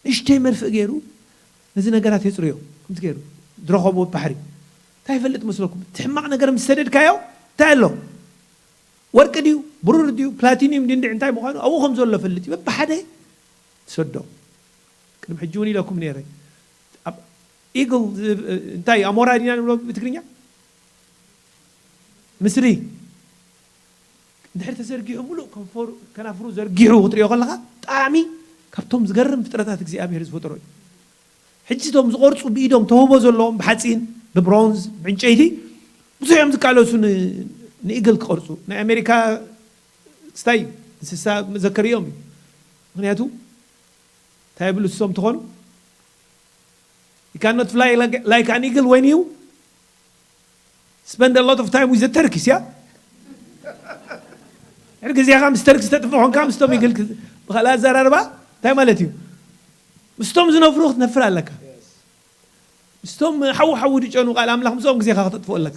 ንእሽተይ መርፍእ ገይሩ ነዚ ነገራት የጽርዮ። ከምዚ ገይሩ ዝረኸቦ ባሕሪ። እንታይ ይፈልጥ መስለኩም? እቲ ሕማቕ ነገር ምስ ሰደድካዮ እንታይ ኣሎ? ወርቂ ድዩ? ብሩር ድዩ? ፕላቲኒየም ድዩ? እንድዒ እንታይ ምዃኑ ኣብኡ ከም ዘሎ ፈልጥ እዩ። በብሓደ ትሰዶ። ቅድሚ ሕጂ እውን ኢለኩም ነይረ። ኣብ ኢግል ዝ-፣ እንታይ ኣሞራ ዲና ንብሎ ብትግርኛ? ምስሪ። እንድሕር ተዘርጊሑ፣ ሙሉእ ከንፈሩ፣ ከናፍሩ ዘርጊሑ ክትሪኦ ከለኻ፣ ብጣዕሚ ካብቶም ዝገርም ፍጥረታት እግዚኣብሔር ዝፈጠሮ እዩ። ሕጂ እቶም ዝቐርጹ ብኢዶም ተውህቦ ዘለዎም፣ ብሓጺን፣ ብብሮንዝ፣ ብዕንጨይቲ፣ ብዙሕ እዮም ዝቃለሱ ን-፣ ንኢግል ክቐርጹ። ናይ ኣሜሪካ ክስታይ እንስሳ መዘከሪኦም እዩ። ምኽንያቱ፣ እንታይ ይብሉ እሶም ትኾኑ? You cannot fly like, like an eagle when you spend a lot of time with the turkeys, yeah? ሕር ግዜኻ ምስ ተርክስ ተጥፍእ ኾንካ ምስቶም ኢግል ክት-፣ ብኻልእ ኣዘራርባ እንታይ ማለት እዩ? ምስቶም ዝነፍሩ ክትነፍር ኣለካ። ምስቶም ሓዊ ሓዊ ድጨኑ ቃል ኣምላኽ ምስኦም ግዜኻ ክተጥፍኦ ኣለካ።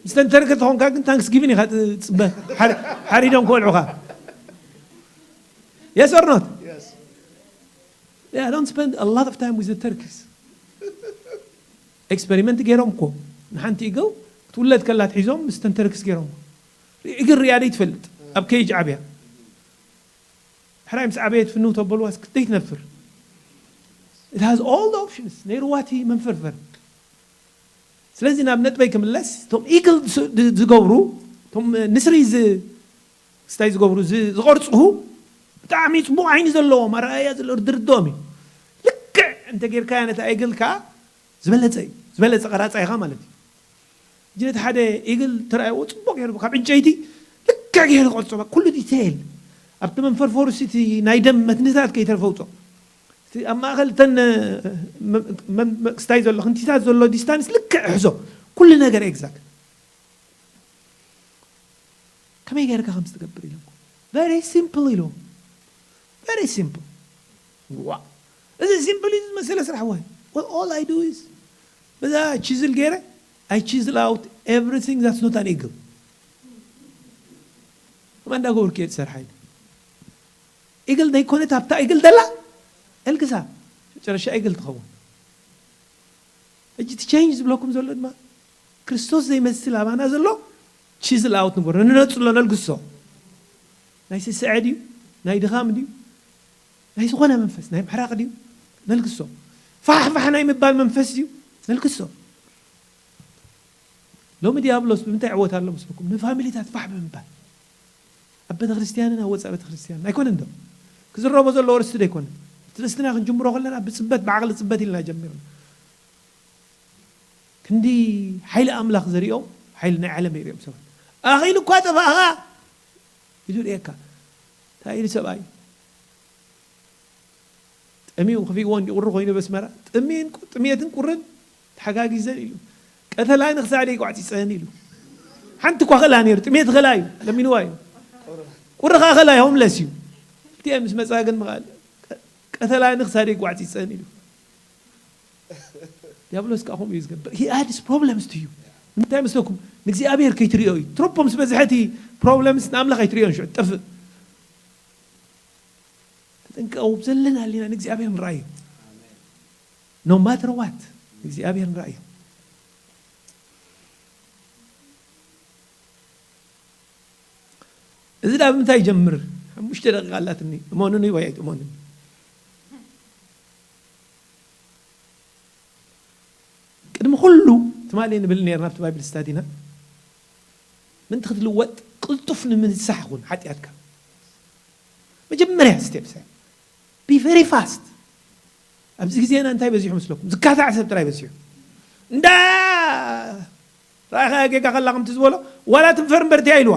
ምስተን ተርክ ተኾንካ ግን ታንክስ ጊቪን ኢኻ ትጽበ። ሓሪ-፣ ሓሪዶም ክበልዑኻ። Yes or not? Yeah, don't spend a lot of time with the turkeys. ኤክስፐሪመንት ገይሮም እኮ ንሓንቲ ኢግል ክትውለድ ከላ ትሒዞም ምስ ተን ተርክስ ገይሮም። ኢግል ሪኣ ደይ ትፈልጥ ኣብ ኬጅ ዓብያ። ሕራይ ምስ ዓበየት ፍንው ተበልዋስ ክትደይ ትነፍር። It has all the options። ነይርዋ እቲ መንፈርፈር። ስለዚ ናብ ነጥበይ ክምለስ፣ እቶም ኢግል ዝ-፣ ዝ-፣ ዝገብሩ፣ እቶም ንስሪ ዝ-፣ ክስታይ ዝገብሩ፣ ዝ-፣ ዝቐርጽሁ፣ ብጣዕሚ ጽቡቕ ዓይኒ ዘለዎም፣ ኣረኣእያ ዘለዎ፣ ዝርድኦም እዩ። ልክዕ እንተ ጌርካያ ነታ ኢግል ከኣ ዝበለጸ እዩ። ዝበለጸ ቀራጻ ኢኻ ማለት እዩ። ሕጂ ነቲ ሓደ ኢግል ተራእይዎ ጽቡቕ ገይሩ፣ ካብ ዕንጨይቲ ልክዕ ገይሩ ዝቐርጾ፣ ኩሉ ዲቴይል። ኣብቲ መንፈርፈሩሲ እቲ ናይ ደም መትንታት ከይተርፈ ውጾ። እቲ ኣብ ማእከል እተን መ-፣ መ-፣ መ-፣ ክስታይ ዘሎ፣ ክንቲታት ዘሎ ዲስታንስ ልክዕ ሕዞ። ኩሉ ነገር ኤግዛክት። ከመይ ጌርካ ከም ዝትገብር ኢሎም። Very simple ኢሎም። Very simple። ዋ፣ እዚ ሲምፕል እዩ ዝመሰለ ስራሕ ዋይ። Well, all I do is፣ በዛ ቺዝል ገይረ፣ I chisel out everything that's not an eagle። ከማ እንዳገበርኩ እየ ዝሰርሓ ኢለ። ኢግል ዘይኮነት ኣብታ ኢግል ደላ፣ እልግሳ። መጨረሻ ኢግል ትኸውን። ሕጂ እቲ ቼንጅ ዝብለኩም ዘሎ ድማ፣ ክርስቶስ ዘይመስል ኣባና ዘሎ፣ ቺዝል ኣውት ንበሮ፣ ንነጽሎ፣ ነልግሶ። ናይ ስስዐ ድዩ? ናይ ድኻም ድዩ? ናይ ዝኾነ መንፈስ፣ ናይ ምሕራቕ ድዩ? ነልግሶ። ፋሕፋሕ ናይ ምባል መንፈስ ድዩ? ነልግሶ። ሎሚ ዲያብሎስ ብምንታይ ይዕወት ኣሎ መስለኩም? ንፋሚሊታት ፋሕ ብምባል። ኣብ ቤተ ክርስቲያንን ኣብ ወጻኢ ቤተ ክርስቲያንን። ኣይኮነን ዶ? ክዝረቦ ዘለዎ ኣርእስቲ ዶ ኣይኮነን? እቲ ኣርእስትና ክንጅምሮ ከለና ብጽበት፣ ብዓቕሊ ጽበት ኢልና ጀሚርና። ክንዲ ሓይሊ ኣምላኽ ዘሪኦም፣ ሓይሊ ናይ ዓለም የሪኦም ሰባት። ኣኺሉ እኳ ጠፋእኻ ኢሉ ርእየካ። እንታይ ኢሉ ሰብኣይ? እሚው ክፊእዎ እንዲ ቁሪ ኮይኑ በስመራ ጥሜን ቁ- ጥሜትን ቁርን ተሓጋጊዘን ኢሉ። ቀተላይ ንኽሳደይ ጓዕፂፀን ኢሉ። ሓንቲ እኳ ኸላ ነይሩ ጥሜት ኸላ እዩ ለሚንዋ እዩ። ቁሪ ኸዓ ኸላ እዩ ሆምለስ እዩ። እቲአ ምስ መፃ ግን መቓል ቀተላይ ንኽሳደይ ጓዕፂፀን ኢሉ። ዲያብሎስ ከዓ ከምኡ እዩ ዝገብር። He adds problems to you። እንታይ መስለኩም? ንእግዚኣብሔር ከይትሪኦ እዩ። ትሮፖ ምስ በዝሐ እቲ problems ንኣምላኽ ኣይትሪኦን ሽዑ ትጠፍእ። ተጠንቀቑ፣ ዘለና ኣለና ንእግዚኣብሔር ንርኣዮ። No matter what ንእግዚኣብሔር ንርኣዮ። እዚ ዳ ብምንታይ ይጀምር? ሓሙሽተ ደቂቃ ኣላትኒ። እመኑኒ ወይ ኣይትእመኑኒ። ቅድሚ ኩሉ ትማሊ ንብል ነርና ኣብቲ ባይብል ስታዲና ምንቲ ክትልወጥ ቅልጡፍ ንምንሳሕ ኩን ሓጢኣትካ መጀመርያ ስቴፕ ሰ be very fast። ኣብዚ ግዜና እንታይ በዚሑ መስለኩም? ዝካታዕ ሰብ ጥራይ በዚሑ። እንዳ ረኣኻ ጌጋ ከላ ከምቲ ዝበሎ ዋላ ትንፈር እምበር እቲያ ኢልዋ።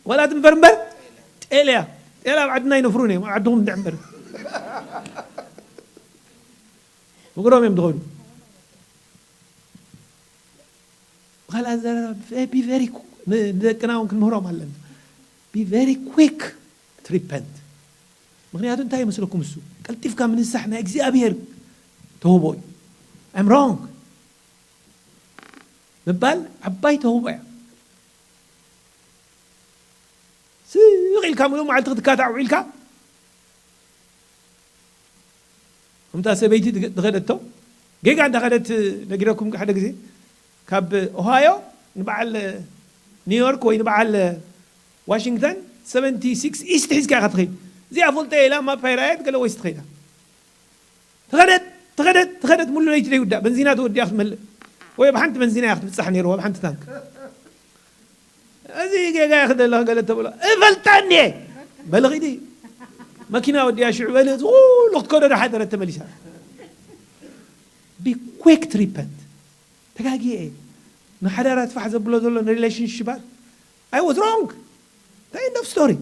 ዋላ ትንፈር እምበር ጤልያ ጤል ኣብ ዓድና ይነፍሩን እዮም። ኣብ ዓድኹም እንድሕ እምበር ምግሮም እዮም ዝኸዱ። ካልኣ ዘረባ be very ንደቅና እውን ክንምህሮም ኣለና። Be very quick to repent። ምክንያቱ እንታይ ይመስለኩም? እሱ ቀልጢፍካ ምንሳሕ ናይ እግዚኣብሔር ተውቦ እዩ። I'm wrong ምባል ዓባይ ተውቦ እያ። ስቕ ኢልካ ምሉእ መዓልቲ ክትካታዕ ውዒልካ ከምታ ሰበይቲ ዝኸደቶ ጌጋ እንዳኸደት ነጊረኩም ሓደ ግዜ ካብ ኦሃዮ ንበዓል ኒውዮርክ ወይ ንበዓል ዋሽንግተን ሰቨንቲ ሲክስ ኢስት ሒዝካ ኢኻ ትኸይድ። እዚኣ ፈልጦ ኢላ ማፕ ኣይረኣየት ገለ ወይስ ትኸይዳ። ተኸደት ተኸደት ተኸደት ሙሉ ለይቲ ዘይውዳእ በንዚና ተወዲኣ ክትመልእ ወይ ኣብ ሓንቲ በንዚና እያ ክትብፃሕ ነይርዋ ኣብ ሓንቲ ታንክ። እዚ ጌጋ ይኽደለኽ ገለ ተብሎ እፈልጣ እንዲየ በሊ ኺዲ መኪና ወዲያ ሽዑ በሊ እዚ ኩሉ ክትከዶ ዶ ሓደረት ተመሊሳ። Be quick to repent። ተጋጊየ እየ። ንሓዳራት ፋሕ ዘብሎ ዘሎ ንሪሌሽንሽባት I was wrong። እንታይ end of story።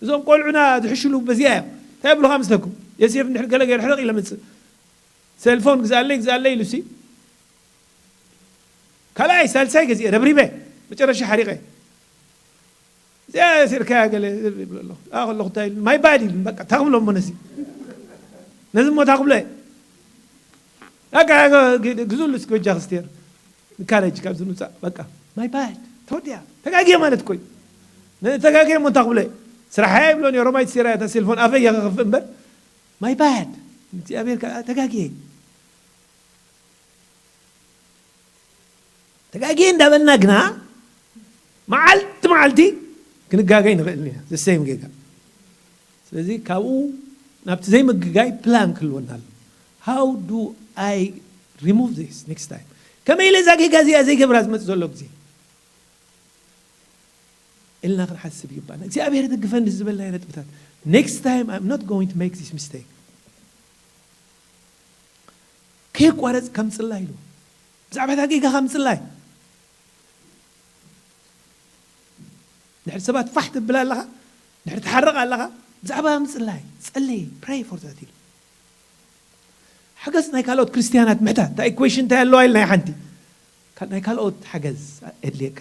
እዞም ቆልዑና ዝሕሽሉ በዚኣ እዮም። እንታይ ብሉኻ ምስለኩም? የሴፍ እንድሕር ገለ ገይሩ ሕርቕ ኢለ ምጽእ። ሴልፎን ግዛለይ ግዛለይ ኢሉ ሲ ካልኣይ ሳልሳይ ገዚኤ ረብሪበ መጨረሻ ሓሪቐ። እዚኣ ሴርካያ ገለ ይብሎ ኣለኹ። ኣኣ ከለኹ እንታይ ኢሉ ማይ ባድ ኢሉ በቃ ታኽብሎ እሞ ነዚ ነዚ እሞ ታኽብሎ እየ። በቃ ግዙሉ እስኪ በጃ ክስቴር ንካረጅ ካብዚ ንውፃእ በቃ ማይ ባድ ተወዲያ ተጋጊየ ማለት እኮ እዩ። ተጋጊየ እሞ እንታይ ክብሎ እየ? ስራሓ ይብሎ ሮማይት ሴራ እታ ሴልፎን ኣፈይ እየ ከኽፍእ እምበር ማይ ባድ እግዚኣብሔር ከዓ ተጋጊየ ተጋጊየ እንዳበልና ግና መዓልቲ መዓልቲ ክንጋገይ ንኽእል ኢና ዘሰይም ጌጋ። ስለዚ ካብኡ ናብቲ ዘይምግጋይ ፕላን ክህልወና ኣሎ። How do I remove this next time? ከመይ ኢለ እዛ ጌጋ እዚኣ ዘይገብራ ዝመፅእ ዘሎ ግዜ ኢልና ክንሓስብ ይግባና። እግዚኣብሔር ደግፈኒ ዝበልናዮ ነጥብታት next time I'm not going to make this mistake። ከየቋረፅካ ምፅላይ ኢሉ ብዛዕባ እታ ጌጋኻ ምፅላይ ድሕሪ ሰባት ፋሕ ትብል ኣለኻ ድሕሪ ትሓርቕ ኣለኻ ብዛዕባ ምፅላይ ጸለይ pray for that ኢሉ ሓገዝ ናይ ካልኦት ክርስትያናት ምሕታት እታ ኢኩዌሽን እንታይ ኣለዋ ኢልና ሓንቲ ናይ ካልኦት ሓገዝ የድልየካ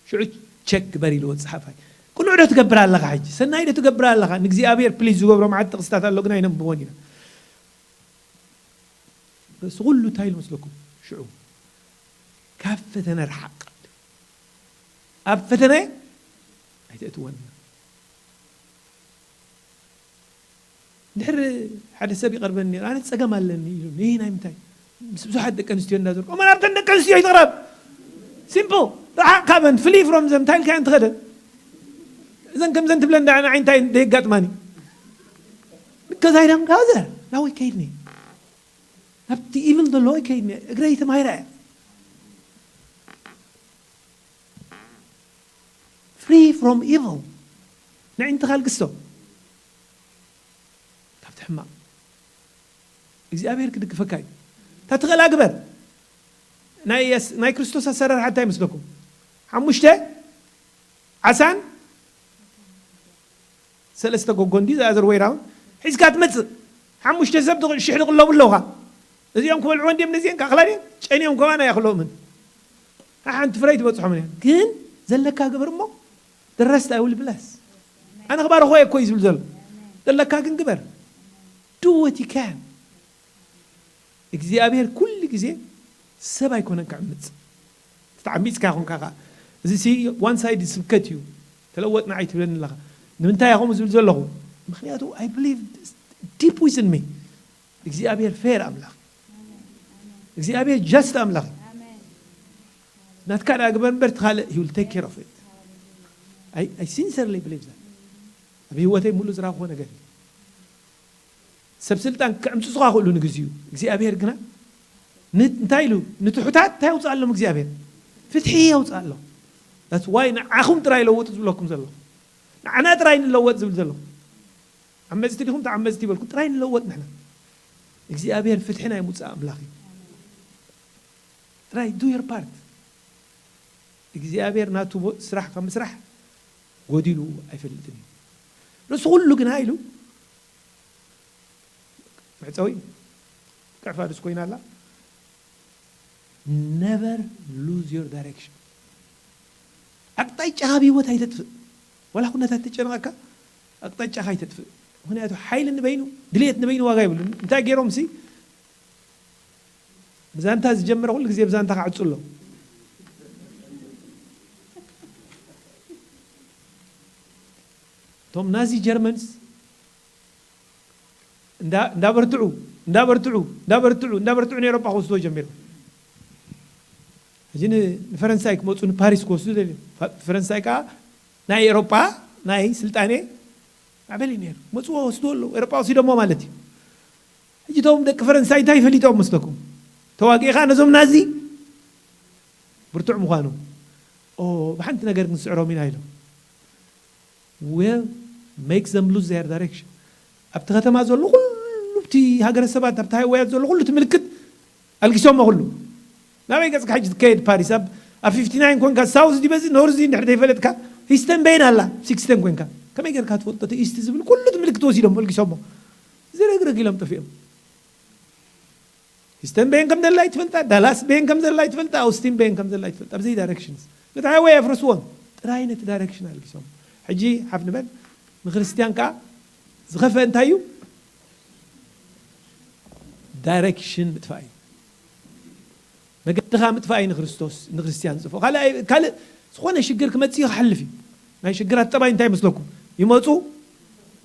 ሽዑ ቸክ ግበር ኢልዎ ፀሓፋይ ቅኑዕ ዶ ትገብር ኣለኻ ሕጂ ሰናይ ዶ ትገብር ኣለኻ ንእግዚኣብሔር ፕሊዝ ዝገብሮም ዓዲ ጥቕስታት ኣሎ ግን ኣይነንብቦን ኢና በስ ኩሉ እንታይ ኢሉ መስለኩም ሽዑ ካብ ፈተነ ርሓቕ ኣብ ፈተነ ኣይተእትወና ድሕር ሓደ ሰብ ይቐርበኒ ነይሩ ኣነ ፀገም ኣለኒ ኢሉ ይህ ናይ ምንታይ ምስ ብዙሓት ደቂ ኣንስትዮ እንዳዞርኩ እሞ ናብተን ደቂ ኣንስትዮ ይትቕረብ ሲምፕል ርሓቕ ካበን ፍሊ ፍሮም ዘም እንታይ ኢልካየን ትኸደን እዘን ከምዘን ትብለን ዳ ንዓይ እንታይ ደየጋጥማኒ because I don't go there ናብኡ ይከይድኒ ናብቲ evil ዘሎ ይከይድኒ እግረይ ተማሂረ እየ free from evil ንዕንትኻ ልግሶ ካብቲ ሕማቕ እግዚኣብሔር ክድግፈካ እዩ እታ ትኽእላ ግበር ናይ የስ- ናይ ክርስቶስ ኣሰራርሓ እንታይ ይመስለኩም ሓሙሽተ ዓሳን ሰለስተ ጎጎ እንዲ the other way round ሒዝካ ትመጽእ። ሓሙሽተ ሰብ ትቕ- ሽሕ ትቕለቡ ኣለውኻ። እዚኦም ክበልዕዎ እንዲም ነዚአን ካኽላ ድየን ጨንዮም ከማና ያኽሎምን ሓንቲ ፍረይ ትበጽሖምን እያ። ግን ዘለካ ግበር እሞ the rest I will bless። ኣነ ክባርኾ እየ እኮ እዩ ዝብል ዘሎ። ዘለካ ግን ግበር። Do what you can። እግዚኣብሔር ኩሉ ግዜ ሰብ ኣይኮነን ክዕምፅ። ተዓሚፅካ ይኹንካ ከዓ እዚ ሲ ዋን ሳይድ ስብከት እዩ። ተለወጥና ኣይትብለኒ ኣለኻ። ንምንታይ እየ ከምኡ ዝብል ዘለኹ? ምክንያቱ I believe deep within me እግዚኣብሔር ፌር ኣምላኽ፣ እግዚኣብሔር ጀስት ኣምላኽ እዩ። ናትካ ደኣ ግበር እምበር እቲ ካልእ he will take care of it። I, I sincerely believe that። ኣብ ህይወተይ ሙሉ ዝረኸብኩዎ ነገር እዩ። ሰብ ስልጣን ክዕምፅፁኻ ክእሉ ንግዜኡ እግዚኣብሔር ግና ን- እንታይ ኢሉ ንትሑታት እንታይ የውፅኣሎም እግዚኣብሔር ፍትሒ የውፅኣሎም። That's why ንዓኹም ጥራይ ለውጥ ዝብለኩም ዘለኹ ንዓና ጥራይ ንለወጥ ዝብል ዘለኹ ዓመፅቲ ዲኹም ተዓመፅቲ ይበልኩም ጥራይ ንለወጥ ንሕና እግዚኣብሔር ፍትሒ ናይ ሙፃእ ኣምላኽ እዩ። ጥራይ do your part። እግዚኣብሔር ናቱ ቦ- ስራሕ ካብ ምስራሕ ጎዲሉ ኣይፈልጥን እዩ። ርእሲ ኩሉ ግና ኢሉ መዕፀዊ ቅዕፋ ድስ ኮይና ኣላ። Never lose your direction። ኣቅጣጫ ካብ ህይወት ኣይተጥፍእ። ዋላ ኩነታት ተጨነቐካ ኣቅጣጫ ካይተጥፍእ። ምክንያቱ ሓይሊ ንበይኑ ድልየት ንበይኑ ዋጋ ይብሉን እንታይ ገይሮም ሲ ብዛንታ ዝጀመረ ኩሉ ግዜ ብዛንታ ክዓጹ ኣሎ። እቶም ናዚ ጀርመንስ እንዳ- እንዳበርትዑ እንዳበርትዑ እንዳበርትዑ እንዳበርትዑ ንኤሮጳ ክወስድዎ ጀሚሮም። ሕጂ ን- ንፈረንሳይ ክመፁ ንፓሪስ ክወስዱ ደልዮም። ፈ- ፈረንሳይ ከዓ ናይ ኤሮጳ ናይ ስልጣኔ ማዕበል እዩ ነይሩ። መፅዎ ወስድዎ ኣለዉ። ኤሮጳ ወሲዶሞ ማለት እዩ። ሕጂ እቶም ደቂ ፈረንሳይ እንታይ ፈሊጦም መስለኩም? ተዋጊእኻ ነዞም ናዚ ብርቱዕ ምዃኑ ኦ ብሓንቲ ነገር ክንስዕሮም ኢና ኢሎም። Well, make them lose their direction። ኣብቲ ከተማ ዘሎ ኩሉ ኣብቲ ሃገረ ሰባት ኣብቲ ሃይወያት ዘሎ ኩሉ እቲ ምልክት ኣልጊሶሞ ኩሉ ናበይ ገጽካ ሕጂ ትከየድ ፓሪስ ኣብ ኣብ 59 ኮንካ ሳውዝ ዲበዚ ኖርዚ እንድሕር ዘይፈለጥካ ሂስተን በይን ኣላ 60 ኮንካ ከመይ ጌርካ ትፈልጦ እቲ ኢስት ዝብል ኩሉ እቲ ምልክት ወሲዶም ኣልጊሶሞ ዝረግረግ ኢሎም ጠፊኦም። ሂስተን በየን ከም ዘላ ይትፈልጣ፣ ዳላስ በየን ከም ዘላ ይትፈልጣ፣ ኣውስቲን በየን ከም ዘላ ይትፈልጣ። ኣብዚ ዳይሬክሽንስ ነቲ ሃይወይ ኣፍረስዎን ጥራይ ነቲ ዳይሬክሽን ኣልጊሶም። ሕጂ ሓፍ ንበል ንክርስትያን ከዓ ዝኸፍአ እንታይ እዩ? ዳይሬክሽን ምጥፋእ እዩ። መገድኻ ምጥፋእ እዩ ንክርስቶስ ንክርስትያን ዝጥፍኦ። ካልእ ኣይ- ካልእ ዝኾነ ሽግር ክመፅእ እዩ ክሓልፍ እዩ። ናይ ሽግራት ጠባይ እንታይ ይመስለኩም? ይመፁ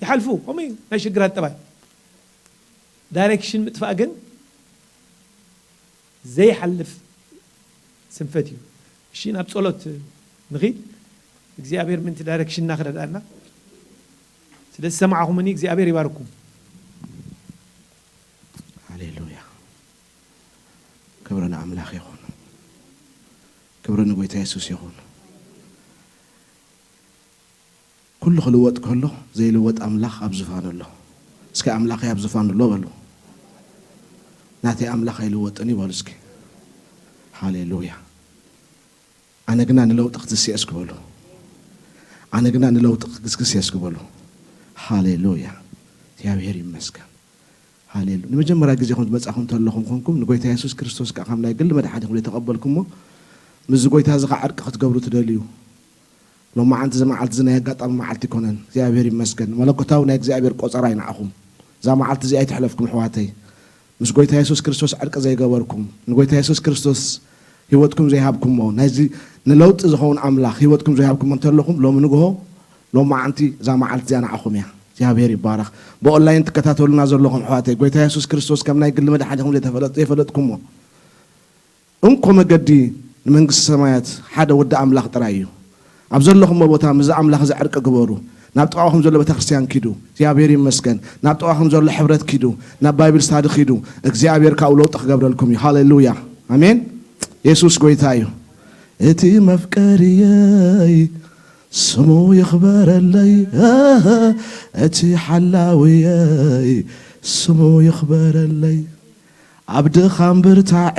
ይሓልፉ። ከምኡ እዩ ናይ ሽግራት ጠባይ። ዳይሬክሽን ምጥፋእ ግን ዘይሓልፍ ስንፈት እዩ። እሺ ናብ ጸሎት ንኺድ። እግዚኣብሔር ምንቲ ዳይሬክሽንና ክረድኣና ስለ ዝሰማዕኹምኒ እግዚኣብሔር ይባርኩም። ሃሌሉያ። ክብሪ ንኣምላኽ ይኹን። ክብሪ ንጎይታ የሱስ ይኹን። ኩሉ ክልወጥ ከሎ ዘይልወጥ ኣምላኽ ኣብ ዙፋኑ ኣሎ። እስኪ ኣምላኸይ ኣብ ዙፋኑ ኣሎ በሉ። ናተይ ኣምላኽ ኣይልወጥን እዩ በሉ እስኪ። ሃሌሉያ። ኣነ ግና ንለውጢ ክትስኤ እስኪ በሉ። ኣነ ግና ንለውጢ ክትግስግስ እየ እስኪ በሉ። ሃሌሉያ። እግዚኣብሔር ይመስገን። ሃሌሉ ንመጀመርያ ግዜ ከም ዝመጻኹም እንተለኹም ኮንኩም ንጎይታ የሱስ ክርስቶስ ከዓ ከም ናይ ግሊ መድሓኒኹም ዘይተቐበልኩሞ ምስዚ ጎይታ እዚ ከዓ ዕርቂ ክትገብሩ ትደልዩ። ሎማዓንቲ እዚ መዓልቲ እዚ ናይ ኣጋጣሚ መዓልቲ ኣይኮነን። እግዚኣብሔር ይመስገን። መለኮታዊ ናይ እግዚኣብሔር ቆጸራ እዩ ንዓኹም። እዛ መዓልቲ እዚኣ ኣይትሕለፍኩም ኣሕዋተይ። ምስ ጎይታ የሱስ ክርስቶስ ዕርቂ ዘይገበርኩም ንጎይታ የሱስ ክርስቶስ ህይወትኩም ዘይሃብኩሞ ናይዚ ንለውጢ ዝኸውን ኣምላኽ ህይወትኩም ዘይሃብኩሞ እንተለኹም ሎሚ ንግሆ ሎማዓንቲ እዛ መዓልቲ እዚኣ ንዓኹም እያ። እግዚኣብሔር ይባረኽ። ብኦንላይን ትከታተሉና ዘለኹም ኣሕዋተይ ጎይታ የሱስ ክርስቶስ ከም ናይ ግሊ መድሓኒኹም ዘይተፈለጥ ዘይፈለጥኩሞ እንኮ መገዲ ንመንግስቲ ሰማያት ሓደ ወዲ ኣምላኽ ጥራይ እዩ። ኣብ ዘለኹሞ ቦታ ምስዚ ኣምላኽ እዚ ዕርቂ ግበሩ። ናብ ጥቓኹም ዘሎ ቤተክርስትያን ኪዱ። እግዚኣብሔር ይመስገን። ናብ ጥቓኹም ዘሎ ሕብረት ኪዱ። ናብ ባይብል ስታዲ ኪዱ። እግዚኣብሔር ካብኡ ለውጢ ክገብረልኩም እዩ። ሃሌሉያ ኣሜን። የሱስ ጎይታ እዩ። እቲ መፍቀርየይ ስሙ ይኽበረለይ። እቲ ሓላውየይ ስሙ ይኽበረለይ። ኣብ ድኻም ብርታዔ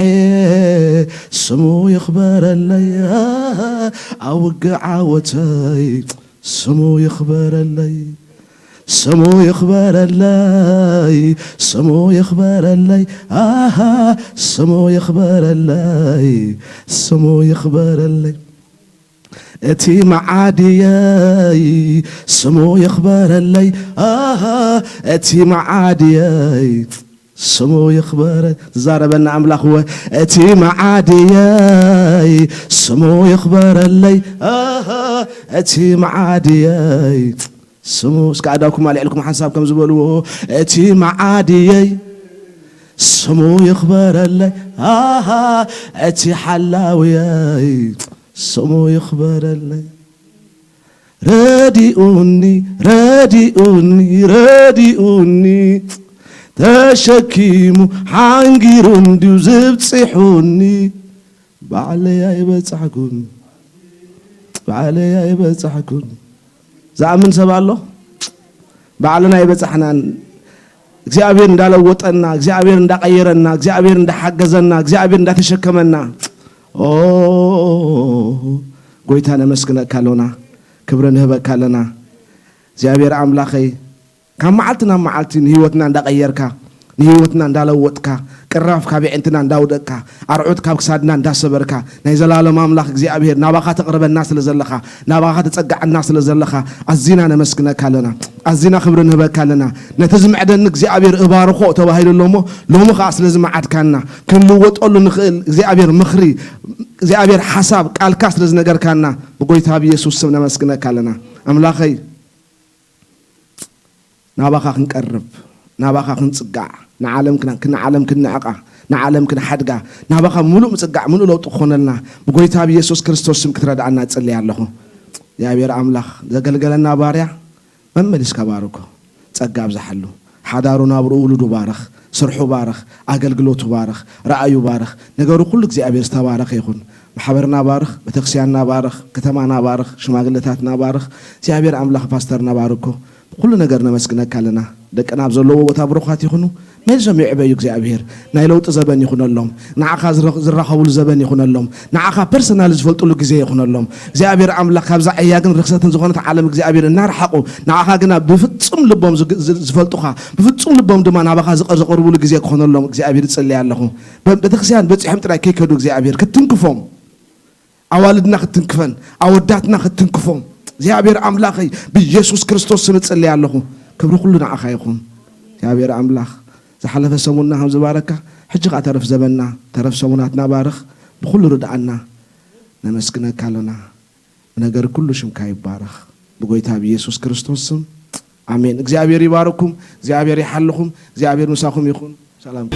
ስሙ ይኽበረለይ። ኣብ ውግእ ዓወተይ ስሙ ይኽበረለይ። ስሙ ይኽበረለይ፣ ስሙ ይኽበረለይ፣ ኣሃ፣ ስሙ ይኽበረለይ፣ ስሙ ይኽበረለይ። እቲ መዓድየይ ስሙ ይኽበረለይ፣ ኣሃ፣ እቲ መዓድየይ ስሙ ይኽበረ-፣ ዝዛረበና ኣምላኽ እወ። እቲ መዓድየይ ስሙ ይኽበረለይ፣ ኣሃ፣ እቲ መዓድየይ ስሙ፣ እስከ ኣእዳውኩም ኣልዒልኩም ሓንሳብ ከም ዝበልዎ፣ እቲ መዓድየይ ስሙ ይኽበረለይ፣ ኣሃ፣ እቲ ሓላውየይ ስሙ ይኽበረለይ። ረዲኡኒ፣ ረዲኡኒ፣ ረዲኡኒ፣ ተሸኪሙ ሓንጊሩ እንድዩ ዝብጽሑኒ። ባዕለይ ኣይበጻሕኩን፣ ባዕለይ ኣይበጻሕኩን። ዝኣምን ሰብ ኣሎ? ባዕልና ኣይበጻሕናን። እግዚኣብሔር እንዳለወጠና፣ እግዚኣብሔር እንዳቐየረና፣ እግዚኣብሔር እንዳሓገዘና፣ እግዚኣብሔር እንዳተሸከመና። ኦ፣ ጎይታ ነመስግነካ ኣሎና፣ ክብሪ ንህበካ ኣለና። እግዚኣብሔር ኣምላኸይ፣ ካብ መዓልቲ ናብ መዓልቲ ንህይወትና እንዳቐየርካ፣ ንህይወትና እንዳለወጥካ፣ ቅራፍ ካብ የዕንትና እንዳውደቅካ፣ ኣርዑት ካብ ክሳድና እንዳሰበርካ፣ ናይ ዘላለም ኣምላኽ እግዚኣብሔር ናባኻ ተቕርበና ስለ ዘለኻ፣ ናባኻ ተጸግዓና ስለ ዘለኻ፣ ኣዚና ነመስግነካ ኣለና። ኣዚና ክብሪ ንህበካ ኣለና። ነቲ ዝምዕደኒ እግዚኣብሔር እባርኾ ተባሂሉ ኣሎ እሞ፣ ሎሚ ኸኣ ስለ ዝመዓድካና፣ ክንልወጠሉ ንኽእል እግዚኣብሔር ምኽሪ፣ እግዚኣብሔር ሓሳብ ቃልካ ስለ ዝነገርካና፣ ብጎይታ ብየሱስ ስም ነመስግነካ ኣለና። ኣምላኸይ፣ ናባኻ ክንቀርብ፣ ናባኻ ክንጽጋዕ፣ ንዓለም ክና-፣ ንዓለም ክንንዕቓ፣ ንዓለም ክንሓድጋ፣ ናባኻ ምሉእ ምጽጋዕ፣ ምሉእ ለውጢ ክኾነልና፣ ብጎይታ ብየሱስ ክርስቶስ ስም ክትረድኣና እጽሊ ኣለኹ። እግዚኣብሔር ኣምላኽ፣ ዘገልገለና ባርያ መመሊስካ ባርኮ፣ ጸጋ ኣብዝሓሉ። ሓዳሩ፣ ናብርኡ፣ ውሉዱ ባርኽ፣ ስርሑ ባርኽ፣ ኣገልግሎቱ ባርኽ፣ ራእዩ ባርኽ። ነገሩ ኩሉ እግዚኣብሔር ዝተባረኸ ይኹን። ማሕበርና ባርኽ፣ ቤተክርስትያንና ባርኽ፣ ከተማና ባርኽ፣ ሽማግለታትና ባርኽ። እግዚኣብሔር ኣምላኽ ፓስተርና ባርኮ። ብኩሉ ነገር ነመስግነካ ኣለና። ደቅና ኣብ ዘለዎ ቦታ ብሩኻት ይኹኑ። መሊሶም ይዕበዩ እግዚኣብሔር። ናይ ለውጢ ዘበን ይኹነሎም። ንዓኻ ዝረ-፣ ዝራኸቡሉ ዘበን ይኹነሎም። ንዓኻ ፐርሰናል ዝፈልጡሉ ግዜ ይኹነሎም። እግዚኣብሔር ኣምላኽ ካብዛ ዕያግን ርኽሰትን ዝኾነት ዓለም እግዚኣብሔር እናርሓቑ፣ ንዓኻ ግና ብፍጹም ልቦም ዝግ-፣ ዝ-፣ ዝፈልጡኻ፣ ብፍጹም ልቦም ድማ ናባኻ ዝቐ-፣ ዝቐርቡሉ ግዜ ክኾነሎም እግዚኣብሔር እጽሊ ኣለኹ። በ-፣ ቤተክርስትያን በጺሖም ጥራይ ከይከዱ እግዚኣብሔር ክትንክፎም፣ ኣዋልድና ክትንክፈን፣ ኣወዳትና ክትንክፎም እግዚኣብሔር ኣምላኸይ ብኢየሱስ ክርስቶስ ስም እጽሊ ኣለኹ። ክብሪ ኩሉ ንዓኻ ይኹን። እግዚኣብሔር ኣምላኽ ዝሓለፈ ሰሙንና ከም ዝባረካ፣ ሕጂ ኸኣ ተረፍ ዘበንና፣ ተረፍ ሰሙናትና ባርኽ፣ ብኹሉ ርድኣና። ነመስግነካ ኣሎና። ብነገር ኩሉ ሽምካ ይባረኽ። ብጎይታ ብኢየሱስ ክርስቶስ ስም ኣሜን። እግዚኣብሔር ይባርኩም፣ እግዚኣብሔር ይሓልኹም፣ እግዚኣብሔር ምሳኹም ይኹን። ሰላም።